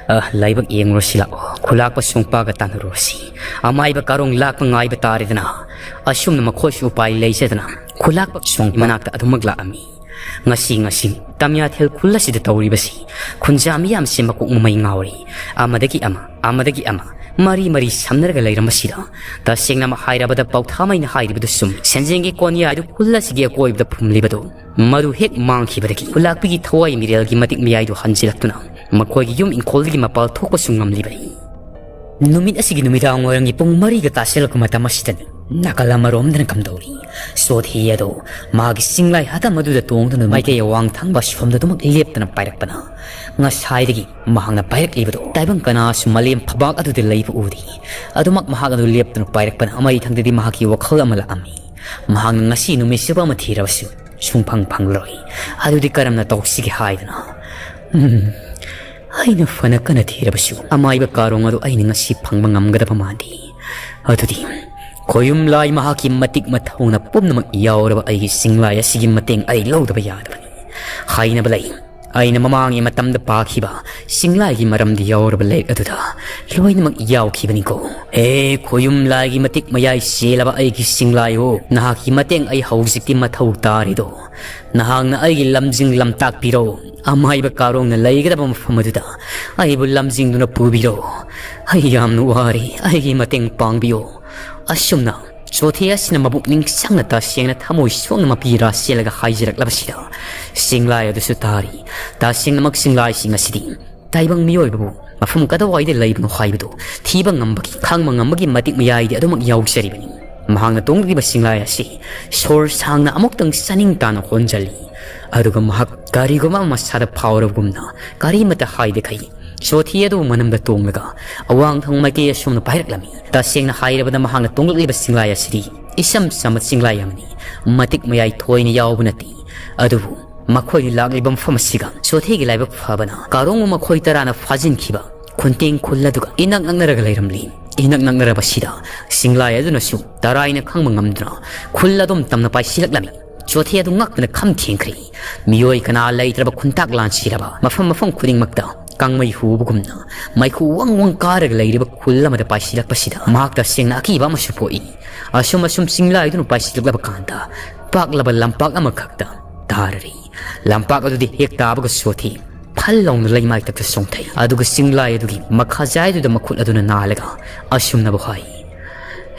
ꯑ, ꯂꯥꯏꯕꯛ ꯌꯦꯡꯂꯨꯔꯁꯤ ꯂꯥꯛꯑꯣ꯫ ꯈꯨꯂꯥꯛꯄ ꯁꯣꯡꯄꯥꯒ ꯇꯥꯟꯅꯔꯨꯔꯁꯤ꯫ ꯑꯃꯥꯏꯕ ꯀꯥꯔꯣꯡ ꯂꯥꯛꯄ ꯉꯥꯏꯕ ꯇꯥꯔꯦꯗꯅ꯫ ꯑꯁꯨꯝꯅ ꯃꯈꯣꯏꯁꯨ ꯎꯄꯥꯏ ꯂꯩꯖꯗꯅ ꯈꯨꯂꯥꯛꯄ ꯁꯣꯡꯒꯤ ꯃꯅꯥꯛꯇ ꯑꯗꯨꯃꯛ ꯂꯥꯛꯑꯝꯃꯤ꯫ ꯉꯁꯤ, ꯉꯁꯤ ꯇꯝꯌꯥꯊꯦꯜ ꯈꯨꯜ ꯑꯁꯤꯗ ꯇꯧꯔꯤꯕꯁꯤ ꯈꯨꯟꯖꯥ ꯃꯤꯌꯥꯝꯁꯦ ꯃꯀꯣꯛ ꯃꯃꯩ ꯉꯥꯎꯔꯤ꯫ ꯑꯃꯗꯒꯤ ꯑꯃ, ꯑꯃꯗꯒꯤ ꯑꯃ, ꯃꯔꯤ ꯃꯔꯤ ꯁꯝꯅꯔꯒ ꯂꯩꯔꯝꯕꯁꯤꯗ, ꯇꯁꯦꯡꯅꯃꯛ ꯍꯥꯏꯔꯕꯗ ꯄꯥꯎꯊꯥꯃꯩꯅ ꯍꯥꯏꯔꯤꯕꯗꯨ ꯆꯨꯝ꯫ ꯁꯦꯟꯖꯦꯡꯒꯤ ꯀꯣꯟꯌꯥꯏꯗꯨ ꯈꯨꯜ ꯑꯁꯤꯒꯤ ꯑꯀꯣꯏꯕꯗ ꯐꯨꯝꯂꯤꯕꯗꯨ ꯃꯗꯨ ꯍꯦꯛ ꯃꯥꯡꯈꯤꯕꯗꯒꯤ ꯈꯨꯂꯥꯛꯄꯤꯒꯤ ꯊꯋꯥꯏ ꯃꯤꯔꯦꯜꯒꯤ ꯃꯇꯤꯛ ꯃꯌꯥꯏꯗꯨ ꯍꯟꯖꯤꯜꯂꯛꯇꯨꯅ ꯃꯈꯣꯏꯒꯤ ꯌꯨꯝ ꯏꯪꯈꯣꯜꯗꯒꯤ ꯃꯄꯥꯜ ꯊꯣꯛꯄꯁꯨ ꯉꯝꯂꯤꯕꯅꯤ꯫ ꯅꯨꯃꯤꯠ ꯑꯁꯤꯒꯤ ꯅꯨꯃꯤꯗꯥꯡ ꯋꯥꯏꯔꯝꯒꯤ ꯄꯨꯡ ꯃꯔꯤꯒ ꯇꯥꯁꯤꯜꯂꯛꯄ ꯃꯇꯝ ꯑꯁꯤꯗꯅꯤ ꯅꯥꯀꯜ ꯑꯃꯔꯣꯝꯗꯅ ꯀꯝꯗꯧꯔꯤ? ꯆꯣꯊꯦ ꯑꯗꯣ ꯃꯥꯒꯤ ꯆꯤꯡꯂꯥꯏ ꯍꯥꯇꯝ ꯑꯗꯨꯗ ꯇꯣꯡꯗꯨꯅ ꯃꯥꯏꯀꯩ ꯑꯋꯥꯡ ꯊꯪꯕ ꯁꯣꯝꯗ ꯑꯗꯨꯃꯛ ꯂꯦꯞꯇꯅ ꯄꯥꯏꯔꯛꯄꯅ ꯉꯁꯥꯏꯗꯒꯤ ꯃꯍꯥꯛꯅ ꯄꯥꯏꯔꯛꯂꯤꯕꯗꯣ ꯇꯥꯏꯕꯪ ꯀꯅꯥꯁꯨ ꯃꯥꯂꯦꯝ ꯐꯕꯥꯛ ꯑꯗꯨꯗ ꯂꯩꯕ ꯎꯗꯦ꯫ ꯑꯗꯨꯃꯛ ꯃꯍꯥꯛ ꯑꯗꯨ ꯂꯦꯞꯇꯨꯅ ꯄꯥꯏꯔꯛꯄꯅ ꯃꯩꯊꯪꯗꯗꯤ ꯃꯍꯥꯛꯀꯤ ꯋꯥꯈꯜ ꯑꯃ ꯂꯥꯛꯑꯝꯃꯤ꯫ ꯃꯍꯥꯛꯅ ꯉꯁꯤ ꯅꯨꯃꯤꯠ ꯆꯨꯞꯄ ꯑꯃ ꯊꯤꯔꯕꯁꯨ ꯁꯨꯡꯐꯪ ꯐꯪꯂꯔꯣꯏ꯫ ꯑꯗꯨꯗꯤ ꯀꯔꯝꯅ ꯇꯧꯁꯤꯒꯦ ꯍꯥꯏꯗꯅ, ꯎꯝ, ꯑꯩꯅ ꯐꯅ ꯀꯟꯅ ꯊꯤꯔꯕꯁꯨ ꯑꯃꯥꯏꯕ ꯀꯥꯔꯣꯡ ꯑꯗꯨ ꯑꯩꯅ ꯉꯁꯤ ꯐꯪꯕ ꯉꯝꯒꯗꯕ ꯃꯥꯟꯗꯦ꯫ ꯑꯗꯨꯗꯤ ꯈꯣꯌꯨꯝ ꯂꯥꯏ ꯃꯍꯥꯛꯀꯤ ꯃꯇꯤꯛ ꯃꯊꯧꯅ ꯄꯨꯝꯅꯃꯛ ꯌꯥꯎꯔꯕ ꯑꯩꯒꯤ ꯆꯤꯡꯂꯥꯏ ꯑꯁꯤꯒꯤ ꯃꯇꯦꯡ ꯑꯩ ꯂꯧꯗꯕ ꯌꯥꯗꯕꯅꯤ꯫ ꯍꯥꯏꯅꯕ ꯂꯩ, ꯑꯩꯅ ꯃꯃꯥꯡꯒꯤ ꯃꯇꯝꯗ ꯄꯥꯈꯤꯕ ꯆꯤꯡꯂꯥꯏꯒꯤ ꯃꯔꯝꯗ ꯌꯥꯎꯔꯕ ꯂꯥꯏꯔꯤꯛ ꯑꯗꯨꯗ ꯂꯣꯏꯅꯃꯛ ꯌꯥꯎꯈꯤꯕꯅꯤꯀꯣ꯫ ꯍꯦ ꯈꯣꯌꯨꯝ ꯂꯥꯏꯒꯤ ꯃꯇꯤꯛ ꯃꯌꯥꯏ ꯆꯦꯜꯂꯕ ꯑꯩꯒꯤ ꯆꯤꯡꯂꯥꯏ ꯍꯣ, ꯅꯍꯥꯛꯀꯤ ꯃꯇꯦꯡ ꯑꯩ ꯍꯧꯖꯤꯛꯇꯤ ꯃꯊꯧ ꯇꯥꯔꯤꯗꯣ꯫ ꯅꯍꯥꯛꯅ ꯑꯩꯒꯤ ꯂꯝꯖꯤꯡ ꯂꯝꯇꯥꯛꯄꯤꯔꯣ꯫ ꯑꯃꯥꯏꯕ ꯀꯥꯔꯣꯡꯅ ꯂꯩꯒꯗꯕ ꯃꯐꯝ ꯑꯗꯨꯗ ꯑꯩꯕꯨ ꯂꯝꯖꯤꯡꯗꯨꯅ ꯄꯨꯕꯤꯔꯣ꯫ ꯑꯩ ꯌꯥꯝꯅ ꯋꯥꯔꯦ, ꯑꯩꯒꯤ ꯃꯇꯦꯡ ꯄꯥꯡꯕꯤꯌꯣ꯫ ꯑꯁꯨꯝꯅ ꯆꯣꯊꯦ ꯑꯁꯤꯅ ꯃꯕꯨꯛꯅꯤꯡ ꯆꯪꯅ ꯇꯁꯦꯡꯅ ꯊꯃꯣꯏ ꯁꯣꯛꯅ ꯃꯄꯤ ꯔꯥꯁꯦꯜꯂꯒ ꯍꯥꯏꯖꯔꯛꯂꯕꯁꯤꯗ ꯆꯤꯡꯂꯥꯏ ꯑꯗꯨꯁꯨ ꯇꯥꯔꯤ꯫ ꯇꯁꯦꯡꯅꯃꯛ ꯆꯤꯡꯂꯥꯏꯁꯤꯡ ꯑꯁꯤꯗꯤ ꯇꯥꯏꯕꯪ ꯃꯤꯑꯣꯏꯕꯕꯨ ꯃꯐꯝ ꯀꯗꯥꯋꯥꯏꯗ ꯂꯩꯕꯅꯣ ꯍꯥꯏꯕꯗꯨ ꯊꯤꯕ ꯉꯝꯕꯒꯤ, ꯈꯪꯕ ꯉꯝꯕꯒꯤ ꯃꯇꯤꯛ ꯃꯌꯥꯏꯗꯤ ꯑꯗꯨꯃꯛ ꯌꯥꯎꯖꯔꯤꯕꯅꯤ꯫ ꯃꯍꯥꯛꯅ ꯇꯣꯡꯂꯤꯕ ꯆꯤꯡꯂꯥꯏ ꯑꯁꯤ ꯁꯣꯔ ꯁꯥꯡꯅ ꯑꯃꯨꯛꯇꯪ ꯆꯥꯅꯤꯡ ꯇꯥꯅ ꯍꯣꯟꯖꯜꯂꯤ꯫ ꯑꯗꯨꯒ ꯃꯍꯥꯛ ꯀꯔꯤꯒꯨꯝꯕ ꯑꯃ ꯃꯁꯥꯗ ꯐꯥꯎꯔꯕꯒꯨꯝꯅ ꯀꯔꯤꯃꯇ ꯍꯥꯏꯗꯈꯩ ꯆꯣꯊꯤ ꯑꯗꯨ ꯃꯅꯝꯗ ꯇꯣꯡꯂꯒ ꯑꯋꯥꯡ ꯊꯪ ꯃꯥꯏꯀꯩ ꯑꯁꯣꯝꯗ ꯄꯥꯏꯔꯛꯂꯝꯃꯤ꯫ ꯇꯁꯦꯡꯅ ꯍꯥꯏꯔꯕꯗ ꯃꯍꯥꯛꯅ ꯇꯣꯡꯂꯛꯂꯤꯕ ꯆꯤꯡꯂꯥꯏ ꯑꯁꯤꯗꯤ ꯏꯆꯝ ꯆꯝꯕ ꯆꯤꯡꯂꯥꯏ ꯑꯃꯅꯤ꯫ ꯃꯇꯤꯛ ꯃꯌꯥꯏ ꯊꯣꯏꯅ ꯌꯥꯎꯕ ꯅꯠꯇꯦ꯫ ꯑꯗꯨꯕꯨ ꯃꯈꯣꯏꯅ ꯂꯥꯛꯂꯤꯕ ꯃꯐꯝ ꯑꯁꯤꯒ ꯆꯣꯊꯤꯒꯤ ꯂꯥꯏꯕꯛ ꯐꯕꯅ ꯀꯥꯔꯣꯡꯕꯨ ꯃꯈꯣꯏ ꯇꯔꯥꯅ ꯐꯥꯖꯤꯟꯈꯤꯕ ꯈꯨꯟꯇꯦꯡ ꯈꯨꯜ ꯑꯗꯨꯒ ꯏꯅꯛ ꯅꯛꯅꯔꯒ ꯂꯩꯔꯝꯂꯤ꯫ ꯏꯅꯛ ꯅꯛꯅꯔꯕꯁꯤꯗ ꯆꯤꯡꯂꯥꯏ ꯑꯗꯨꯅꯁꯨ ꯇꯔꯥꯏꯅ ꯈꯪꯕ ꯉꯝꯗꯨꯅ ꯈꯨꯜ ꯑꯗꯨꯝ ꯇꯝꯅ ꯄꯥꯏꯁꯤꯜꯂꯛꯂꯝꯃꯤ꯫ ꯆꯣꯊꯦ ꯑꯗꯨ ꯉꯛꯇꯅ ꯈꯝ ꯊꯦꯡꯈ꯭ꯔꯦ꯫ ꯃꯤꯑꯣꯏ ꯀꯅꯥ ꯂꯩꯇ꯭ꯔꯕ ꯈꯨꯟꯇꯥꯛ ꯂꯥꯟꯁꯤꯔꯕ ꯃꯐꯝ ꯃꯐꯝ ꯈꯨꯗꯤꯡꯃꯛꯇ ꯀꯥꯡꯃꯩ ꯍꯨꯕꯒꯨꯝꯅ ꯃꯩꯈꯨ ꯋꯪ ꯋꯪ ꯀꯥꯔꯒ ꯂꯩꯔꯤꯕ ꯈꯨꯜ ꯑꯃꯗ ꯄꯥꯏꯁꯤꯜꯂꯛꯄꯁꯤꯗ ꯃꯍꯥꯛ ꯇꯁꯦꯡꯅ ꯑꯀꯤꯕ ꯑꯃꯁꯨ ꯄꯣꯛꯏ꯫ ꯑꯁꯨꯝ ꯑꯁꯨꯝ ꯆꯤꯡꯂꯥꯏꯗꯨꯅ ꯄꯥꯏꯁꯤꯜꯂꯛꯂꯕ ꯀꯥꯟꯗ ꯄꯥꯛꯂꯕ ꯂꯝꯄꯥꯛ ꯑꯃꯈꯛꯇ ꯇꯥꯔꯔꯤ꯫ ꯂꯝꯄꯥꯛ ꯑꯗꯨꯗꯤ ꯍꯦꯛ ꯇꯥꯕꯒ ꯆꯣꯊꯦ ꯐꯜ ꯂꯥꯎꯅ ꯂꯩꯃꯥꯏꯊꯛꯇ ꯆꯣꯡꯊꯩ꯫ ꯑꯗꯨꯒ ꯆꯤꯡꯂꯥꯏ ꯑꯗꯨꯒꯤ ꯃꯈꯥꯖꯥꯏꯗꯨꯗ ꯃꯈꯨꯠ ꯑꯗꯨꯅ ꯅꯥꯜꯂꯒ ꯑꯁꯨꯝꯅꯕꯨ ꯍꯥꯏ,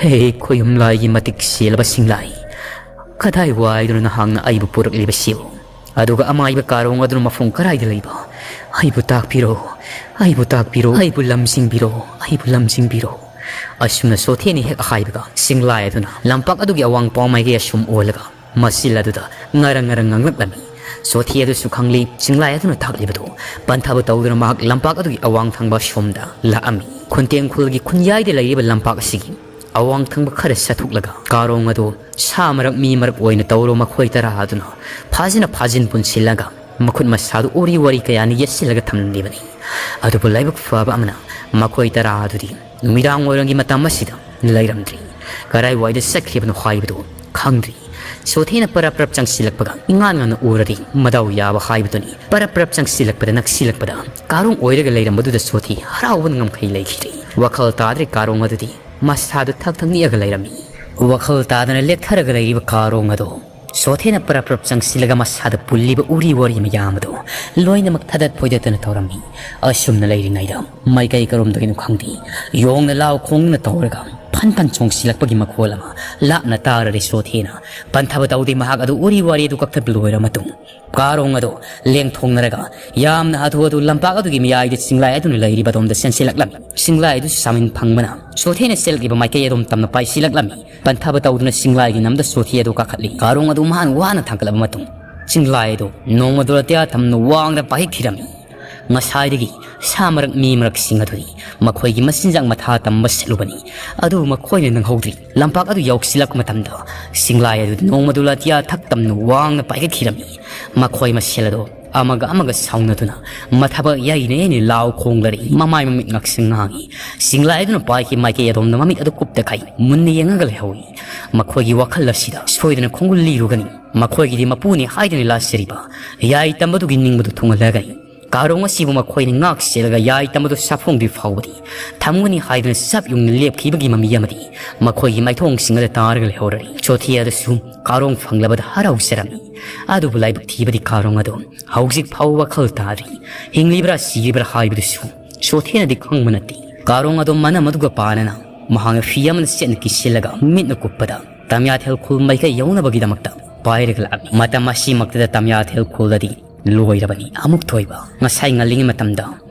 "ꯍꯦ ꯈꯣꯌꯨꯝ ꯂꯥꯏꯒꯤ ꯃꯇꯤꯛ ꯆꯦꯜꯂꯕ ꯆꯤꯡꯂꯥꯏ, ꯀꯗꯥꯏ ꯋꯥꯏꯗꯅꯣ ꯅꯍꯥꯛꯅ ꯑꯩꯕꯨ ꯄꯨꯔꯛꯂꯤꯕꯁꯤꯕꯨ?" ꯑꯗꯨꯒ ꯑꯃꯥꯏꯕ ꯀꯥꯔꯣꯡ ꯑꯗꯨꯅ ꯃꯐꯝ ꯀꯔꯥꯏꯗ ꯂꯩꯕ? "ꯑꯩꯕꯨ ꯇꯥꯛꯄꯤꯔꯣ, ꯑꯩꯕꯨ ꯇꯥꯛꯄꯤꯔꯣ, ꯑꯩꯕꯨ ꯂꯝꯖꯤꯡꯕꯤꯔꯣ, ꯑꯩꯕꯨ ꯂꯝꯖꯤꯡꯕꯤꯔꯣ"꯫ ꯑꯁꯨꯝꯅ ꯁꯣꯊꯦꯅ ꯍꯦꯛ ꯍꯥꯏꯕꯒ ꯆꯤꯡꯂꯥꯏ ꯑꯗꯨꯅ ꯂꯝꯄꯥꯛ ꯑꯗꯨꯒꯤ ꯑꯋꯥꯡ ꯄꯥꯎꯃꯥꯏꯒꯤ ꯑꯁꯨꯝ ꯑꯣꯜꯂꯒ ꯃꯆꯤꯜ ꯑꯗꯨꯗ ꯉꯔꯪ ꯉꯔꯪ ꯉꯥꯡꯂꯛꯂꯝꯃꯤ꯫ ꯁꯣꯊꯦ ꯑꯗꯨꯁꯨ ꯈꯪꯂꯤ ꯆꯤꯡꯂꯥꯏ ꯑꯗꯨꯅ ꯇꯥꯛꯂꯤꯕꯗꯨ꯫ ꯄꯟꯊꯕ ꯇꯧꯗꯨꯅ ꯃꯍꯥꯛ ꯂꯝꯄꯥꯛ ꯑꯗꯨꯒꯤ ꯑꯋꯥꯡ ꯊꯪꯕ ꯁꯣꯝꯗ ꯂꯥꯛꯑꯝꯃꯤ꯫ ꯈꯨꯟꯇꯦꯡ ꯈꯨꯜꯒꯤ ꯈꯨꯟꯌꯥꯏꯗ ꯂꯩꯔꯤꯕ ꯂꯝꯄꯥꯛ ꯑꯁꯤꯒꯤ ꯑꯋꯥꯡ ꯊꯪꯕ ꯈꯔ ꯆꯠꯊꯣꯛꯂꯒ ꯀꯥꯔꯣꯡ ꯑꯗꯨ ꯁꯥ ꯃꯔꯛ ꯃꯤ ꯃꯔꯛ ꯑꯣꯏꯅ ꯇꯧꯔꯣ ꯃꯈꯣꯏ ꯇꯔꯥ ꯑꯗꯨꯅ ꯐꯥꯖꯤꯅ ꯐꯥꯖꯤꯟ ꯄꯨꯟꯁꯤꯜꯂꯒ ꯃꯈꯨꯠ ꯃꯁꯥꯗꯨ ꯎꯔꯤ ꯋꯥꯔꯤ ꯀꯌꯥꯅ ꯌꯦꯠꯁꯤꯜꯂꯒ ꯊꯝꯂꯤꯕꯅꯤ꯫ ꯑꯗꯨꯕꯨ ꯂꯥꯏꯕꯛ ꯐꯕ ꯑꯃꯅ ꯃꯈꯣꯏ ꯇꯔꯥ ꯑꯗꯨꯗꯤ ꯅꯨꯃꯤꯗꯥꯡ ꯋꯥꯏꯔꯝꯒꯤ ꯃꯇꯝ ꯑꯁꯤꯗ ꯂꯩꯔꯝꯗ꯭ꯔꯤ꯫ ꯀꯔꯥꯏꯋꯥꯏꯗ ꯆꯠꯈ꯭ꯔꯤꯕꯅꯣ ꯍꯥꯏꯕꯗꯨ ꯈꯪꯗ꯭ꯔꯤ꯫ ꯁꯣꯊꯦꯅ ꯄꯔꯞ ꯄꯔꯞ ꯆꯪꯁꯤꯜꯂꯛꯄꯒ ꯏꯉꯥꯟ ꯉꯥꯟꯅ ꯎꯔꯗꯤ ꯃꯗꯥꯎ ꯌꯥꯕ ꯍꯥꯏꯕꯗꯨꯅꯤ꯫ ꯄꯔꯞ ꯄꯔꯞ ꯆꯪꯁꯤꯜꯂꯛꯄꯗ ꯅꯛꯁꯤꯜꯂꯛꯄꯗ ꯀꯥꯔꯣꯡ ꯑꯣꯏꯔꯒ ꯂꯩꯔꯝꯕꯗꯨꯗ ꯁꯣꯊꯦ ꯍꯔꯥꯎꯕꯅ ꯉꯝꯈꯩ ꯂꯩꯈꯤꯗ꯭ꯔꯦ꯫ ꯋꯥꯈꯜ ꯇꯥꯗ꯭ꯔꯦ ꯀꯥꯔꯣꯡ ꯑꯗꯨꯗꯤ ꯃꯁꯥꯗꯨ ꯊꯛ ꯊꯛ ꯅꯤꯛꯑꯒ ꯂꯩꯔꯝꯃꯤ꯫ ꯋꯥꯈꯜ ꯇꯥꯗꯅ ꯂꯦꯛꯊꯔꯒ ꯂꯩꯔꯤꯕ ꯀꯥꯔꯣꯡ ꯑꯗꯣ ꯁꯣꯊꯦꯅ ꯄꯔꯞ ꯄꯔꯞ ꯆꯪꯁꯤꯜꯂꯒ ꯃꯁꯥꯗ ꯄꯨꯜꯂꯤꯕ ꯎꯔꯤ ꯋꯥꯔꯤ ꯃꯌꯥꯝ ꯑꯗꯣ ꯂꯣꯏꯅꯃꯛ ꯊꯗꯠ ꯐꯣꯏꯗꯠꯇꯅ ꯇꯧꯔꯝꯃꯤ꯫ ꯑꯁꯨꯝꯅ ꯂꯩꯔꯤꯉꯩꯗ ꯃꯥꯏꯀꯩ ꯀꯔꯣꯝꯗꯒꯤꯅꯣ ꯈꯪꯗꯦ, ꯌꯣꯡꯅ ꯂꯥꯎ ꯈꯣꯡꯅ ꯇꯧꯔꯒ ꯐꯟ ꯐꯟ ꯆꯣꯡꯁꯤꯜꯂꯛꯄꯒꯤ ꯃꯈꯣꯜ ꯑꯃ ꯂꯥꯞꯅ ꯇꯥꯔꯔꯦ꯫ ꯁꯣꯊꯦꯅ ꯄꯟꯊꯕ ꯇꯧꯗꯦ꯫ ꯃꯍꯥꯛ ꯑꯗꯨ ꯎꯔꯤ ꯋꯥꯔꯤ ꯑꯗꯨ ꯀꯛꯊꯠꯄ ꯂꯣꯏꯔ ꯃꯇꯨꯡ ꯀꯥꯔꯣꯡ ꯑꯗꯣ ꯂꯦꯡꯊꯣꯛꯅꯔꯒ ꯌꯥꯝꯅ ꯍꯥꯊꯨ ꯍꯥꯊꯨ ꯂꯝꯄꯥꯛ ꯑꯗꯨꯒꯤ ꯃꯌꯥꯏꯗ ꯆꯤꯡꯂꯥꯏ ꯑꯗꯨꯅ ꯂꯩꯔꯤꯕ ꯑꯗꯣꯝꯗ ꯆꯦꯟꯁꯤꯜꯂꯛꯂꯝꯃꯤ꯫ ꯆꯤꯡꯂꯥꯏ ꯑꯗꯨꯁꯨ ꯆꯥꯃꯤꯟ ꯐꯪꯕꯅ ꯁꯣꯊꯦꯅ ꯆꯦꯜꯂꯛꯂꯤꯕ ꯃꯥꯏꯀꯩ ꯑꯗꯣꯝ ꯇꯝꯅ ꯄꯥꯏꯁꯤꯜꯂꯛꯂꯝꯃꯤ꯫ ꯄꯟꯊꯕ ꯇꯧꯗꯨꯅ ꯆꯤꯡꯂꯥꯏꯒꯤ ꯅꯝꯗ ꯁꯣꯊꯦ ꯑꯗꯨ ꯀꯥꯈꯠꯂꯤ꯫ ꯀꯥꯔꯣꯡ ꯑꯗꯨ ꯃꯍꯥꯛꯅ ꯋꯥꯅ ꯊꯥꯡꯒꯠꯂꯕ ꯃꯇꯨꯡ ꯆꯤꯡꯂꯥꯏ ꯑꯗꯨ ꯅꯣꯡꯃꯗꯨ ꯑꯇꯤꯌꯥ ꯇꯝꯅ ꯋꯥꯡꯅ ꯄꯥꯏꯈꯠꯈꯤꯔꯝꯃꯤ꯫ ꯉꯁꯥꯏꯗꯒꯤ ꯁꯥ ꯃꯔꯛ ꯃꯤ ꯃꯔꯛꯁꯤꯡ ꯑꯗꯨꯗꯤ ꯃꯈꯣꯏꯒꯤ ꯃꯆꯤꯟꯖꯥꯛ ꯃꯊꯥ ꯇꯝꯕ ꯆꯠꯂꯨꯕꯅꯤ꯫ ꯑꯗꯨꯕꯨ ꯃꯈꯣꯏꯅ ꯅꯪꯍꯧꯗ꯭ꯔꯤ꯫ ꯂꯝꯄꯥꯛ ꯑꯗꯨ ꯌꯧꯁꯤꯜꯂꯛꯄ ꯃꯇꯝꯗ ꯆꯤꯡꯂꯥꯏ ꯑꯗꯨ ꯅꯣꯡꯃꯗꯨ ꯑꯇꯤꯌꯥ ꯊꯛ ꯇꯝꯅ ꯋꯥꯡꯅ ꯄꯥꯏꯈꯠꯈꯤꯔꯝꯃꯤ꯫ ꯃꯈꯣꯏ ꯃꯁꯦꯜ ꯑꯗꯨ ꯑꯃꯒ ꯑꯃꯒ ꯁꯥꯎꯅꯗꯨꯅ ꯃꯊꯕꯥꯛ ꯌꯩꯅ ꯌꯩꯅ ꯂꯥꯎ ꯈꯣꯡꯂꯔꯤ꯫ ꯃꯃꯥꯏ ꯃꯃꯤꯠ ꯉꯛꯁꯪ ꯉꯥꯡꯏ꯫ ꯆꯤꯡꯂꯥꯏ ꯑꯗꯨꯅ ꯄꯥꯏꯈꯤ ꯃꯥꯏꯀꯩ ꯑꯗꯣꯝꯗ ꯃꯃꯤꯠ ꯑꯗꯨ ꯀꯨꯞꯇꯈꯩ ꯃꯨꯟꯅ ꯌꯦꯡꯉꯒ ꯂꯩꯍꯧꯏ꯫ ꯃꯈꯣꯏꯒꯤ ꯋꯥꯈꯜ ꯑꯁꯤꯗ ꯁꯣꯏꯗꯅ ꯈꯣꯡꯒꯨꯜ ꯂꯤꯔꯨꯒꯅꯤ꯫ ꯃꯈꯣꯏꯒꯤꯗꯤ ꯃꯄꯨꯅꯤ ꯍꯥꯏꯗꯨꯅ ꯂꯥꯠꯆꯔꯤꯕ ꯌꯥꯏ ꯇꯝꯕꯗꯨꯒꯤ ꯅꯤꯡꯕꯗꯨ ꯊꯨꯡꯍꯜꯂꯒꯅꯤ꯫ ꯀꯥꯔꯣꯡ ꯑꯁꯤꯕꯨ ꯃꯈꯣꯏꯅ ꯉꯥꯛ ꯁꯦꯜꯂꯒ ꯌꯥꯏ ꯇꯝꯕꯗꯨ ꯁꯥꯐꯣꯡꯗ꯭ꯔꯤ ꯐꯥꯎꯕꯗꯤ ꯊꯝꯒꯅꯤ ꯍꯥꯏꯗꯨꯅ ꯆꯞ ꯌꯨꯡꯅ ꯂꯦꯞꯈꯤꯕꯒꯤ ꯃꯃꯤ ꯑꯃꯗꯤ ꯃꯈꯣꯏꯒꯤ ꯃꯥꯏꯊꯣꯡꯁꯤꯡ ꯑꯗ ꯇꯥꯔꯒ ꯂꯩꯍꯧꯔꯔꯤ꯫ ꯆꯣꯊꯦ ꯑꯗꯨꯁꯨ ꯀꯥꯔꯣꯡ ꯐꯪꯂꯕꯗ ꯍꯔꯥꯎꯖꯔꯝꯃꯤ꯫ ꯑꯗꯨꯕꯨ ꯂꯥꯏꯕꯛ ꯊꯤꯕꯗꯤ ꯀꯥꯔꯣꯡ ꯑꯗꯨ ꯍꯧꯖꯤꯛ ꯐꯥꯎꯕ ꯋꯥꯈꯜ ꯇꯥꯗ꯭ꯔꯤ꯫ ꯍꯤꯡꯂꯤꯕ꯭ꯔꯥ ꯁꯤꯔꯤꯕ꯭ꯔꯥ ꯍꯥꯏꯕꯗꯨꯁꯨ ꯆꯣꯊꯦꯅꯗꯤ ꯈꯪꯕ ꯅꯠꯇꯦ꯫ ꯀꯥꯔꯣꯡ ꯑꯗꯨ ꯃꯅꯝ ꯑꯗꯨꯒ ꯄꯥꯅꯅ ꯃꯍꯥꯛꯅ ꯐꯤ ꯑꯃꯅ ꯆꯦꯠꯅ ꯀꯤꯁꯤꯜꯂꯒ ꯃꯤꯠꯅ ꯀꯨꯞꯄꯗ ꯇꯝꯌꯥꯊꯦꯜ ꯈꯨꯜ ꯃꯥꯏꯀꯩ ꯌꯧꯅꯕꯒꯤꯗꯃꯛꯇ ꯄꯥꯏꯔꯒ ꯂꯥꯛꯂꯝꯃꯤ꯫ ꯃꯇꯝ ꯑꯁꯤꯃꯛꯇꯗ ꯇꯝꯌꯥꯊꯦꯜ ꯈꯨꯜꯗꯗꯤ ꯂꯣꯏꯔꯕꯅꯤ꯫ ꯑꯃꯨꯛ ꯊꯣꯏꯕ ꯉꯁꯥꯏ ꯉꯜꯂꯤꯉꯩ ꯃꯇꯝꯗ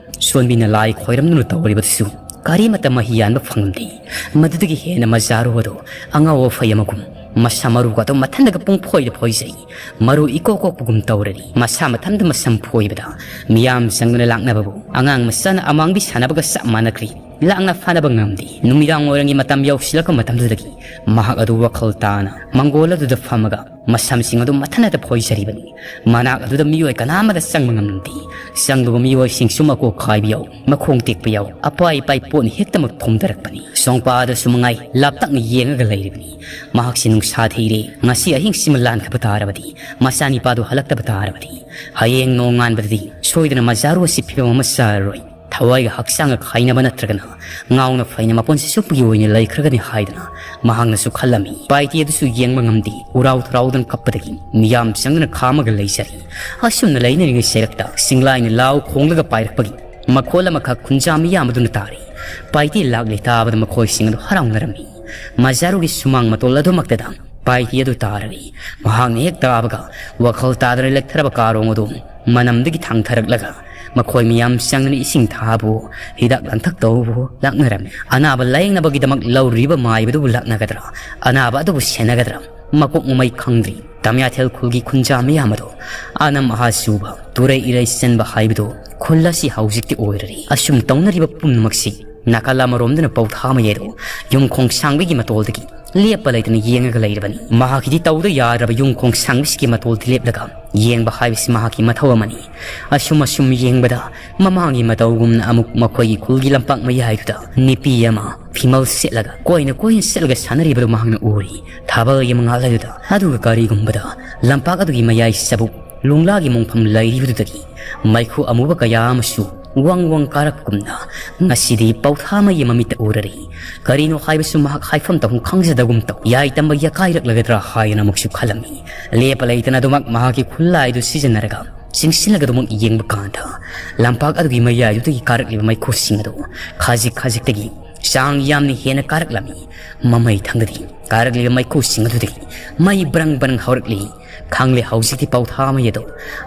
ꯁꯣꯟꯕꯤꯅ ꯂꯥꯏ ꯈꯣꯏꯔꯝꯗꯨꯅ ꯇꯧꯔꯤꯕꯗꯨꯁꯨ ꯀꯔꯤꯃꯠꯇ ꯃꯍꯤ ꯌꯥꯟꯕ ꯐꯪꯂꯝꯗꯦ꯫ ꯃꯗꯨꯗꯒꯤ ꯍꯦꯟꯅ ꯃꯖꯥꯔꯨ ꯑꯗꯨ ꯑꯉꯥꯎ ꯑꯐꯩ ꯑꯃꯒꯨꯝ ꯃꯁꯥ ꯃꯔꯨꯒ ꯑꯗꯨꯝ ꯃꯊꯟꯗꯒ ꯄꯨꯡꯐꯣꯏꯗ ꯐꯣꯏꯖꯩ꯫ ꯃꯔꯨ ꯏꯀꯣꯛ ꯀꯣꯛꯄꯒꯨꯝ ꯇꯧꯔꯔꯤ꯫ ꯃꯁꯥ ꯃꯊꯟꯇ ꯃꯁꯝ ꯐꯣꯏꯕꯗ ꯃꯤꯌꯥꯝ ꯆꯪꯗꯨꯅ ꯂꯥꯛꯅꯕꯕꯨ ꯑꯉꯥꯡ ꯃꯆꯥꯅ ꯑꯃꯥꯡꯕꯤ ꯁꯥꯟꯅꯕꯒ ꯆꯞ ꯃꯥꯟꯅꯈ꯭ꯔꯤ꯫ ꯂꯥꯛꯅ ꯐꯥꯅꯕ ꯉꯝꯗꯦ꯫ ꯅꯨꯃꯤꯗꯥꯡ ꯋꯥꯏꯔꯝꯒꯤ ꯃꯇꯝ ꯌꯧꯁꯤꯜꯂꯛꯄ ꯃꯇꯝꯗꯨꯗꯒꯤ ꯃꯍꯥꯛ ꯑꯗꯨ ꯋꯥꯈꯜ ꯇꯥꯅ ꯃꯪꯒꯣꯜ ꯑꯗꯨꯗ ꯐꯝꯃꯒ ꯃꯁꯝꯁꯤꯡ ꯑꯗꯨ ꯃꯊꯟꯇ ꯐꯣꯏꯖꯔꯤꯕꯅꯤ꯫ ꯃꯅꯥꯛ ꯑꯗꯨꯗ ꯃꯤꯑꯣꯏ ꯀꯅꯥ ꯑꯃꯠꯇ ꯆꯪꯕ ꯉꯝꯂꯝꯗꯦ꯫ ꯆꯪꯂꯨꯕ ꯃꯤꯑꯣꯏꯁꯤꯡꯁꯨ ꯃꯀꯣꯛ ꯀꯥꯏꯕ ꯌꯥꯎ, ꯃꯈꯣꯡ ꯇꯦꯛꯄ ꯌꯥꯎ, ꯑꯄꯥꯏ ꯑꯄꯥꯏ ꯄꯣꯠꯅ ꯍꯦꯛꯇꯃꯛ ꯊꯣꯝꯊꯔꯛꯄꯅꯤ꯫ ꯁꯣꯡꯄꯥꯗꯁꯨ ꯃꯉꯥꯏ ꯂꯥꯞꯇꯛꯅ ꯌꯦꯡꯉꯒ ꯂꯩꯔꯤꯕꯅꯤ꯫ ꯃꯍꯥꯛꯁꯤ ꯅꯨꯡꯁꯥ ꯊꯤꯔꯦ꯫ ꯉꯁꯤ ꯑꯍꯤꯡꯁꯤꯃ ꯂꯥꯟꯈ꯭ꯔꯕ ꯇꯥꯔꯕꯗꯤ, ꯃꯆꯥꯅꯤꯄꯥꯗꯨ ꯍꯜꯂꯛꯇꯕ ꯇꯥꯔꯕꯗꯤ, ꯍꯌꯦꯡ ꯅꯣꯡꯉꯥꯟꯕꯗꯗꯤ ꯁꯣꯏꯗꯅ ꯃꯖꯥꯔꯨ ꯑꯁꯤ ꯐꯤꯕꯝ ꯑꯃ ꯆꯥꯔꯔꯣꯏ꯫ ꯊꯋꯥꯏꯒ ꯍꯛꯆꯥꯡꯒ ꯈꯥꯏꯅꯕ ꯅꯠꯇ꯭ꯔꯒꯅ ꯉꯥꯎꯅ ꯐꯩꯅ ꯃꯄꯨꯟꯁꯤ ꯆꯨꯞꯄꯒꯤ ꯑꯣꯏꯅ ꯂꯩꯈ꯭ꯔꯒꯅꯤ ꯍꯥꯏꯗꯅ ꯃꯍꯥꯛꯅꯁꯨ ꯈꯜꯂꯝꯃꯤ꯫ ꯄꯥꯏꯇꯤ ꯑꯗꯨꯁꯨ ꯌꯦꯡꯕ ꯉꯝꯗꯦ꯫ ꯎꯔꯥꯎ ꯊꯔꯥꯎꯗꯅ ꯀꯞꯄꯗꯒꯤ ꯃꯤꯌꯥꯝ ꯆꯪꯗꯨꯅ ꯈꯥꯝꯃꯒ ꯂꯩꯖꯔꯤ꯫ ꯑꯁꯨꯝꯅ ꯂꯩꯅꯔꯤꯉꯩ ꯁꯦꯔꯛꯇ ꯁꯤꯡꯂꯥꯏꯅ ꯂꯥꯎ ꯈꯣꯡꯂꯒ ꯄꯥꯏꯔꯛꯄꯒꯤ ꯃꯈꯣꯜ ꯑꯃꯈꯛ ꯈꯨꯟꯖꯥ ꯃꯤꯌꯥꯝ ꯑꯗꯨꯅ ꯇꯥꯔꯤ꯫ ꯄꯥꯏꯇꯤ ꯂꯥꯛꯂꯦ ꯇꯥꯕꯗ ꯃꯈꯣꯏꯁꯤꯡ ꯑꯗꯨ ꯍꯔꯥꯎꯅꯔꯝꯃꯤ꯫ ꯃꯖꯥꯔꯨꯒꯤ ꯁꯨꯃꯥꯡ ꯃꯇꯣꯜ ꯑꯗꯨꯃꯛꯇꯗ ꯄꯥꯏꯇꯤ ꯑꯗꯨ ꯇꯥꯔꯔꯤ꯫ ꯃꯍꯥꯛꯅ ꯍꯦꯛ ꯇꯥꯕꯒ ꯋꯥꯈꯜ ꯇꯥꯗꯅ ꯂꯦꯛꯊꯔꯕ ꯀꯥꯔꯣꯡ ꯑꯗꯨ ꯃꯅꯝꯗꯒꯤ ꯊꯥꯡꯊꯔꯛꯂꯒ ꯃꯈꯣꯏ ꯃꯤꯌꯥꯝ ꯆꯪꯗꯨꯅ ꯏꯁꯤꯡ ꯊꯥꯕꯨ, ꯍꯤꯗꯥꯛ ꯂꯥꯡꯊꯛ ꯇꯧꯕꯨ ꯂꯥꯛꯅꯔꯝꯃꯤ꯫ ꯑꯅꯥꯕ ꯂꯥꯌꯦꯡꯅꯕꯒꯤꯗꯃꯛ ꯂꯧꯔꯤꯕ ꯃꯥꯏꯕꯗꯨꯕꯨ ꯂꯥꯛꯅꯒꯗ꯭ꯔꯥ? ꯑꯅꯥꯕ ꯑꯗꯨꯕꯨ ꯁꯦꯟꯅꯒꯗ꯭ꯔꯥ? ꯃꯀꯣꯛ ꯃꯃꯩ ꯈꯪꯗ꯭ꯔꯤ꯫ ꯇꯝꯌꯥꯊꯦꯜ ꯈꯨꯜꯒꯤ ꯈꯨꯟꯖꯥ ꯃꯤꯌꯥꯝ ꯑꯗꯨ ꯑꯅꯝ ꯑꯍꯥ ꯆꯨꯕ, ꯇꯨꯔꯩ ꯏꯔꯩ ꯆꯦꯟꯕ ꯍꯥꯏꯕꯗꯨ ꯈꯨꯜ ꯑꯁꯤ ꯍꯧꯖꯤꯛꯇꯤ ꯑꯣꯏꯔꯔꯤ꯫ ꯑꯁꯨꯝ ꯇꯧꯅꯔꯤꯕ ꯄꯨꯝꯅꯃꯛꯁꯤ ꯅꯥꯀꯜ ꯑꯃꯔꯣꯝꯗꯅ ꯄꯧꯊꯥ ꯃꯌꯥꯏꯗ ꯌꯨꯝꯈꯣꯡ ꯁꯥꯡꯕꯒꯤ ꯃꯇꯣꯜꯗꯒꯤ ꯂꯦꯞꯄ ꯂꯩꯇꯅ ꯌꯦꯡꯉꯒ ꯂꯩꯔꯕꯅꯤ꯫ ꯃꯍꯥꯛꯀꯤꯗꯤ ꯇꯧꯗ ꯌꯥꯗ꯭ꯔꯕ ꯌꯨꯝꯈꯣꯡ ꯁꯥꯡꯕꯁꯤꯒꯤ ꯃꯇꯣꯜꯗ ꯂꯦꯞꯂꯒ ꯌꯦꯡꯕ ꯍꯥꯏꯕꯁꯤ ꯃꯍꯥꯛꯀꯤ ꯃꯊꯧ ꯑꯃꯅꯤ꯫ ꯑꯁꯨꯝ ꯑꯁꯨꯝ ꯌꯦꯡꯕꯗ ꯃꯃꯥꯡꯒꯤ ꯃꯇꯧꯒꯨꯝꯅ ꯑꯃꯨꯛ ꯃꯈꯣꯏꯒꯤ ꯈꯨꯜꯒꯤ ꯂꯝꯄꯥꯛ ꯃꯌꯥꯏꯗꯨꯗ ꯅꯨꯄꯤ ꯑꯃ ꯐꯤꯃꯜ ꯁꯦꯠꯂꯒ ꯀꯣꯏꯅ ꯀꯣꯏꯅ ꯆꯠꯂꯒ ꯁꯥꯟꯅꯔꯤꯕꯗꯨ ꯃꯍꯥꯛꯅ ꯎꯔꯤ꯫ ꯊꯥꯕꯜꯒꯤ ꯃꯉꯥꯜ ꯑꯗꯨꯗ, ꯑꯗꯨꯒ ꯀꯔꯤꯒꯨꯝꯕꯗ ꯂꯝꯄꯥꯛ ꯑꯗꯨꯒꯤ ꯃꯌꯥꯏ ꯆꯕꯨꯛ ꯂꯣꯡꯂꯥꯒꯤ ꯃꯣꯡꯐꯝ ꯂꯩꯔꯤꯕꯗꯨꯗꯒꯤ ꯃꯩꯈꯨ ꯑꯃꯨꯕ ꯀꯌꯥ ꯑꯃꯁꯨ ꯋꯥꯡ ꯋꯥꯡ ꯀꯥꯔꯛꯄꯒꯨꯝꯅ ꯉꯁꯤꯗꯤ ꯄꯧꯊꯥ ꯃꯩ ꯑꯃ ꯃꯤꯠꯇ ꯎꯔꯔꯤ꯫ ꯀꯔꯤꯅꯣ ꯍꯥꯏꯕꯁꯨ ꯃꯍꯥꯛ ꯍꯥꯏꯐꯝ ꯇꯧꯐꯝ ꯈꯪꯖꯗꯒꯨꯝ ꯇꯧ꯫ ꯌꯥꯏ ꯇꯝꯕ ꯌꯥꯀꯥꯏꯔꯛꯂꯒꯗ꯭ꯔꯥ ꯍꯥꯏꯗꯅ ꯑꯃꯨꯛꯁꯨ ꯈꯜꯂꯝꯃꯤ꯫ ꯂꯦꯞꯄ ꯂꯩꯇꯅ ꯑꯗꯨꯃꯛ ꯃꯍꯥꯛꯀꯤ ꯈꯨꯠꯂꯥꯏꯗꯨ ꯁꯤꯖꯤꯟꯅꯔꯒ ꯆꯤꯡꯁꯤꯜꯂꯒ ꯑꯗꯨꯃꯛ ꯌꯦꯡꯕ ꯀꯥꯟꯗ ꯂꯝꯄꯥꯛ ꯑꯗꯨꯒꯤ ꯃꯌꯥꯏꯗꯨꯗꯒꯤ ꯀꯥꯔꯛꯂꯤꯕ ꯃꯩꯈꯨꯁꯤꯡ ꯑꯗꯨ ꯈꯖꯤꯛ ꯈꯖꯤꯛꯇꯒꯤ ꯆꯥꯡ ꯌꯥꯝꯅ ꯍꯦꯟꯅ ꯀꯥꯔꯛꯂꯝꯃꯤ꯫ ꯃꯃꯩ ꯊꯪꯗꯗꯤ ꯀꯥꯔꯛꯂꯤꯕ ꯃꯩꯈꯨꯁꯤꯡ ꯑꯗꯨꯗꯒꯤ ꯃꯩ ꯕ꯭ꯔꯪ ꯕ꯭ꯔꯪ ꯍꯧꯔꯛꯂꯤ꯫ ꯈꯪꯂꯦ, ꯍꯧꯖꯤꯛꯇꯤ ꯄꯧꯊꯥ ꯃꯩ ꯑꯗꯨ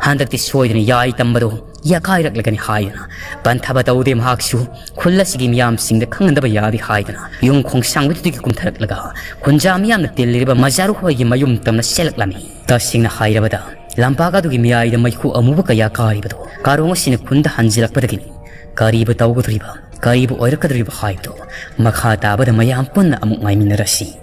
ꯍꯟꯗꯛꯇꯤ ꯁꯣꯏꯗꯅ ꯌꯥꯏ ꯇꯝꯕꯗꯨ ꯌꯥꯀꯥꯏꯔꯛꯂꯒꯅꯤ ꯍꯥꯏꯗꯨꯅ ꯄꯟꯊꯕ ꯇꯧꯗꯦ꯫ ꯃꯍꯥꯛꯁꯨ ꯈꯨꯜ ꯑꯁꯤꯒꯤ ꯃꯤꯌꯥꯝꯁꯤꯡꯗ ꯈꯪꯍꯟꯗꯕ ꯌꯥꯗꯦ ꯍꯥꯏꯗꯨꯅ ꯌꯨꯝ ꯈꯣꯡꯁꯥꯡꯕꯗꯨꯗꯒꯤ ꯀꯨꯝꯊꯔꯛꯂꯒ ꯈꯨꯟꯖꯥ ꯃꯤꯌꯥꯝꯅ ꯇꯤꯜꯂꯤꯔꯤꯕ ꯃꯖꯥꯔꯨ ꯍꯣꯏꯒꯤ ꯃꯌꯨꯝ ꯇꯝꯅ ꯆꯦꯜꯂꯛꯂꯝꯃꯤ꯫ ꯇꯁꯦꯡꯅ ꯍꯥꯏꯔꯕꯗ ꯂꯝꯄꯥꯛ ꯑꯗꯨꯒꯤ ꯃꯌꯥꯏꯗ ꯃꯩꯈꯨ ꯑꯃꯨꯕ ꯀꯌꯥ ꯀꯥꯔꯤꯕꯗꯨ ꯀꯥꯔꯣꯡ ꯑꯁꯤꯅ ꯈꯨꯟꯗ ꯍꯟꯖꯤꯜꯂꯛꯄꯗꯒꯤꯅꯤ꯫ ꯀꯔꯤꯕꯨ ꯇꯧꯒꯗꯧꯔꯤꯕ, ꯀꯔꯤꯕꯨ ꯑꯣꯏꯔꯛꯀꯗꯧꯔꯤꯕ ꯍꯥꯏꯕꯗꯨ ꯃꯈꯥ ꯇꯥꯕꯗ ꯃꯌꯥꯝ ꯄꯨꯟꯅ ꯑꯃꯨꯛ ꯉꯥꯏꯃꯤꯟꯅꯔꯁꯤ꯫